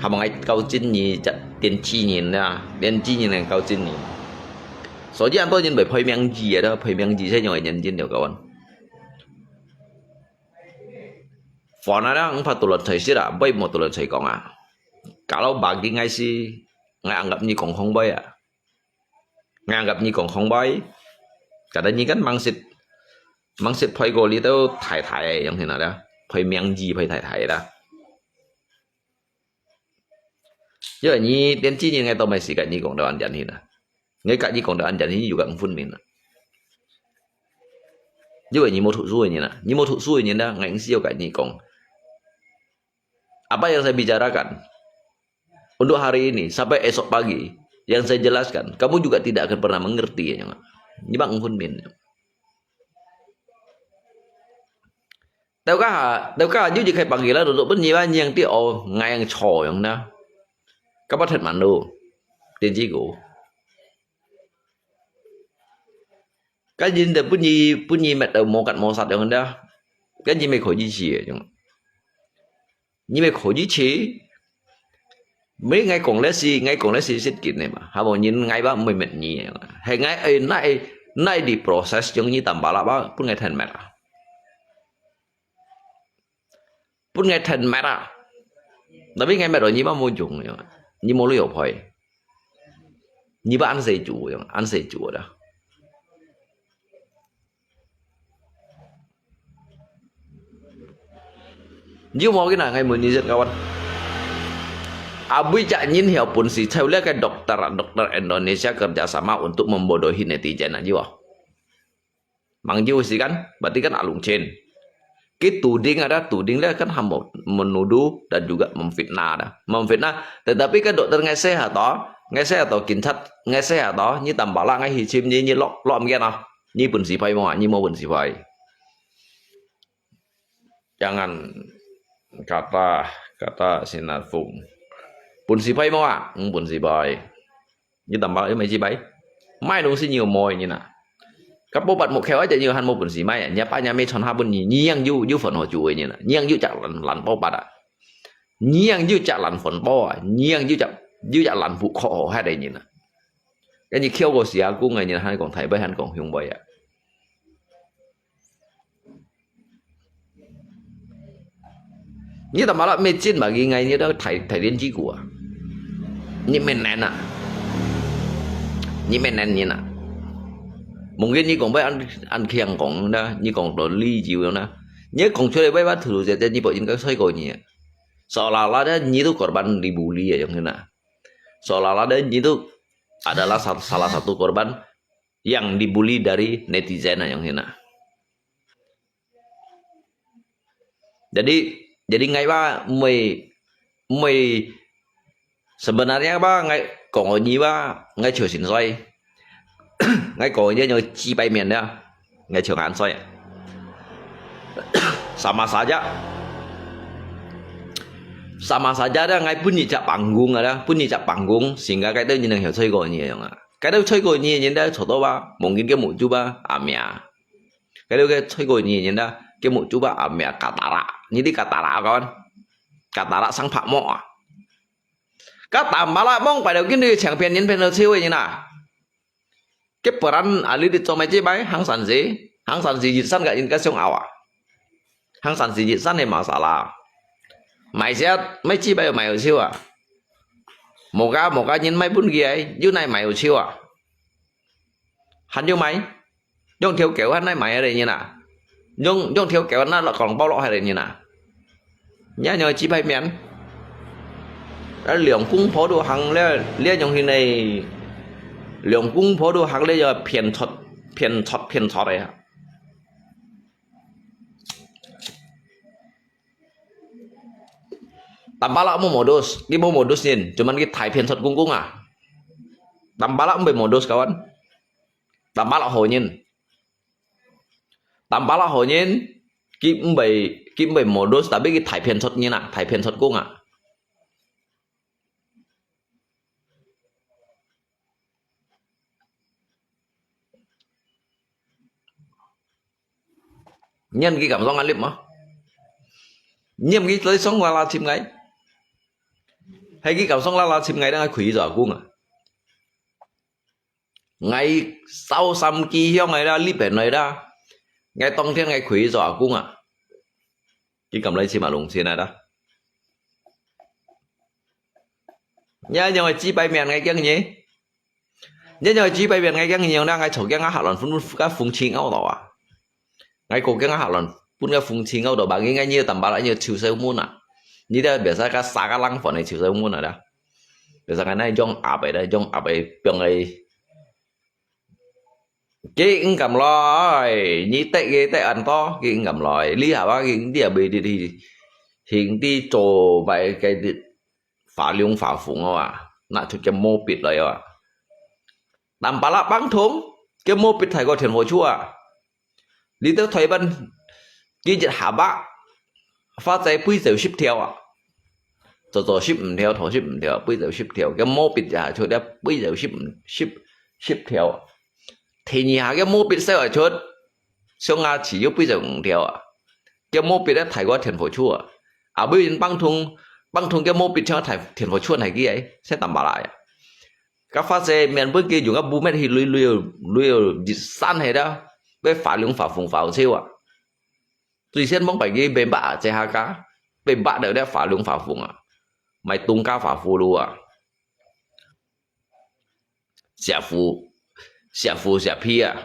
Hàm ngai kau chín nyi chặt tiên tri nyi na, tiên tri nyi nang kau chín nyi. Sò ji an to nyin bai phơi miang ji ada, phơi miang ji sai nyoi nyin jin liao kawan. Phone ada, ang pha tulon sai sira, bai mo tulon sai kong a. Kalau bagi ngai si, ngai anggap nyi kong hong bai a. ，𠊎anggap你講không會，kata你kan mangsit，mangsit phơi過你都太太樣形啦，phơi名字phơi太太啦。因為你電視人，𠊎都無時間你講到恁樣形啦，𠊎跟你講到恁樣形，又講分明啦。因為你無讀書个人啊，你無讀書个人啊，𠊎硬係要跟你講。Apa yang saya bicarakan untuk hari ini sampai esok pagi, yang saya jelaskan, kamu juga tidak akan pernah mengerti, ya. Ni bang pun min. Tau ka, tau ka, ju ji khai pagi la, duduk pun ni ba nyang ti o ngai yang cho yang na. Ka ba thet man lu. Tin ji ku. Ka jin de pun ni, pun ni met tau mo kat mo sat yang da. Ka jin me kho ji chi yang. Ni me kho ji chi. Mê ngai kong lê si, ngai kong lê si sit kin ne ma. Ha bo nyin ngai ba mê met ni. He ngai ai nai, nai di proses yang ni tambah lah ba, pun ngai then met ah. Pun ngai then met ah. Tapi ngai met ni ba mo jung ya. Ni mo lu yo phoi. Ni ba an se ju ya, an se ju da. Jiu mau kina ngai mun ni zet kawan. Abui cak nyin hiau pun si chau le kai doktor, doktor Indonesia kerjasama untuk membodohi netizen aja wah. Mang jiu si kan, berarti kan alung chen. Ki tuding ada tuding le kan hamba menuduh dan juga memfitnah ada. Memfitnah, tetapi kan doktor ngai sehat to, ngai sehat to, kinchat ngai sehat to, ni tambah lah ngai hichim ni ni lok lok mungkin ah. Ni pun si pai mo, ni mo pun si pai. Jangan kata, kata sinafung. Pun si pai mo ah, hmm, pun si pai. Ni tambah lah mai si pai. Mai dong si ni mo ni na. Ka po pat mo kheu aja ni han mo pun si mai. Ni apa ni mai chon ha pun ni, ni yang ju, ju phun ho ju ni na. Ni yang ju cak lan, lan po pat ah. Ni yang ju cak lan phun po ah. Ni yang ju cak, ju cak lan pu kho ho ha de ni na. Ka ni kheu ko si a kung ni han kong thai bai han kong hiung bai ah. Ni tambah lah mê chin bagi ngai ni dah thai, thai dien ji ku ah. Ni mê nen ah. Ni mê nen ni na. Mungkin ni kong bai an, an khiang kong dah, ni kong to li jiu na. Ni kong chui bai ba thu zet ni po in ka soi ko ni. Seolah-olah dah ni tu korban dibully ya yang na. Seolah-olah dah ni tu adalah sa-, salah satu korban yang dibully dari netizen yang hina. Jadi, jadi ngai ba mui, mui sebenarnya ba ngai kong ni ba ngai cheu sin soi. Ngai kong ni nyo chi bai mian da. Ngai cheu ngan soi. Sama saja. Sama saja da ngai pun ni cak panggung ada, pun ni cak panggung sehingga kai tu ni nang hiau soi ko ni yang ah. Cái đó吹過你年代坐到吧，望見个目珠吧，阿命。Cái đó个吹過你年代，个目珠吧，阿命，katarak。你知katarak kan？Katarak sang pak mo啊。Ka tambah lah mong pai dau kin dui chang pian nin pian dau chiu ni na. Cái peran ali di chong mai chi bai, hang san si, hang san si yit san ka in ka siung awa. Hang san si yit san ni masalah. Mai siat, mai chi bai mai chiu à. Một cái, một cái nhìn máy bún kia ấy, dưới này máy ở siêu à. Hẳn dưới máy. Dùng theo kiểu hẳn này máy ở đây như nào. Dùng, dùng theo kiểu nó là còn bao lọ hay là như nào. Nhá nhớ chỉ phải miễn. Đã lượng cung phó đồ hàng lẽ, lẽ dùng thì này. Lượng cung phó đồ hàng lẽ giờ phiền thoát, phiền thoát, phiền thoát đấy hả. Tambah lah mo modus, ki mo modus nyin, cuman ki thai phiền thoát kung kung à. Tambah lah mbai modus kawan. Tambah lah ho nyin. Tambah lah ho nyin, ki mbai, ki mbai modus, tapi ki thai phiền thoát nyin à, thai phiền thoát kung à. Nyan ki cảm xúc ngã lip mà. Nyiam ki tới sống là là chim ngay. Hay ki cảm xúc là là chim ngay đang khui giỏ cung à. Ngay sau xăm ki hiong ngay đó, lip hẹn ngay đó. Ngay tông thiên ngay khui giỏ cung à. Ki cảm lấy chim mà lùng xin này đó. Nhá, nhá, ngay chi bài miệng ngay kiăng nhỉ. 你若幾百遍，𠊎驚你用那𠊎吵驚啊，下輪分分个風清拗到啊。𠊎過驚啊，下輪分个風清拗到，bagi𠊎你tambah啦，你臭細蚊啊。你這biasa个啥个冷飯个臭細蚊啊啦。Biasa𠊎那種阿伯啦，種阿伯放个。佢毋敢來，你得个得恁多，佢毋敢來。你下把佢你也袂得去，行地做擺个花龍花鳳啊，拿出个毛筆來啊。Tambah啦，幫同，个毛筆大過電火柱啊。你到台灣，幾日下把，花仔飛走十條啊。早早十五條，頭十五條，飛走十條，个毛筆也出了，飛走十五，十，十條。第二下个毛筆燒啊出，上下只有飛走五條啊。个毛筆咧大過電火柱啊。啊，尾人幫同，幫同个毛筆像大電火柱大支个，先tambah啦呀。个花仔面本佢用个布面去累累累一山係啦，要花龍花鳳花笑啊。最先望擺佢被bắt啊，這下个被bắt到了花龍花鳳啊，賣東家花葫蘆啊。 蛇夫，蛇夫蛇皮啊，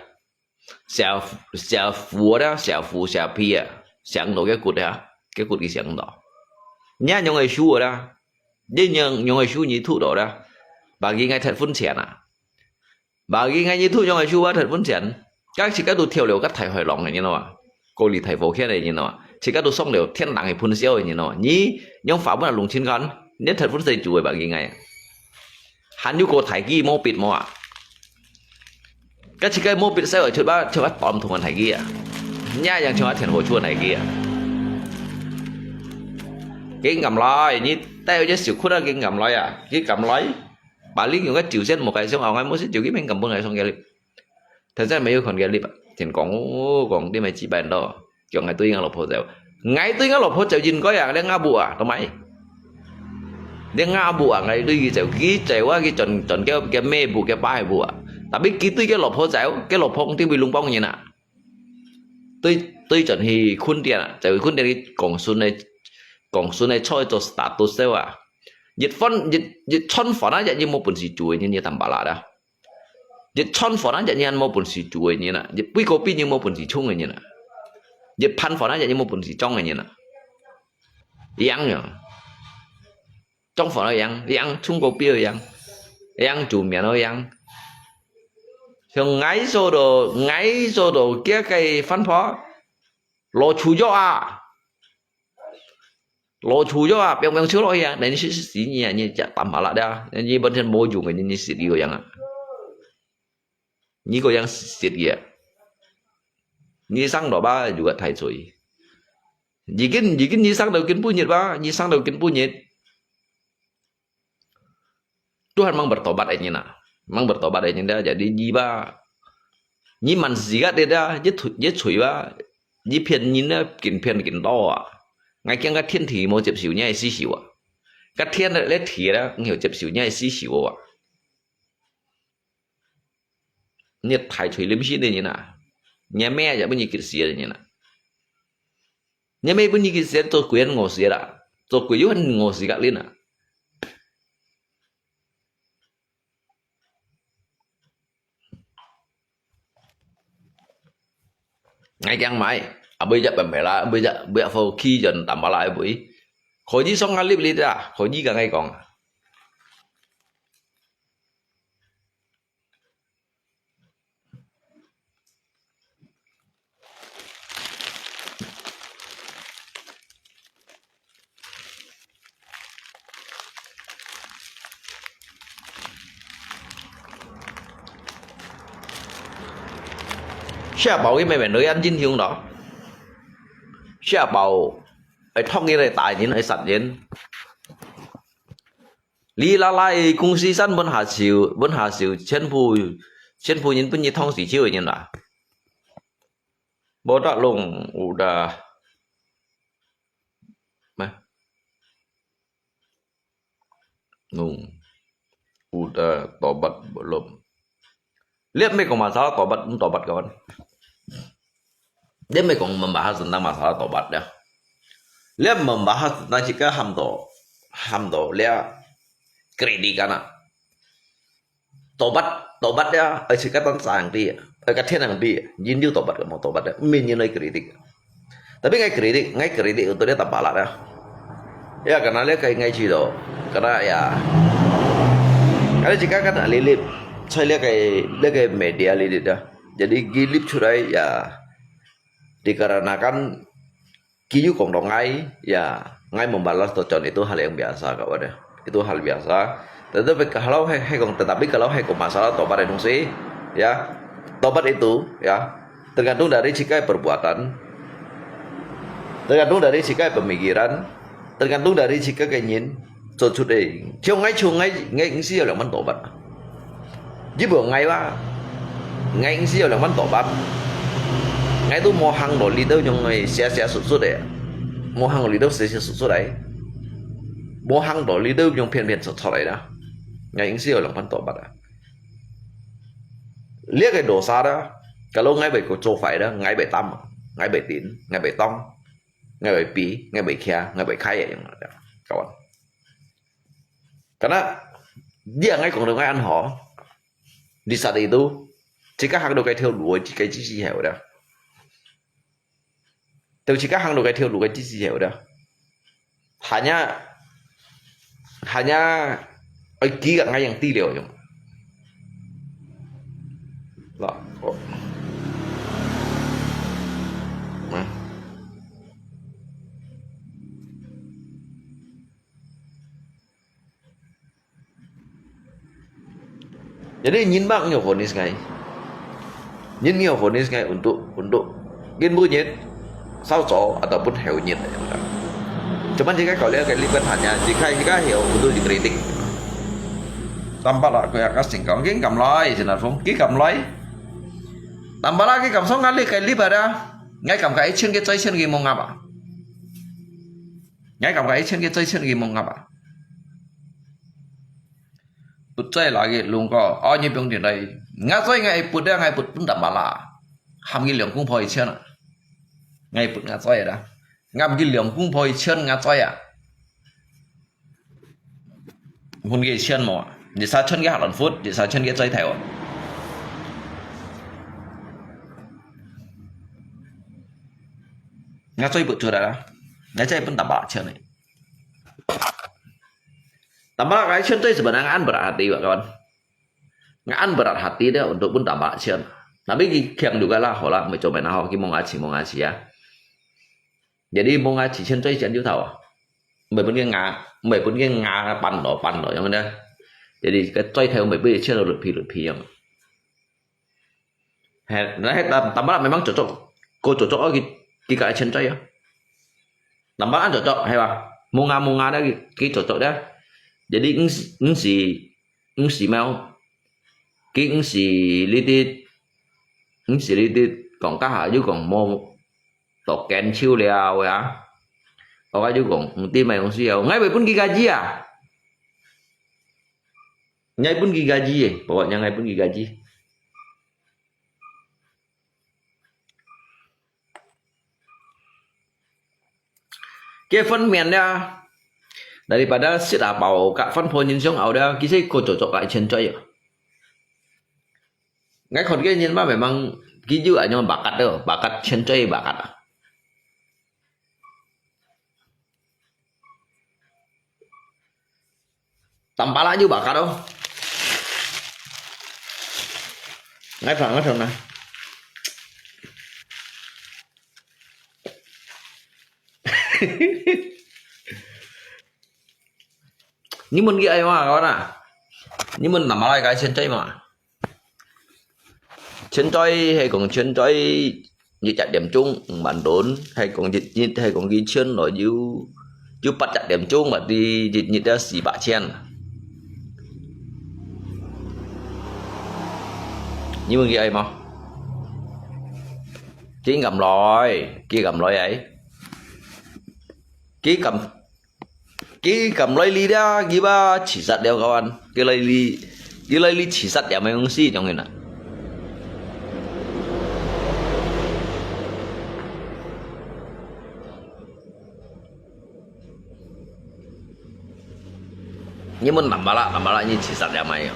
蛇，蛇夫啦，蛇夫蛇皮啊，想到个骨啊，个骨佢想到。你仰會輸啦？你仰，仰會輸你吐到啦？Bagi𠊎忒分錢啊！Bagi𠊎你吐仰會輸啊，忒分錢。該自家都跳了个大海浪个，你知道嗎？過了大火圈个，你知道嗎？自家都上了天堂个噴燒个，你知道嗎？你用法文弄清看，你忒分細主个bagi𠊎。 還有個大支毛筆無啊？該自家毛筆使會出吧，像个當同人大支啊！你也像个電火柱大支啊！佢敢來，你帶佢隻手骨啊，佢敢來啊？佢敢來？Paling用个酒先無解釋啊，𠊎無識酒，佢明敢分𠊎送佢哩。 頭先沒有看見你吧？先講哦，講你們幾百人咯，叫𠊎對𠊎老婆走。𠊎對𠊎老婆走應該啊，你阿母啊，懂沒？你阿母啊，𠊎對佢走，佢走啊，佢轉，轉叫，叫咩母，叫爸母啊。Tapi佢對佢老婆走，佢老婆對佢攏幫人啊。對，對轉去坤店啊，走去坤店去講孫个，講孫个菜做status啊。一份，一，一餐飯啊，也，也無本事煮个，你，你tambah啦。 一餐飯啊，一日無本事煮个人啊，一杯kopi你無本事沖个人啊，一盤飯啊，一日無本事裝个人啊。樣樣，裝飯个樣，樣沖kopi个樣，樣煮麵个樣。像𠊎做到，𠊎做到，佢个飯婆，老鼠藥啊！ 老鼠藥啊，平平燒落去啊，你食死你啊，你食tambah啦啊，你本身無用个，你食个樣啊。你个樣食个啊，你生落吧，又个大罪。已經，已經你生到今晡日吧，你生到今晡日。 Tuhan mang bertobat ai nyina. Mang bertobat ai nyina, jadi jiwa. Nyi man sigat ida, je tu, je cui ba. Nyi phian nyi na, kin phian kin to a. Ngai kiang ka thiên thì mo chep siu nyai si siu a. Ka thiên le thi da, ngiu chep siu nyai si siu a. Nyi thai chui lim si de nyina. Nyi me ya bu nyi kit sia de nyina. Nyi me bu nyi kit sia to kuyen ngo sia da. To kuyen ngo sigat lina. Ngai kiang mai, abui jak pempela, abui jak, abui jak fo ki jan tambah lai abui. Kho ji song ngalip li da, kho ji ka ngai kong. Siapa wei mei mei nui an jin hiung lo. Siapa ai thong yin ai tai yin ai sat yin. Li la lai kung si san bun ha siu, bun ha siu, chen pu, chen pu yin bun yi thong si chiu yin la. Bo da long u da. Meh. Nung. Udah tobat belum? Lihat me kong masalah tobat, tobat kawan. Dia me kong membahas tentang masalah tobat ya. Lihat membahas tentang jika ham to, ham to, lihat kritik anak. tobat, tobat ya, ai, si katan sang di, ai, katan ang di, yin yu tobat ka mo tobat ya, min yin ai kritik. Tapi ngai kritik, ngai kritik untuk dia tambah lah ya. Ya, karena dia kai ngai ji do, karena ya, karena jika kan lilip, saya lihat kai, lihat kai media lilip ya. Jadi gilip curai ya, dikarenakan kiyu kong dong ngai, ya, ngai membalas to John itu hal yang biasa, kawan ya. Itu hal biasa. Tetapi kalau hai, hai kong, tetapi kalau hai kong masalah tobat itu sih, ya, tobat itu, ya, tergantung dari sikai perbuatan, tergantung dari sikai pemikiran, tergantung dari sikai kenyin. 做出个，像𠊎像𠊎，𠊎毋係有兩萬多萬。日本𠊎話，𠊎毋係有兩萬多萬。𠊎都無行到這兜樣个寫寫述述个，無行到這兜寫寫述述个，無行到這兜樣騙騙出出來啦。𠊎毋係有兩萬多萬啊。這个dosa啦，kalau𠊎會做壞啦，𠊎會擔，𠊎會頂，𠊎會當，𠊎會比，𠊎會徛，𠊎會開个樣啦，kawan。 Karena dia ngai kong dong ngai an ho, di saat itu, jika hak dong kai theo luo, jika jiji heo dah. Teu jika hak dong kai theo luo, jiji heo dah. Hanya, hanya, ai, kí ngai yang ti liao yung. Lah, kok. Nah. Jadi nyin bak nyo vonis ngai. Nyin nyo vonis ngai untuk, untuk kin bu nyit, sao cho ataupun heu nyit. Cuman jika kau lihat kali bukan hanya jika, jika heu untuk dikritik. Tambah lah kau yang kasing kau kin kam lai sinar phung kin kam lai. Tambah lah kin kam song ngali kali pada ngai kam kai chen ke chai chen ke mong apa. Ngai kam kai chen ke chai chen ke mong apa. Put chai la ke lung ko, o nyi piong din lai. Nga choi ngai put da ngai put pun dam bala. Ham ki liang kung pho i chen. Ngai put nga choi da. Ngam ki liang kung pho i chen nga choi a. Hun ki chen mo. Di sa chen ki halon phut, di sa chen ki choi thai o. Nga choi put chu da. Nga choi pun dam bala chen ni. Tambah kai chen choi sebenarnya an berat hati, kawan. Ngan berat hati dia untuk pun tambah chen. Tapi ki kiang juga lah, hola, mai coba nah, ho, ki mong aci, mong aci ya. Jadi mong aci chen choi chen ju tau. Mai pun ki nga, mai pun ki nga pan lo, pan lo, yang mana. Jadi ke choi theo mai pun chen lo lut pi, lut pi yang. He, nah, he, tam-, tambah memang cocok. Ko cocok, oh, ki, ki kai chen choi ya. Tambah an cocok, he ba. Mong nga, mong nga dah ki, ki cocok dah. Jadi, ng si, ng si, ng si mau. Ki ng si litit, ng si litit, kong kaha ju kong mo, tok ken chiu liao ya. Oka ju kong, ng ti mai kong siau. Ngai bai pun ki gaji ah. Ngai pun ki gaji eh. Pokoknya ngai pun ki gaji. Ke phân miệng ya. Daripada sit apa ka phân pho nyin siang au dia, kisi ko cocok ka chen choi ya. Ngai khon ke nyin ma memang ki ju anyo bakat tu, bakat chen choi bakat. Tampala ju bakat tu. Ngai phang ngai phang na. Nhi mun ki ai ma kawan ah. Nhi mun tampala kai chen choi ma. Chen choi hay kong chen choi Nhị chặt điểm chung, bạn đốn, hay còn nhị, nhị, hay còn ghi chân là dư, dư bắt chặt điểm chung mà đi nhị, nhị đã xì bạ chen. Như mình ghi ai mà. Ký gầm lòi, ký gầm lòi ấy. Ký gầm Ki kam loi li dia, ki ba chỉ sat đeo kawan. Ki loi li, ki loi li chỉ sat ya mai mong si trong ina. Ni mun nambala, nambala ni chỉ sat ya mai.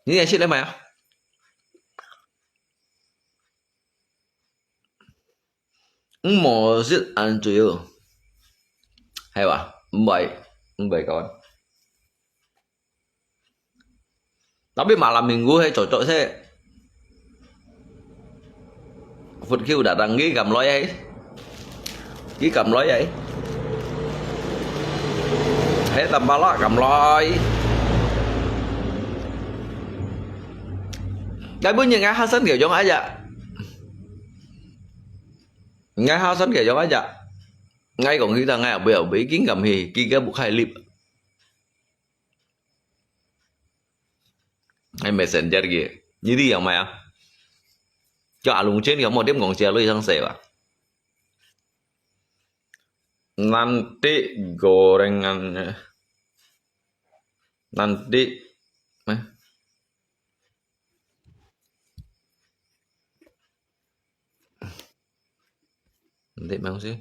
你愛食个無啊？毋好食恁濟哦，係吧？毋會，毋會講。Tapi malam minggu係做做事。 Phật khiêu đã đăng ký gặm lôi ấy. Ký gặm lôi ấy. Hết tầm ba lọ gặm lôi. Cái bữa nhìn ngay hai sân kiểu giống ai vậy? Ngay hai sân kiểu giống ai vậy? Ngay còn khi ta ngay ở bây giờ bị kín gặm hì, ký cái bục khai lip. Ai messenger kì. Như đi yang mai à? Cho alung chen kì một điểm ngong chia lui sang se ba. Nanti gorengannya. Nanti. Eh. Nanti mau sih.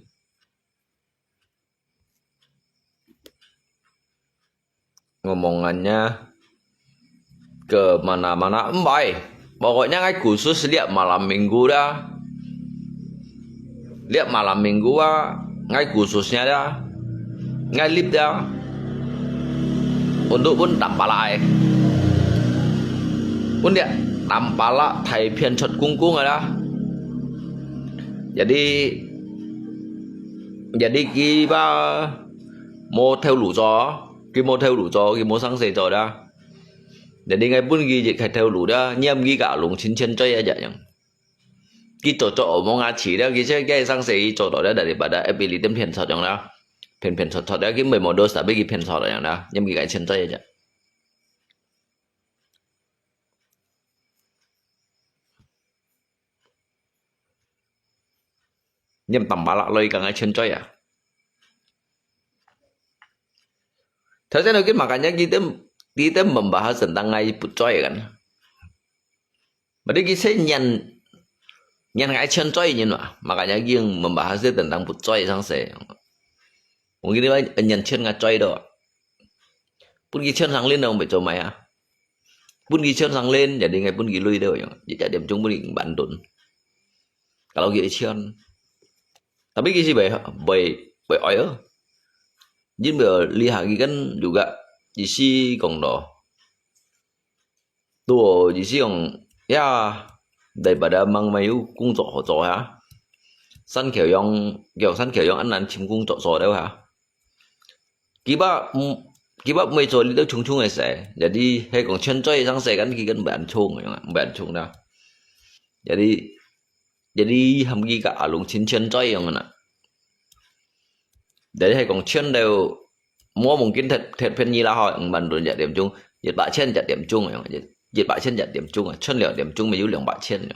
Ngomongannya ke mana-mana, embai. Pokoknya ngai khusus liak malam minggu dah. Liak malam minggu ah, ngai khususnya dah. Ngai lip dah. Untuk pun tampalak eh. Pun dia tampalak thai phian chot kung kung dah. Jadi, jadi kiba Mô theo lũ cho, kì mô theo lũ cho, kì mô sang sê cho dah. Jadi ngai pun kì jik khai theo lũ dah, ngiam kì ka alung chin chen choi aja yang. Kì cho cho omong a chi dah, kì che kì sang sê kì cho to dah, daripada ep ili tem phian chot yang dah. Phian phian chot chot dah, kì mei mô dos tapi kì phian chot yang dah, ngiam kì ka chen choi aja. Ngiam tampalak loi ka ngai chen choi ah. Thau sen kit makanya kì tem, kì tem membahas tentang ngai put choi kan. Berarti kì se nyan, nyan ngai chen choi nyin ma. Makanya kì membahas tentang put choi sang sê. Mungkin dia nyan chen ngai choi do. Pun kì chen sang lin dong bai cho mai ah. Pun kì chen sang lin, jadi ngai pun kì lui do yang. Jadi tiap jung pun kì ban dun. Kalau kì chen. Tapi kì si bai, bai, bai oi ơ. Jin bai li ha kì kan juga kì si kong do. Tua kì si kong, ya, daripada mang mai yu kung cho ho cho ha. San kiao yong, kiao san kiao yong an nan chim kung cho cho deu ha. Kiba, kiba mei cho li deu chung chung ai se. Jadi, he kong chen choi sang se kan kì kan ban chung, ban chung dah. Jadi, jadi ham kì ka alung chin chen choi yong na. Jadi he kong chen deu, mua mungkin thiệt, thiệt phiên nhi lah ho, ban dun ya tiêm chung, yết bạ chen ya tiêm chung, yết, yết bạ chen ya tiêm chung, chen liao tiêm chung, mei yu liang bạ chen.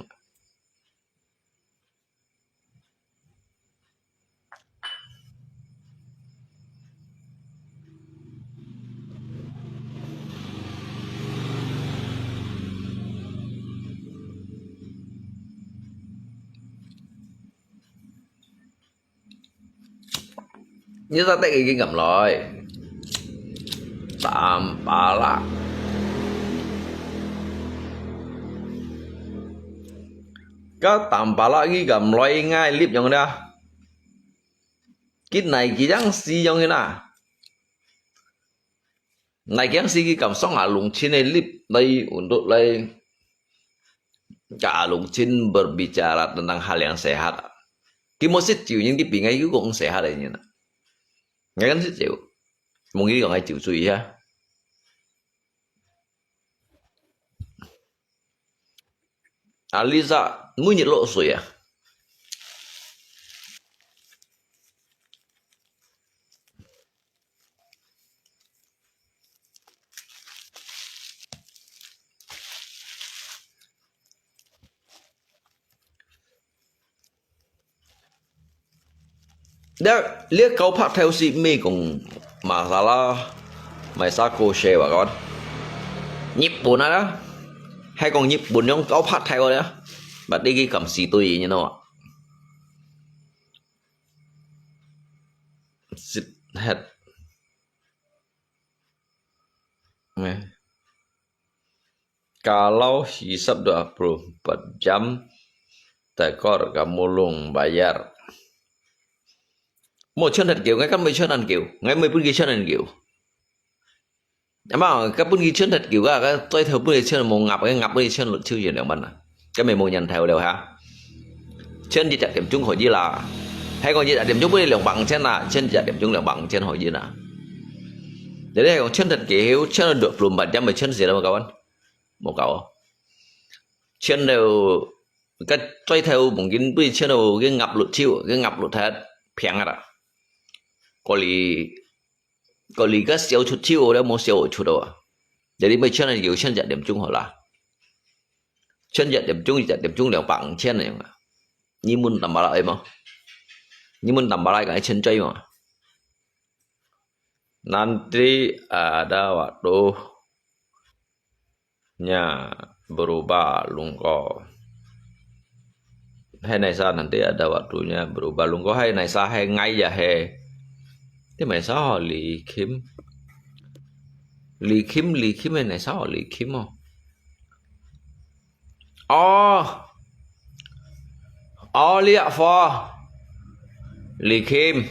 Ni sa tek iki ngam loi. Tampalak. Ka tampalak iki ngam loi ngai lip yong dah. Kit nai ki yang si yong na. Nai ki yang si ki kam song a lung chin e lip lai untuk lai. Ka lung chin berbicara tentang hal yang sehat. Ki mo sit jiu nyin ki pingai ki kong sehat ai nyin. Ngai kan sit jiu. Mung ki kong ai jiu cui ya. Alisa, 每日落水啊。 這，這九百頭是美工masala，masako share話講。日本啊啦，係講日本用九百頭个啦，but呢個咁是對，you know啊。Sit head。咩？ Kalau hisab dua puluh empat jam, tekor kamu lung bayar. 無錢忒久，𠊎敢會錢恁久？𠊎毋會分佢錢恁久。啊嘛，該分佢錢忒久啊，該最頭分佢錢無鴨，該鴨分佢錢六千兩萬啊，該毋係無年頭了哈。錢一隻點鐘可以啦，係講一隻點鐘分佢兩百五千啦，錢一隻點鐘兩百五千可以啦。Jadi係講錢忒久，錢六十八點，錢死了，無夠啊，無夠啊。錢了，該最頭mungkin分佢錢了，佢鴨六千，佢鴨六忒平啊啦。過嚟 過而家少出手了，無少出啊。Jadi每千人有千隻點鐘好啦，千隻點鐘，一隻點鐘兩百五千樣啊。你問tambah來嘛？你問tambah來个一千隻嘛？Nanti ada waktu nya berubah lungko. Hai naisa nanti ada waktunya berubah lungko. Hai naisa hai ngai ya hai. Ti maisa ho Li Kim. Li Kim, Li Kim hai naisa ho Li Kim ho. Oh. Oh, liak fo. Li Kim.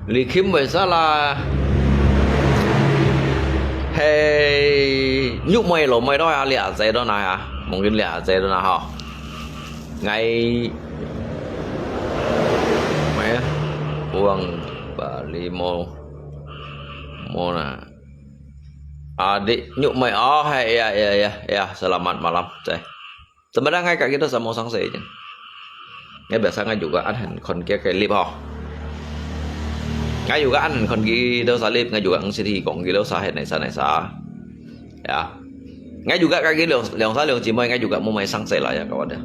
Li Kim vì sao là he nhúc mày lỗ mày đó hả? Liak dễ đó nè hả? Mungkin liak dễ đó nè hả? Ngày mày uang bali mo mo nè. Adik nhúc mày oh, he, ya, ya, ya, ya, selamat malam. Cai. Sebenarnya ngai kak gitu sama sang saya je. Ngai biasa ngai juga an hen kon kia kai lip ho. Ngai juga an hen kon gitu salip, ngai juga ngsit hi kong gitu sahet nai sa nai sa. Ya. Ngai juga kak gitu liang sa liang cimai ngai juga mau mai sang saya lah ya kawan ya.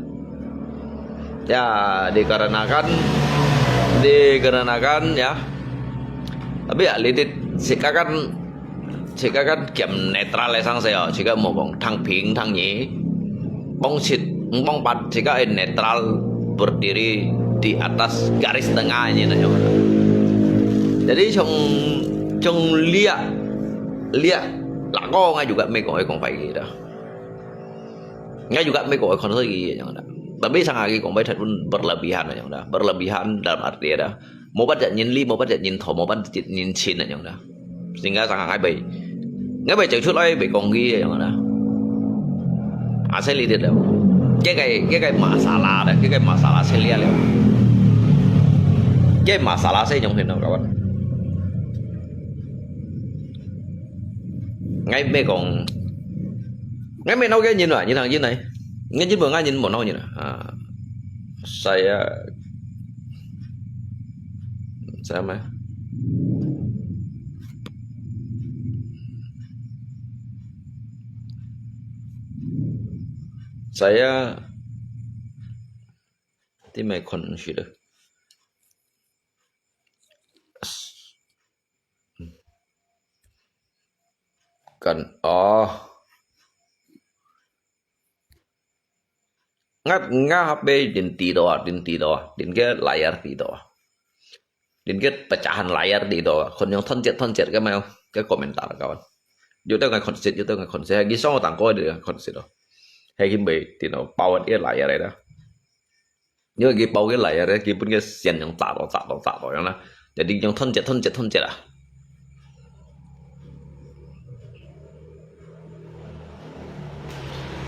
Ya, dikarenakan dikarenakan ya. Tapi ya lidit sikakan 自家个兼 netral 个上势哦，自家無講ทั้平ทั้二，講直毋講八，自家个 netral berdiri di atas garis tengah ini那種。Jadi從從這這那個，𠊎就覺得美國个講法个啦。 Ngai juga mei ko kon so i yang da. Tapi sang agi kong bai that pun berlebihan yang da. Berlebihan dalam arti ada. Mau pada nyin li, mau pada nyin tho, mau pada nyin chin yang da. Sehingga sang ngai bai ngai bai chau chut lai bai kong gi yang da. Asal li dia da. Cái cái cái cái masalah da, cái cái masalah sẽ lia lia. Cái masalah sẽ nhung hin kawan. Ngai mei kong Ngai mei nau ke nyin wa, nyin hang nyin nai. Ngai nyin bo ngai nyin bo nau nyin. Ah, saya saya mah. Saya ti mai kon shi de. Kan oh. Ngap ngap HP din ti do, din ti do, din ke layar ti do. Din ke pecahan layar ti do. Kon yang thon jet thon jet ke mai ke komentar kawan. Yo tau ngai konsit, yo tau ngai konsit. Hai ki song tang ko de konsit do. Hai ki bai ti no power ye layar da. Yo ki power ye layar, ki pun ke sian yang tak do tak do tak do yang na. Jadi yang thon jet thon jet thon jet ah.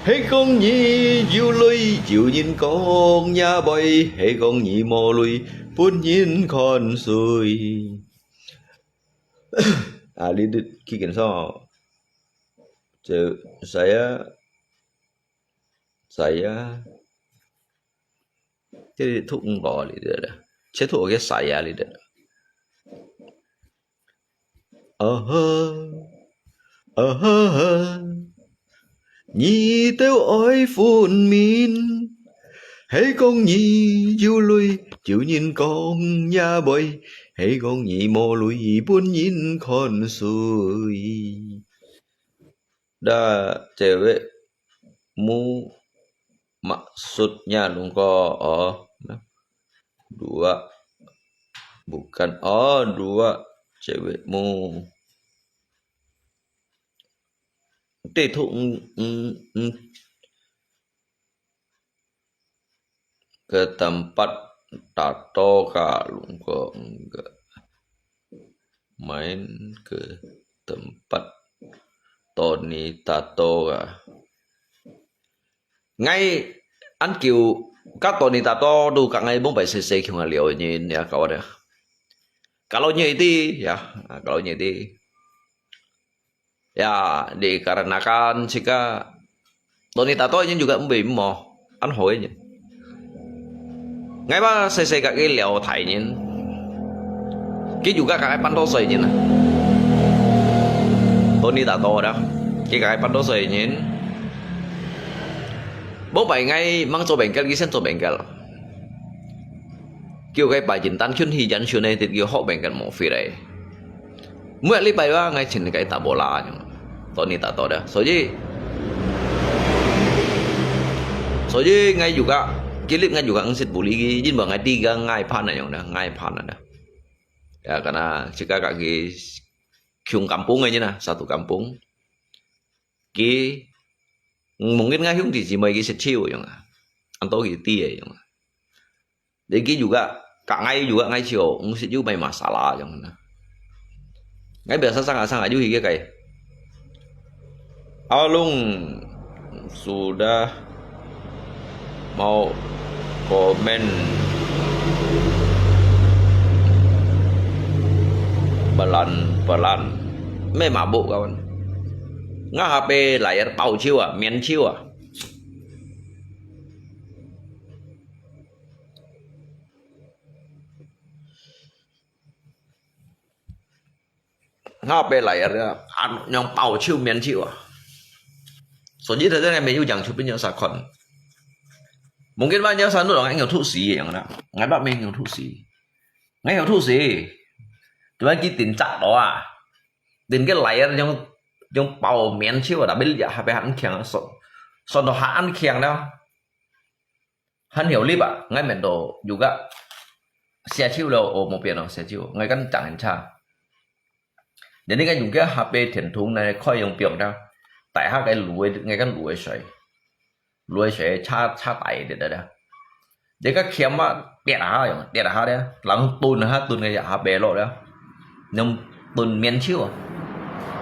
Hay kong nyi yu lui yu nyin kong nya boy, hay kong nyi mo lui pun nyin kon sui. Ah, li dit ki ken so. Saya saya Jadi thuk ngko li de. Che thuk ke saya li de. Aha. Aha. Nyi teu oi phun min. Hay kong nyi yu lui, yu nyin kong nya boy. Hay kong nyi mo lui pun nyin kon sui. Da cewekmu maksudnya lungko oh. Dua bukan oh dua cewekmu. 地图，嗯，嗯，嗯，ke tempat tato ka lungko, enggak. Main ke tempat Tony Tato ka. Ngai ăn kiu ka Tony Tato tu ka ngai mông bai sê sê kiu ngai liao nyin ya kawan ya. Kalau nyi ti ya, kalau nyi ti. Ya, dikarenakan sika Tony Tato nyin juga mbe mo, ăn hoi nyin. Ngai ba sê sê ka ki liao thai nyin. Ki juga ka ngai pan to soi nyin. Tony Tato da. Ki ka ngai pan to soi nyin. Mông bai ngai mang cho bengkel, ki sen cho bengkel. Kiu ngai bai jin tan khiun hi jan khiun ne tit kiu hok bengkel mo fi rai. Muat li bai wa ngai chin kai ta bola nyo. Tony Tato da. So ji, so ji ngai juga, kilip ngai juga ngsit buli ki, jin ba ngai tiga ngai pan na yong da, ngai pan na da. Ya, karena sika ka ki khiung kampung aja na, satu kampung. Ki, mungkin ngai khiung ti ji mai ki sit chiu yong. Anto ki ti yong. Jadi juga, ka ngai juga ngai chiu, ngsit ju mai masalah yong na. Ngai biasa sanga sanga ju hi ke kai. Alung sudah mau komen pelan-pelan. Mai mabuk kawan. Nga H P layar pau chiu ah, mian chiu ah. Nga H P layar ya, an, nyong pau chiu mian chiu ah. So ji thơ ngai mê yu jang chu pin nyong sa khon. Mungkin ba nyong sa nu ngai nyong thu si yang na. Ngai ba mê nyong thu si. Ngai nyong thu si. Tu ngai ki tin chak to ah. Tin ke layar nyong, nyong pau mian chiu ah, tapi ya H P han khiang so. So to han khiang na. Hăn hiu lip ah, ngai mèn to juga. Sia chiu lo, ô, mô pian lo, sia chiu. Ngai kan chang hen cha. Jadi ngai yung kia H P thian thung nai khoi yung piong da. Tai ha kai luai, ngai kan luai soi. Luai soi cha, cha tai de da da. Jadi ka khiam ma, tiat ha yung, tiat ha de. Lang tun ha, tun ngai H P lo da. Nông tun miên chiu.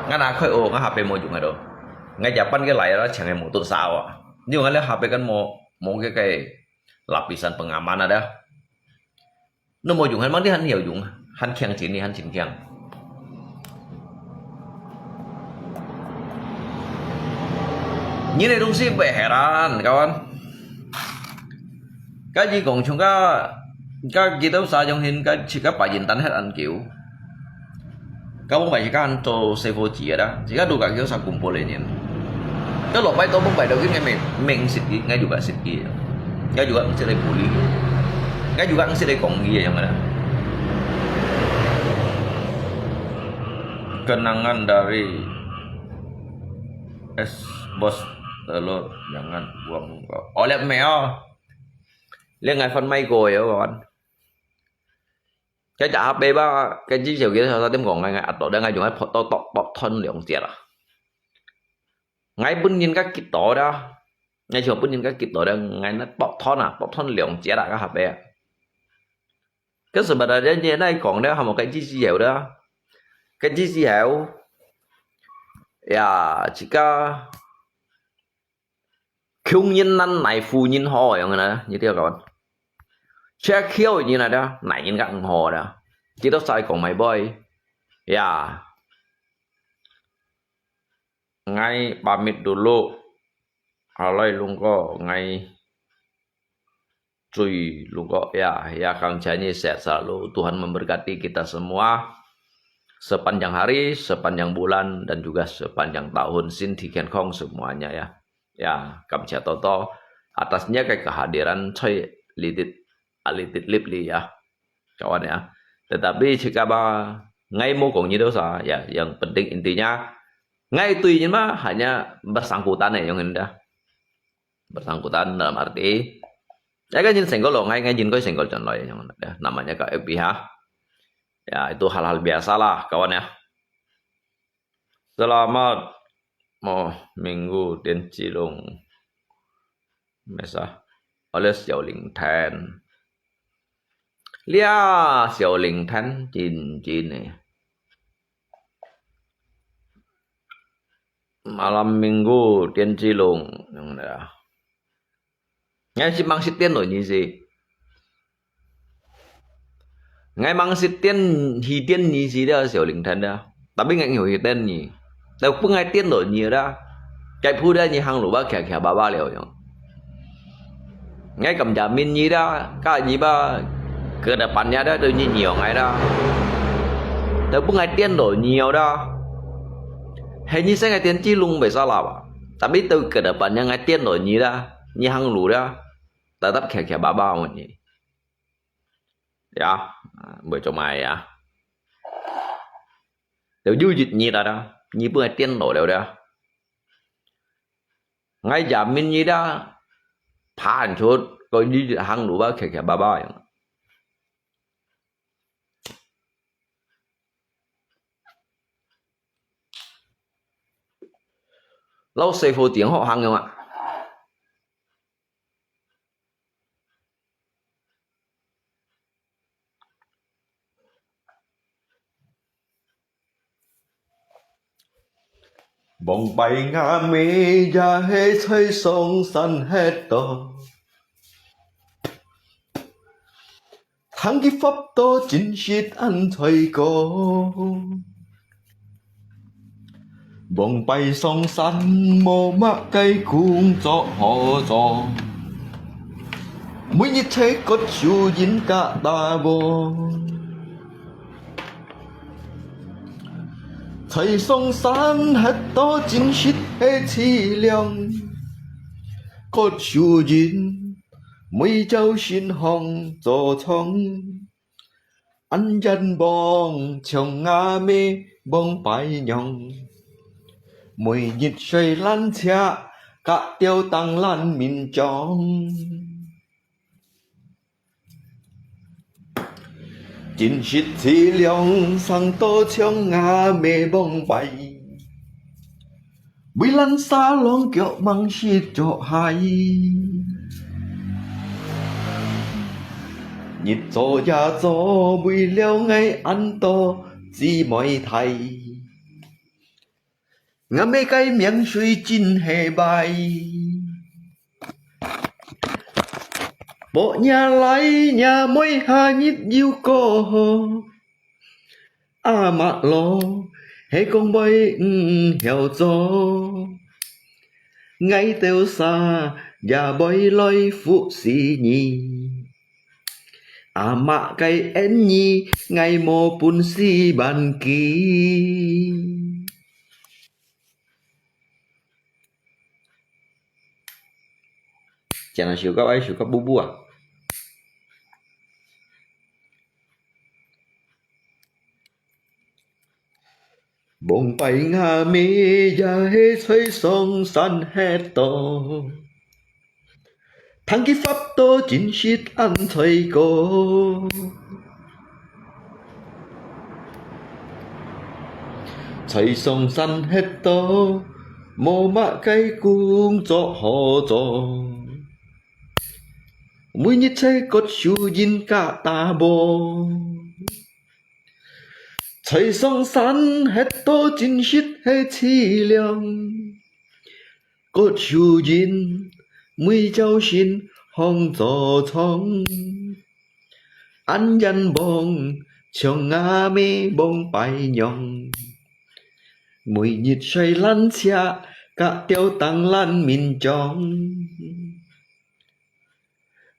Ngai na khoi ô, ngai H P mô yung ngai do. Ngai ja pan ke lai da, chang ngai mô tun sao ah. Yung ngai le H P kan mô, mô ke kai lapisan pengaman ada. Nó mô yung, han mang di han hiu yung, han khiang chin ni, han chin khiang. Ni le dong si bai heran, kawan. Ka ji kong chung ka, ka ji tau sa jong hin, ka chi ka pa yin tan het an kiu. Ka mông bai chi ka han to se fo chi da. Chi ka du ka kiu sa kum po le nien. Ka lo bai to mông bai do kin ngai meng, meng sit ki, ngai juga sit ki. Ngai juga ngi sit le puli. Ngai juga ngi sit le kong ki yang da. Kenangan dari es bos telur jangan buang kau. Oleh meo. Liang ngai fan mai ko ya kawan. Cái chả hấp bê ba, cái chiếc xe kia sao ta tìm còn ngay ngay, à, tổ đang ngay chúng ngay to to to thon liang chia à. Ngay bún nhìn các kịch tổ đó. Ngay chiều bún nhìn các kịch tổ đó, ngay nó to thon à, to thon liang chia à các hấp bê. Cái sự mà đã đến như này còn đó, một cái chiếc xe hẻo đó. Cái chiếc xe hẻo. Ya, chỉ có 窮人難，耐富人好，樣个呢，你聽講。Check hiu你那的，耐人家很好的，這都在講my boy。Ya。Ngai pamit dulu. Alai lungko, ngai Cui lungko ya, ya, kang jani sehat selalu. Tuhan memberkati kita semua sepanjang hari, sepanjang bulan, dan juga sepanjang tahun. Sin di kian kong semuanya ya. Ya, kamsia toto. Atasnya ke kehadiran cui lidit, alidit lip li ya. Kawan ya. Tetapi jika ba ngai mau kong nyi dosa, ya, yang penting intinya ngai tui nyi ma hanya bersangkutan ya, yang indah. Bersangkutan dalam arti, ya kan jin senggol lo, ngai, ngai jin koi senggol jan lo ya, yang mana ya, namanya ka F B ha. Ya, itu hal-hal biasa lah, kawan ya. Selamat 無，明武、丁子龍，毋係啥，哦，這小林攤。這小林攤真真个。Malam Minggu，丁子龍，用个啊。 𠊎係吂識顛倒你時，𠊎吂識顛，去顛你時了，小林攤了。Tapi𠊎有去顛你，都分𠊎顛倒你了。該鋪了你行路吧，徛徛吧吧了樣。𠊎感謝面你了，該你吧，隔得半夜了，都你讓𠊎了，都分𠊎顛倒你了。係你先𠊎顛子龍袂使啦吧？Tapi都隔得半夜𠊎顛倒你了，你行路了。 tetap kaya-kaya baba問你。呀，會做麼个呀？就有一日啦，你分𠊎顛倒了啦。𠊎也明日啦，爬出，過日行路啊，kaya-kaya baba樣。 摎師傅點好行个嘛。往擺吾姆也係在上山歇到， 聽佢法度真實恁衰過。往擺上山無麼个工作好做，每日在割樹仁佮打禾。在上山歇到真實係淒涼，割樹仁， 每朝晨䟘早床，恁樣望像吾姆往擺樣，每日睡爛赤，佮吊凳爛面狀。真實淒涼，生到像吾姆往擺。 為懶沙浪腳吂識著鞋。日做夜做，為了𠊎恁多姊妹弟。吾姆个命水真係壞。婆若倈若妹下日又過好。 阿嬤老，係講會毋曉做，𠊎兜儕也會來服侍你。阿嬤个恩義，𠊎無本事還記。 真係想到愛想到舞舞啊。往擺吾姆也係在上山歇到，聽佢法度真實恁衰過。 在上山歇到，無麼个工作好做，每日在割樹仁佮打禾。在上山歇到真實係淒涼，割樹仁，每朝晨䟘早床。 恁樣望，像吾姆往擺樣，每日睡爛赤，佮吊凳爛面狀。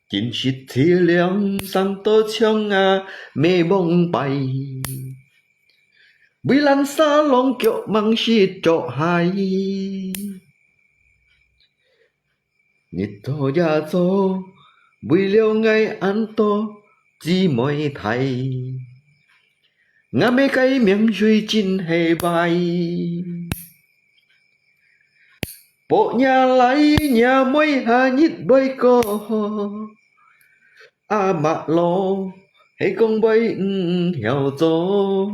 真實淒涼，生到像吾姆往擺，為懶沙浪腳吂識著鞋。 日做夜做，為了𠊎恁多姊妹弟。吾姆个命水真係壞。婆若倈若妹下日會過好，阿嬤老，係講會毋曉做。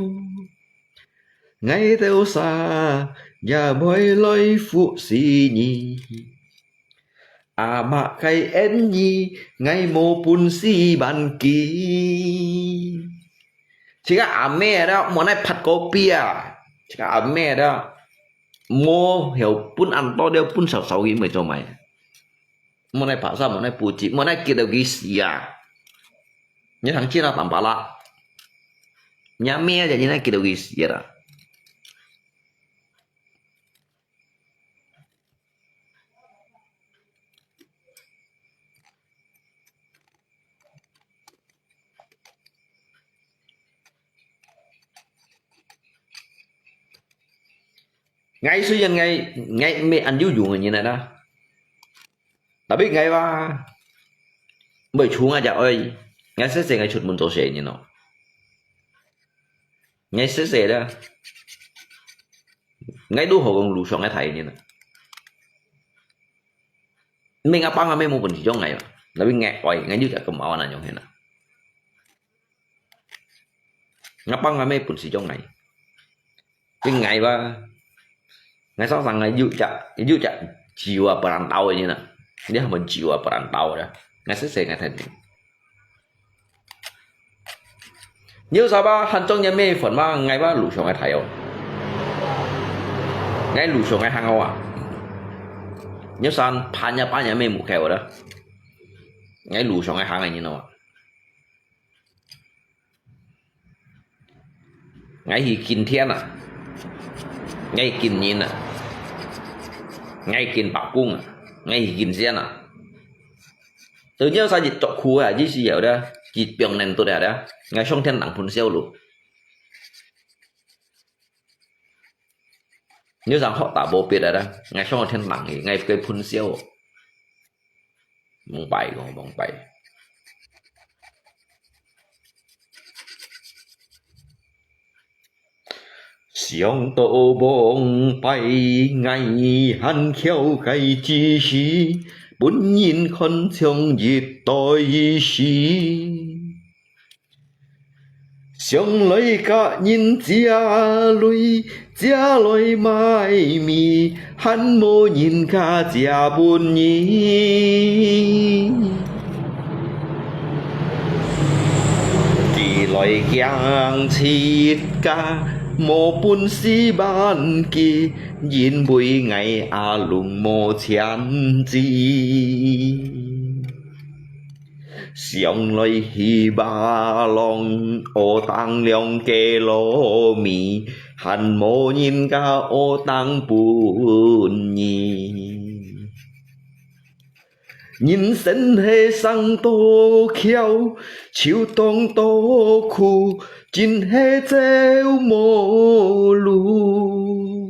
𠊎兜儕也會來服侍你。阿媽个恩義，𠊎無本事還記。自家阿姆啦，莫來拍个壁啊！自家阿姆啦，無曉分恁多了，分少少个，會做麼个？莫來拍殺，莫來補習，莫來激到佢死啊！你通知啊，當巴拉。你阿姆啊，你來激到佢死啦！ 𠊎雖然𠊎，𠊎毋係恁有用个人來啦，tapi𠊎話，會出𠊎隻愛，𠊎細細𠊎出門做事个人咯。 𠊎細細啦，𠊎都好講路上个大人啊。毋係𠊎爸𠊎姆無本事養𠊎嘛，tapi𠊎愛，𠊎就係咁樣恁樣啦。𠊎爸𠊎姆本事養𠊎，tapi𠊎話， 𠊎常常啊，有隻，有隻jiwa perantau个人啊，你喊jiwa perantau个，𠊎細細𠊎聽。你有啥吧，喊中人咩份嘛，𠊎吧路上个大哦。𠊎路上个行哦啊。你有啥，攀呀攀呀咩目標个，𠊎路上个行个人哦啊。 𠊎去耕田啊，𠊎去耕人啊，𠊎去耕伯公啊，𠊎去耕田啊。都有啥日做苦啊，日時有的，佢放能得了的，𠊎上天堂分銷咯。有啥好打無別的啦，𠊎上天堂去，𠊎个分銷哦。 蒙拜哦，蒙拜。想到蒙拜，𠊎還翹个知識，分人看像一堆屎。 想來甲人借鐳，借來買米，還無人家借分你。佢來驚自家無本事還佢，因為𠊎阿龍無錢支。 想來去巴郎，學當兩个糯米，還無人家學當分你。人生係生多巧，就當多苦，真係走無路。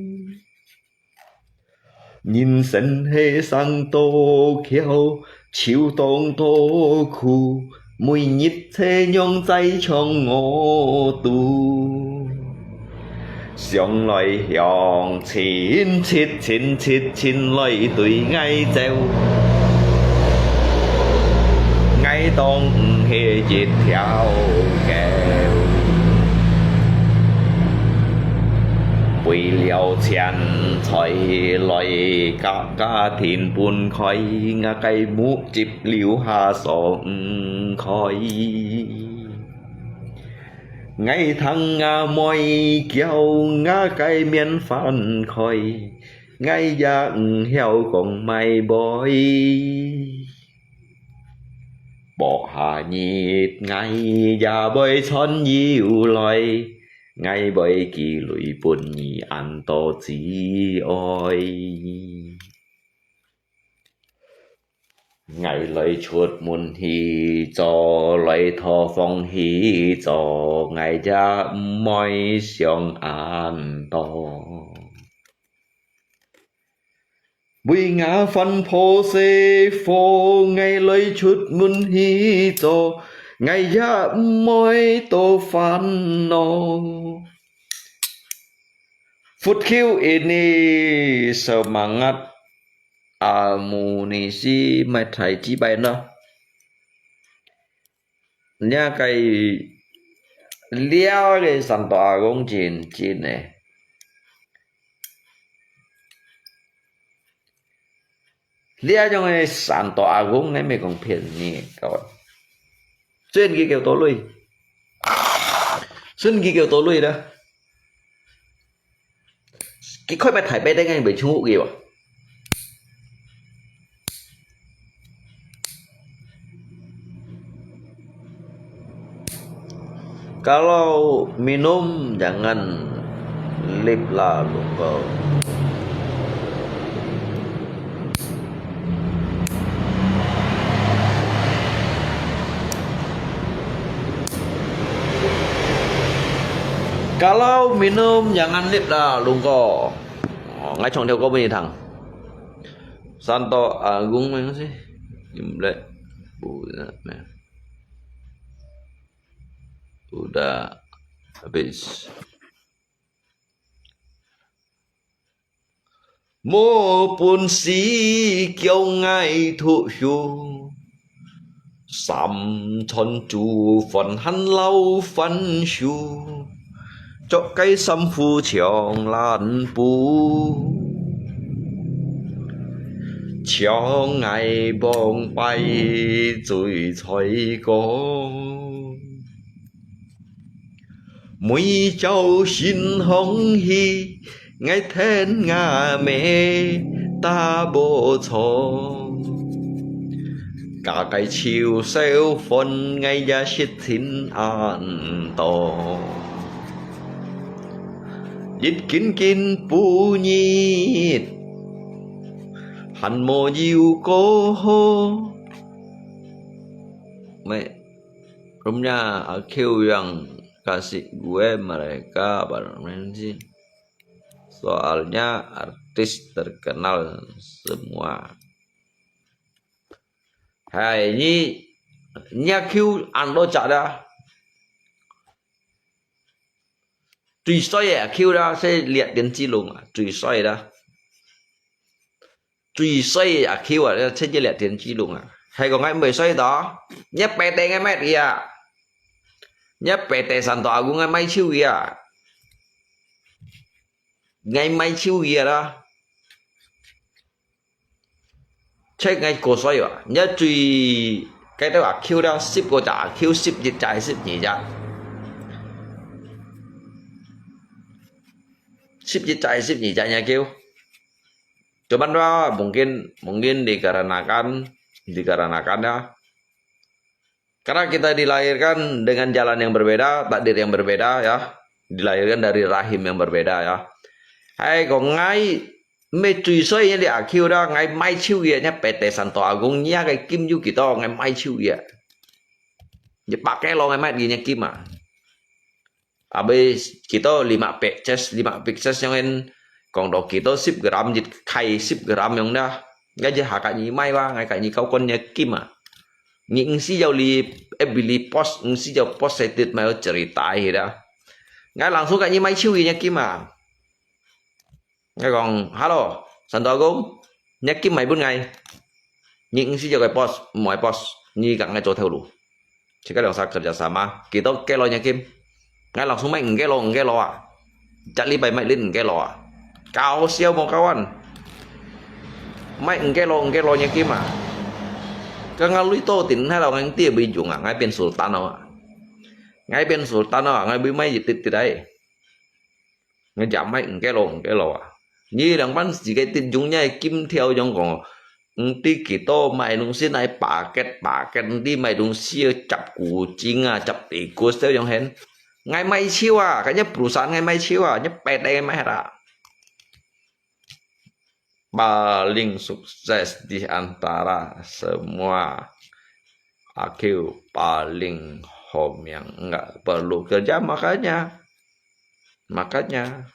人生係生多巧，就當多苦，每日切樣在搶我肚。想來想，親切親切親來對𠊎走，𠊎當毋係一條狗。 為了錢財來甲家庭分開，𠊎个目汁流下爽快。𠊎聽吾妹噭，吾个面飯開，𠊎也毋曉講麼會。 薄下日，𠊎也會賺油來，𠊎會寄鐳分你恁多子哀。𠊎來出門去做，來討房去做，𠊎也毋會想恁多。 為吾翻破細火，𠊎來出門去做，𠊎也毋會多煩惱。Food Q ini semangat amunisi matai jibai no. 這个，這个山大阿公真真呢。這種个山多阿公，𠊎毋係講騙你，各位。 算佢幾多鐳？算佢幾多鐳啦？佢開擺大擺等个，袂重複个哇。 Kalau minum jangan lip lah lungko. Kalau minum jangan lip lah lungko. Ồ, 𠊎唱條歌分你聽。山多阿公咩事？你毋識？不，Udah habis. 無本事叫𠊎讀書，三餐煮飯還摎番薯，著个衫褲像爛布，像𠊎往擺醉菜歌。 每朝晨行去，𠊎跈吾姆打無錯。加个手燒飯，𠊎也食盡恁多。一斤斤補日，還無有過好。咩？ Umumnya, A Q yang kasih gue mereka, apa namanya sih? Soalnya artis terkenal semua. Hai, ini, ini A Q ăn lô chả dah. 最衰个阿Q啦，係掠電子龍啊，最衰啦。最衰个阿Q啊，係這掠電子龍啊。係講𠊎毋會衰到，若白帶𠊎買佢啊。若白帶山多阿公𠊎買手佢啊。𠊎買手佢啊啦。 Check ngai ko soi wa. Nya cui kai tau A Q dah, sip ko ca A Q, sip jit ca sip nyi ja. Sip jit ca sip nyi ja nya Q. Cuman wa, mungkin, mungkin dikarenakan, dikarenakan ya. Karena kita dilahirkan dengan jalan yang berbeda, takdir yang berbeda, ya. Dilahirkan dari rahim yang berbeda, ya. Hai, ko ngai, me cui soi nya di A Q dah, ngai mai ciu ye nya P T Santo Agung nya kai kim ju kito, ngai mai ciu ye. Nya pakai lo ngai mai di nya kim ah. Abis kito lima pieces, lima pieces yang en kong do kito sip gram jit kai sip gram yang dah. Ngai je ha ka nyi mai wa, ngai ka nyi kau kon nya kim ah. Nyi ngsi jau li, eh, bili pos, ngsi jau pos setit mai cerita hi dah. Ngai langsung ka nyi mai ciu nya kim ah. Ngai kong, "Halo, Santo Agung, nya kim mai bun ngai." Nyi ngsi jau kai pos, mai pos, nyi ka ngai cho thau lu. Cika liang sa kerja sama, kito kelo nya kim. Ngai langsung mai ngkelo, ngkelo ah. Cak li pai mai lin ngkelo ah. Kau siau mo kawan. Mai ngkelo, ngkelo nya kim ah. Ka ngai lui to tin hai lo ngai ti bi jung ah, ngai pin sultan ah. Ngai pin sultan ah, ngai bi mai tit tit ai. Ngai jam mai ngkelo, ngkelo ah. Nyi lang pan si kai tit jung nya kim theo jong kong. Ngti kito mai lung si nai paket, paket ngti mai lung si cap kucing ah, cap tikus teo jong hen. Ngai mai ciu ah, kanya perusahaan ngai mai ciu ah, nya P T ngai mai hara. Paling sukses di antara semua. A Q paling homiang, enggak perlu kerja, makanya. Makanya.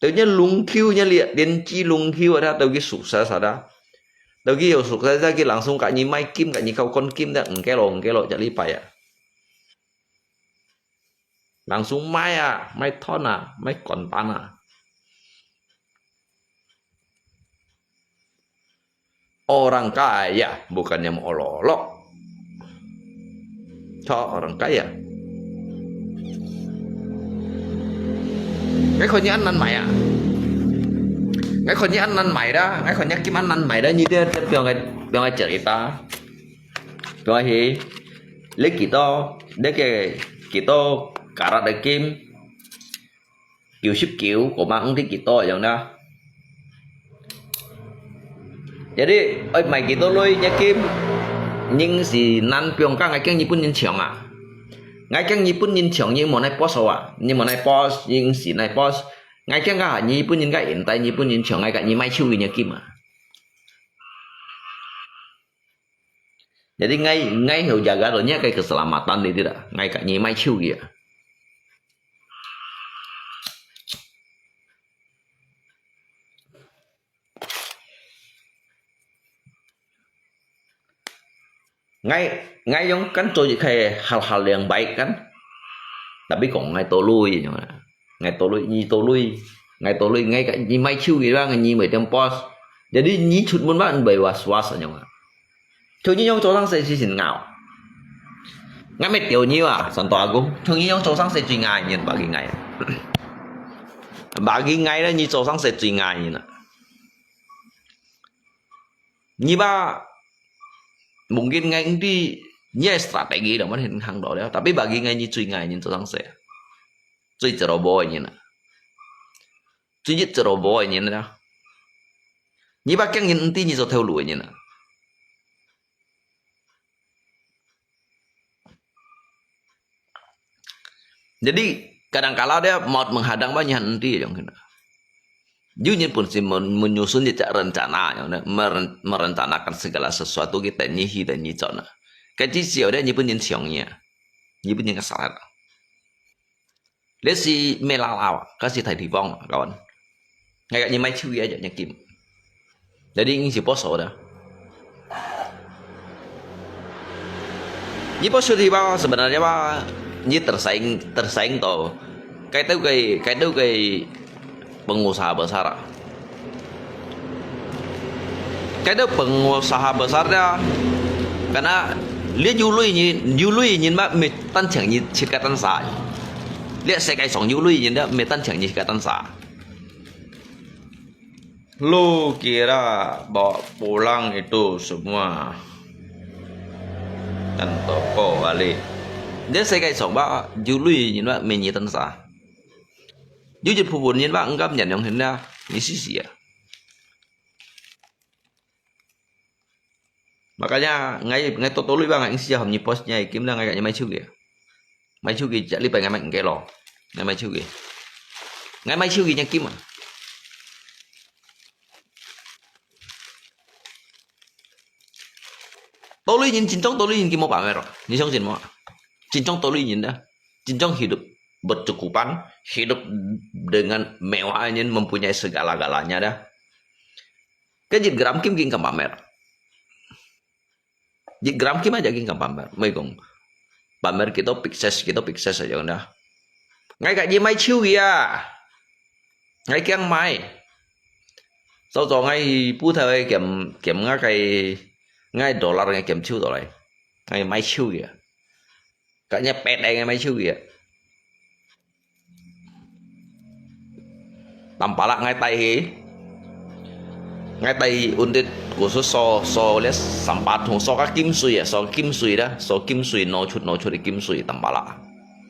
Tau nya lung kiu nya liat, lian ci lung kiu ada, tau ki sukses ada. Tau ki yo sukses ada, ki langsung ka nyi mai kim, ka nyi kau kon kim dah, ngkelo, ngkelo, cak li pai ah. Langsung mai ah, mai thon ah, mai kontan ah. Orang kaya, bukannya mau olok-olok. Cho orang kaya. Cái khối nhãn ăn mày à? ，𠊎看你恁難買啦，𠊎看你金恁難買啦，你這這放个放个cerita，放个係，你幾多，你个幾多karat个金，九十九，我嘛毋知幾多樣啦。Jadi，愛買幾多鐳，你金，nhưng係難放，ka𠊎驚日本人搶啊。𠊎驚日本人搶，nhưng無奈boss啊，nhưng無奈boss，nhưng係奈boss。 𠊎驚个，日本人个現代，日本人搶𠊎个，你買手機个金啊。Jadi𠊎，𠊎好jaga到你个keselamatan你知啦，𠊎个，你買手機啊。𠊎，𠊎用kan做一个hal-hal yang baik kan。Tapi講𠊎多鐳，𠊎多鐳，你多鐳，𠊎多鐳，𠊎个，你買手機啦，你袂當boss。Jadi你出門嘛，毋會was-was樣啊。像你樣做生意先先拗。𠊎乜吊你啊，Santo Agung。像你樣做生意最硬人，bagi𠊎。Bagi𠊎咧，你做生意最硬人啊。 你吧，mungkin𠊎毋知你个strategi啦，乜很行到了。Tapi bagi𠊎，你最硬个人做生意，最ceroboh个人啊，最ceroboh个人啊。你吧，驚人毋知你做頭路个人啊。 Jadi kadang-kala dia maut menghadang ba nyan enti yang kena. Yu nyin pun si men-, menyusun dia cak rencana yang kena, meren-, merencanakan segala sesuatu kita ni hi dan ni cona. Kan ci siau dia nyi pun nyin siang nya. Nyi pun nyin kesalahan. Dia si melala, kasi thai di vong kawan. Ngai kat nyi mai ciu ya aja nyekim. Jadi ini si poso dah. Nyi poso di ba sebenarnya ba nyi tersaing tersaing to. Kai tau kai kai tau kai pengusaha besar. Kai tau pengusaha besar dah. Karena lia yului nyi yului nyi ma me tan chang nyi chika tan sa. Lia sekai song yului nyi dah me tan chang nyi chika tan sa. Lu kira bawa pulang itu semua. Dan toko balik. Dia sekai song ba yului nyi ma me nyi tan sa. Yu jit phu pun nyi ma ngam nyan yong hin dah. Ni si si ya. Makanya ngai ngai to tului ba ngai ing sia ham nyi pos nya kim na ngai ka nyi mai chiu ge. Mai chiu ge ja li pai ngai mai ngai lo. Ngai mai chiu ge. Ngai mai chiu ge nya kim. Tului nyin, 真正 tului nyin kim mo pa me ro. Nyi siang sin mo. 真正 tului nyin da. 真正 hidup bercukupan, hidup dengan mewah nyin mempunyai segala-galanya da. Kan jit gram kim ging kam pamer. Jit gram kim aja ging kam pamer. Mai kong pamer kita pikses, kita pikses aja dah. Ngai ka ji mai chiu ya. Ngai kiang mai. Sau zo ngai pu thai kiam kiam ngai kai ngai dollar ngai kiam chiu dollar. Ngai mai chiu ya. Ka nya pet ai ngai mai chiu ya. Tampalak ngai tai hi. Ngai tai undit khusus so so les sampat hong so ka kim sui ya, so kim sui dah, so kim sui no chut no chut kim sui tampalak.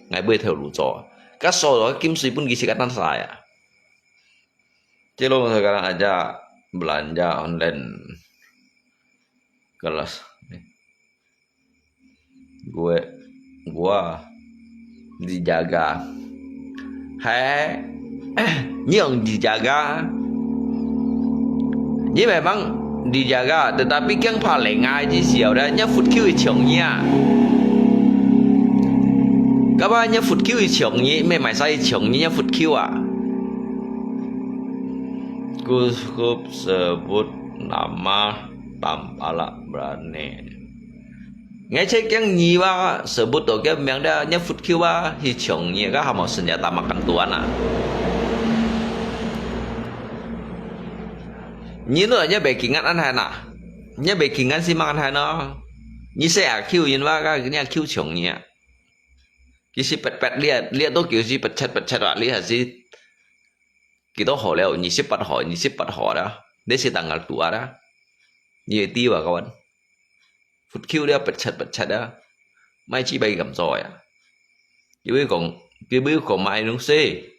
Ngai bui theo lu zo. Ka so ka kim sui pun gisi ka tan sa ya. Cilo sekarang aja belanja online. Kelas. Gue, gua dijaga. Hai, nyong dijaga. Ni memang dijaga, tetapi kiang paling ngai ji siau dah nya fut kiu i chong nya. Kapa nya fut kiu i chong ni, me mai sai chong ni nya fut kiu ah. Cukup sebut nama tampalak berani. Ngai cek yang nyi wa sebut to ke meng da nya fut kiu wa hi chong nyi ka hamo senjata makan tuan ah. Nyi no nya bekingan an hai na. Nya bekingan si mangan hai no. Nyi se a kiu yin wa ka nya kiu chong nyi. Kisi pet pet liat, liat to kiu si pet chet pet chet wa liat si. 幾多號了？二十八號，二十八號啦。你是tanggal dua啦。你會知啊，kawan？Food queue了，pecah-pecah啊。莫知佢敢做呀。佢會講，佢會講麼个東西。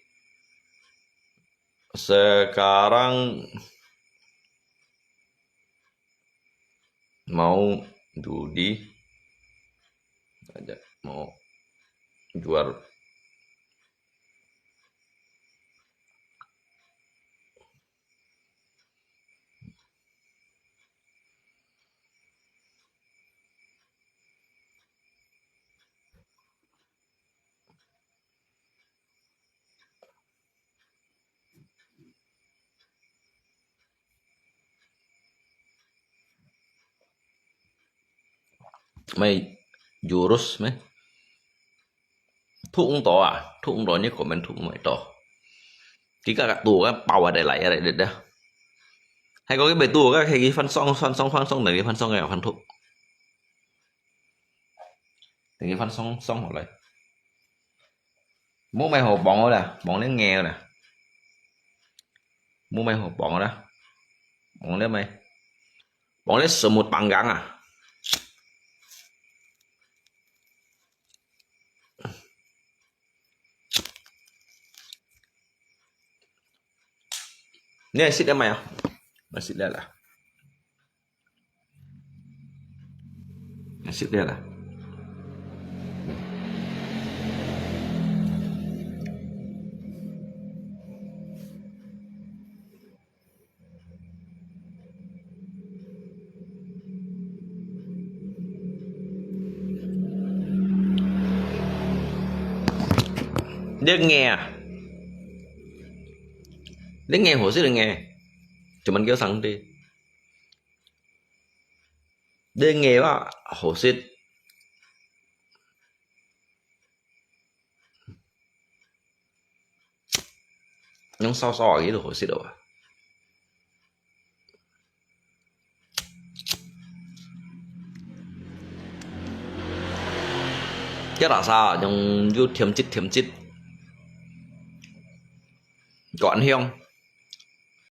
Sekarang mau judi aja, mau jual. May jurus may. Thuk to à, thuk to, như comment thuk to. Cái cái tù cái bảo ở đây lại ở đây được đó. Hay có cái bài tù cái cái phân song, phân song, phân song này, phân song cái phân thuk. Thì cái phân song, song vào đây. Mũ mày hổ bóng rồi nè, bóng đến nghèo nè. Mũ mày hổ bóng rồi nè. Bóng đến mày. Bóng đến số một bằng gắng à. Nè, xịt em mày à? Mà xịt đây là. Mà xịt đây là. Dia nghe à? Dia nghe hổ xịt nghe. Cuman kêu sang đi. Dia nghe bác hổ xịt. Nhung sao sao cái đồ xịt đâu à? Cái là sao? Nhung yu thiêm chít thiêm chít. Có ảnh hưởng.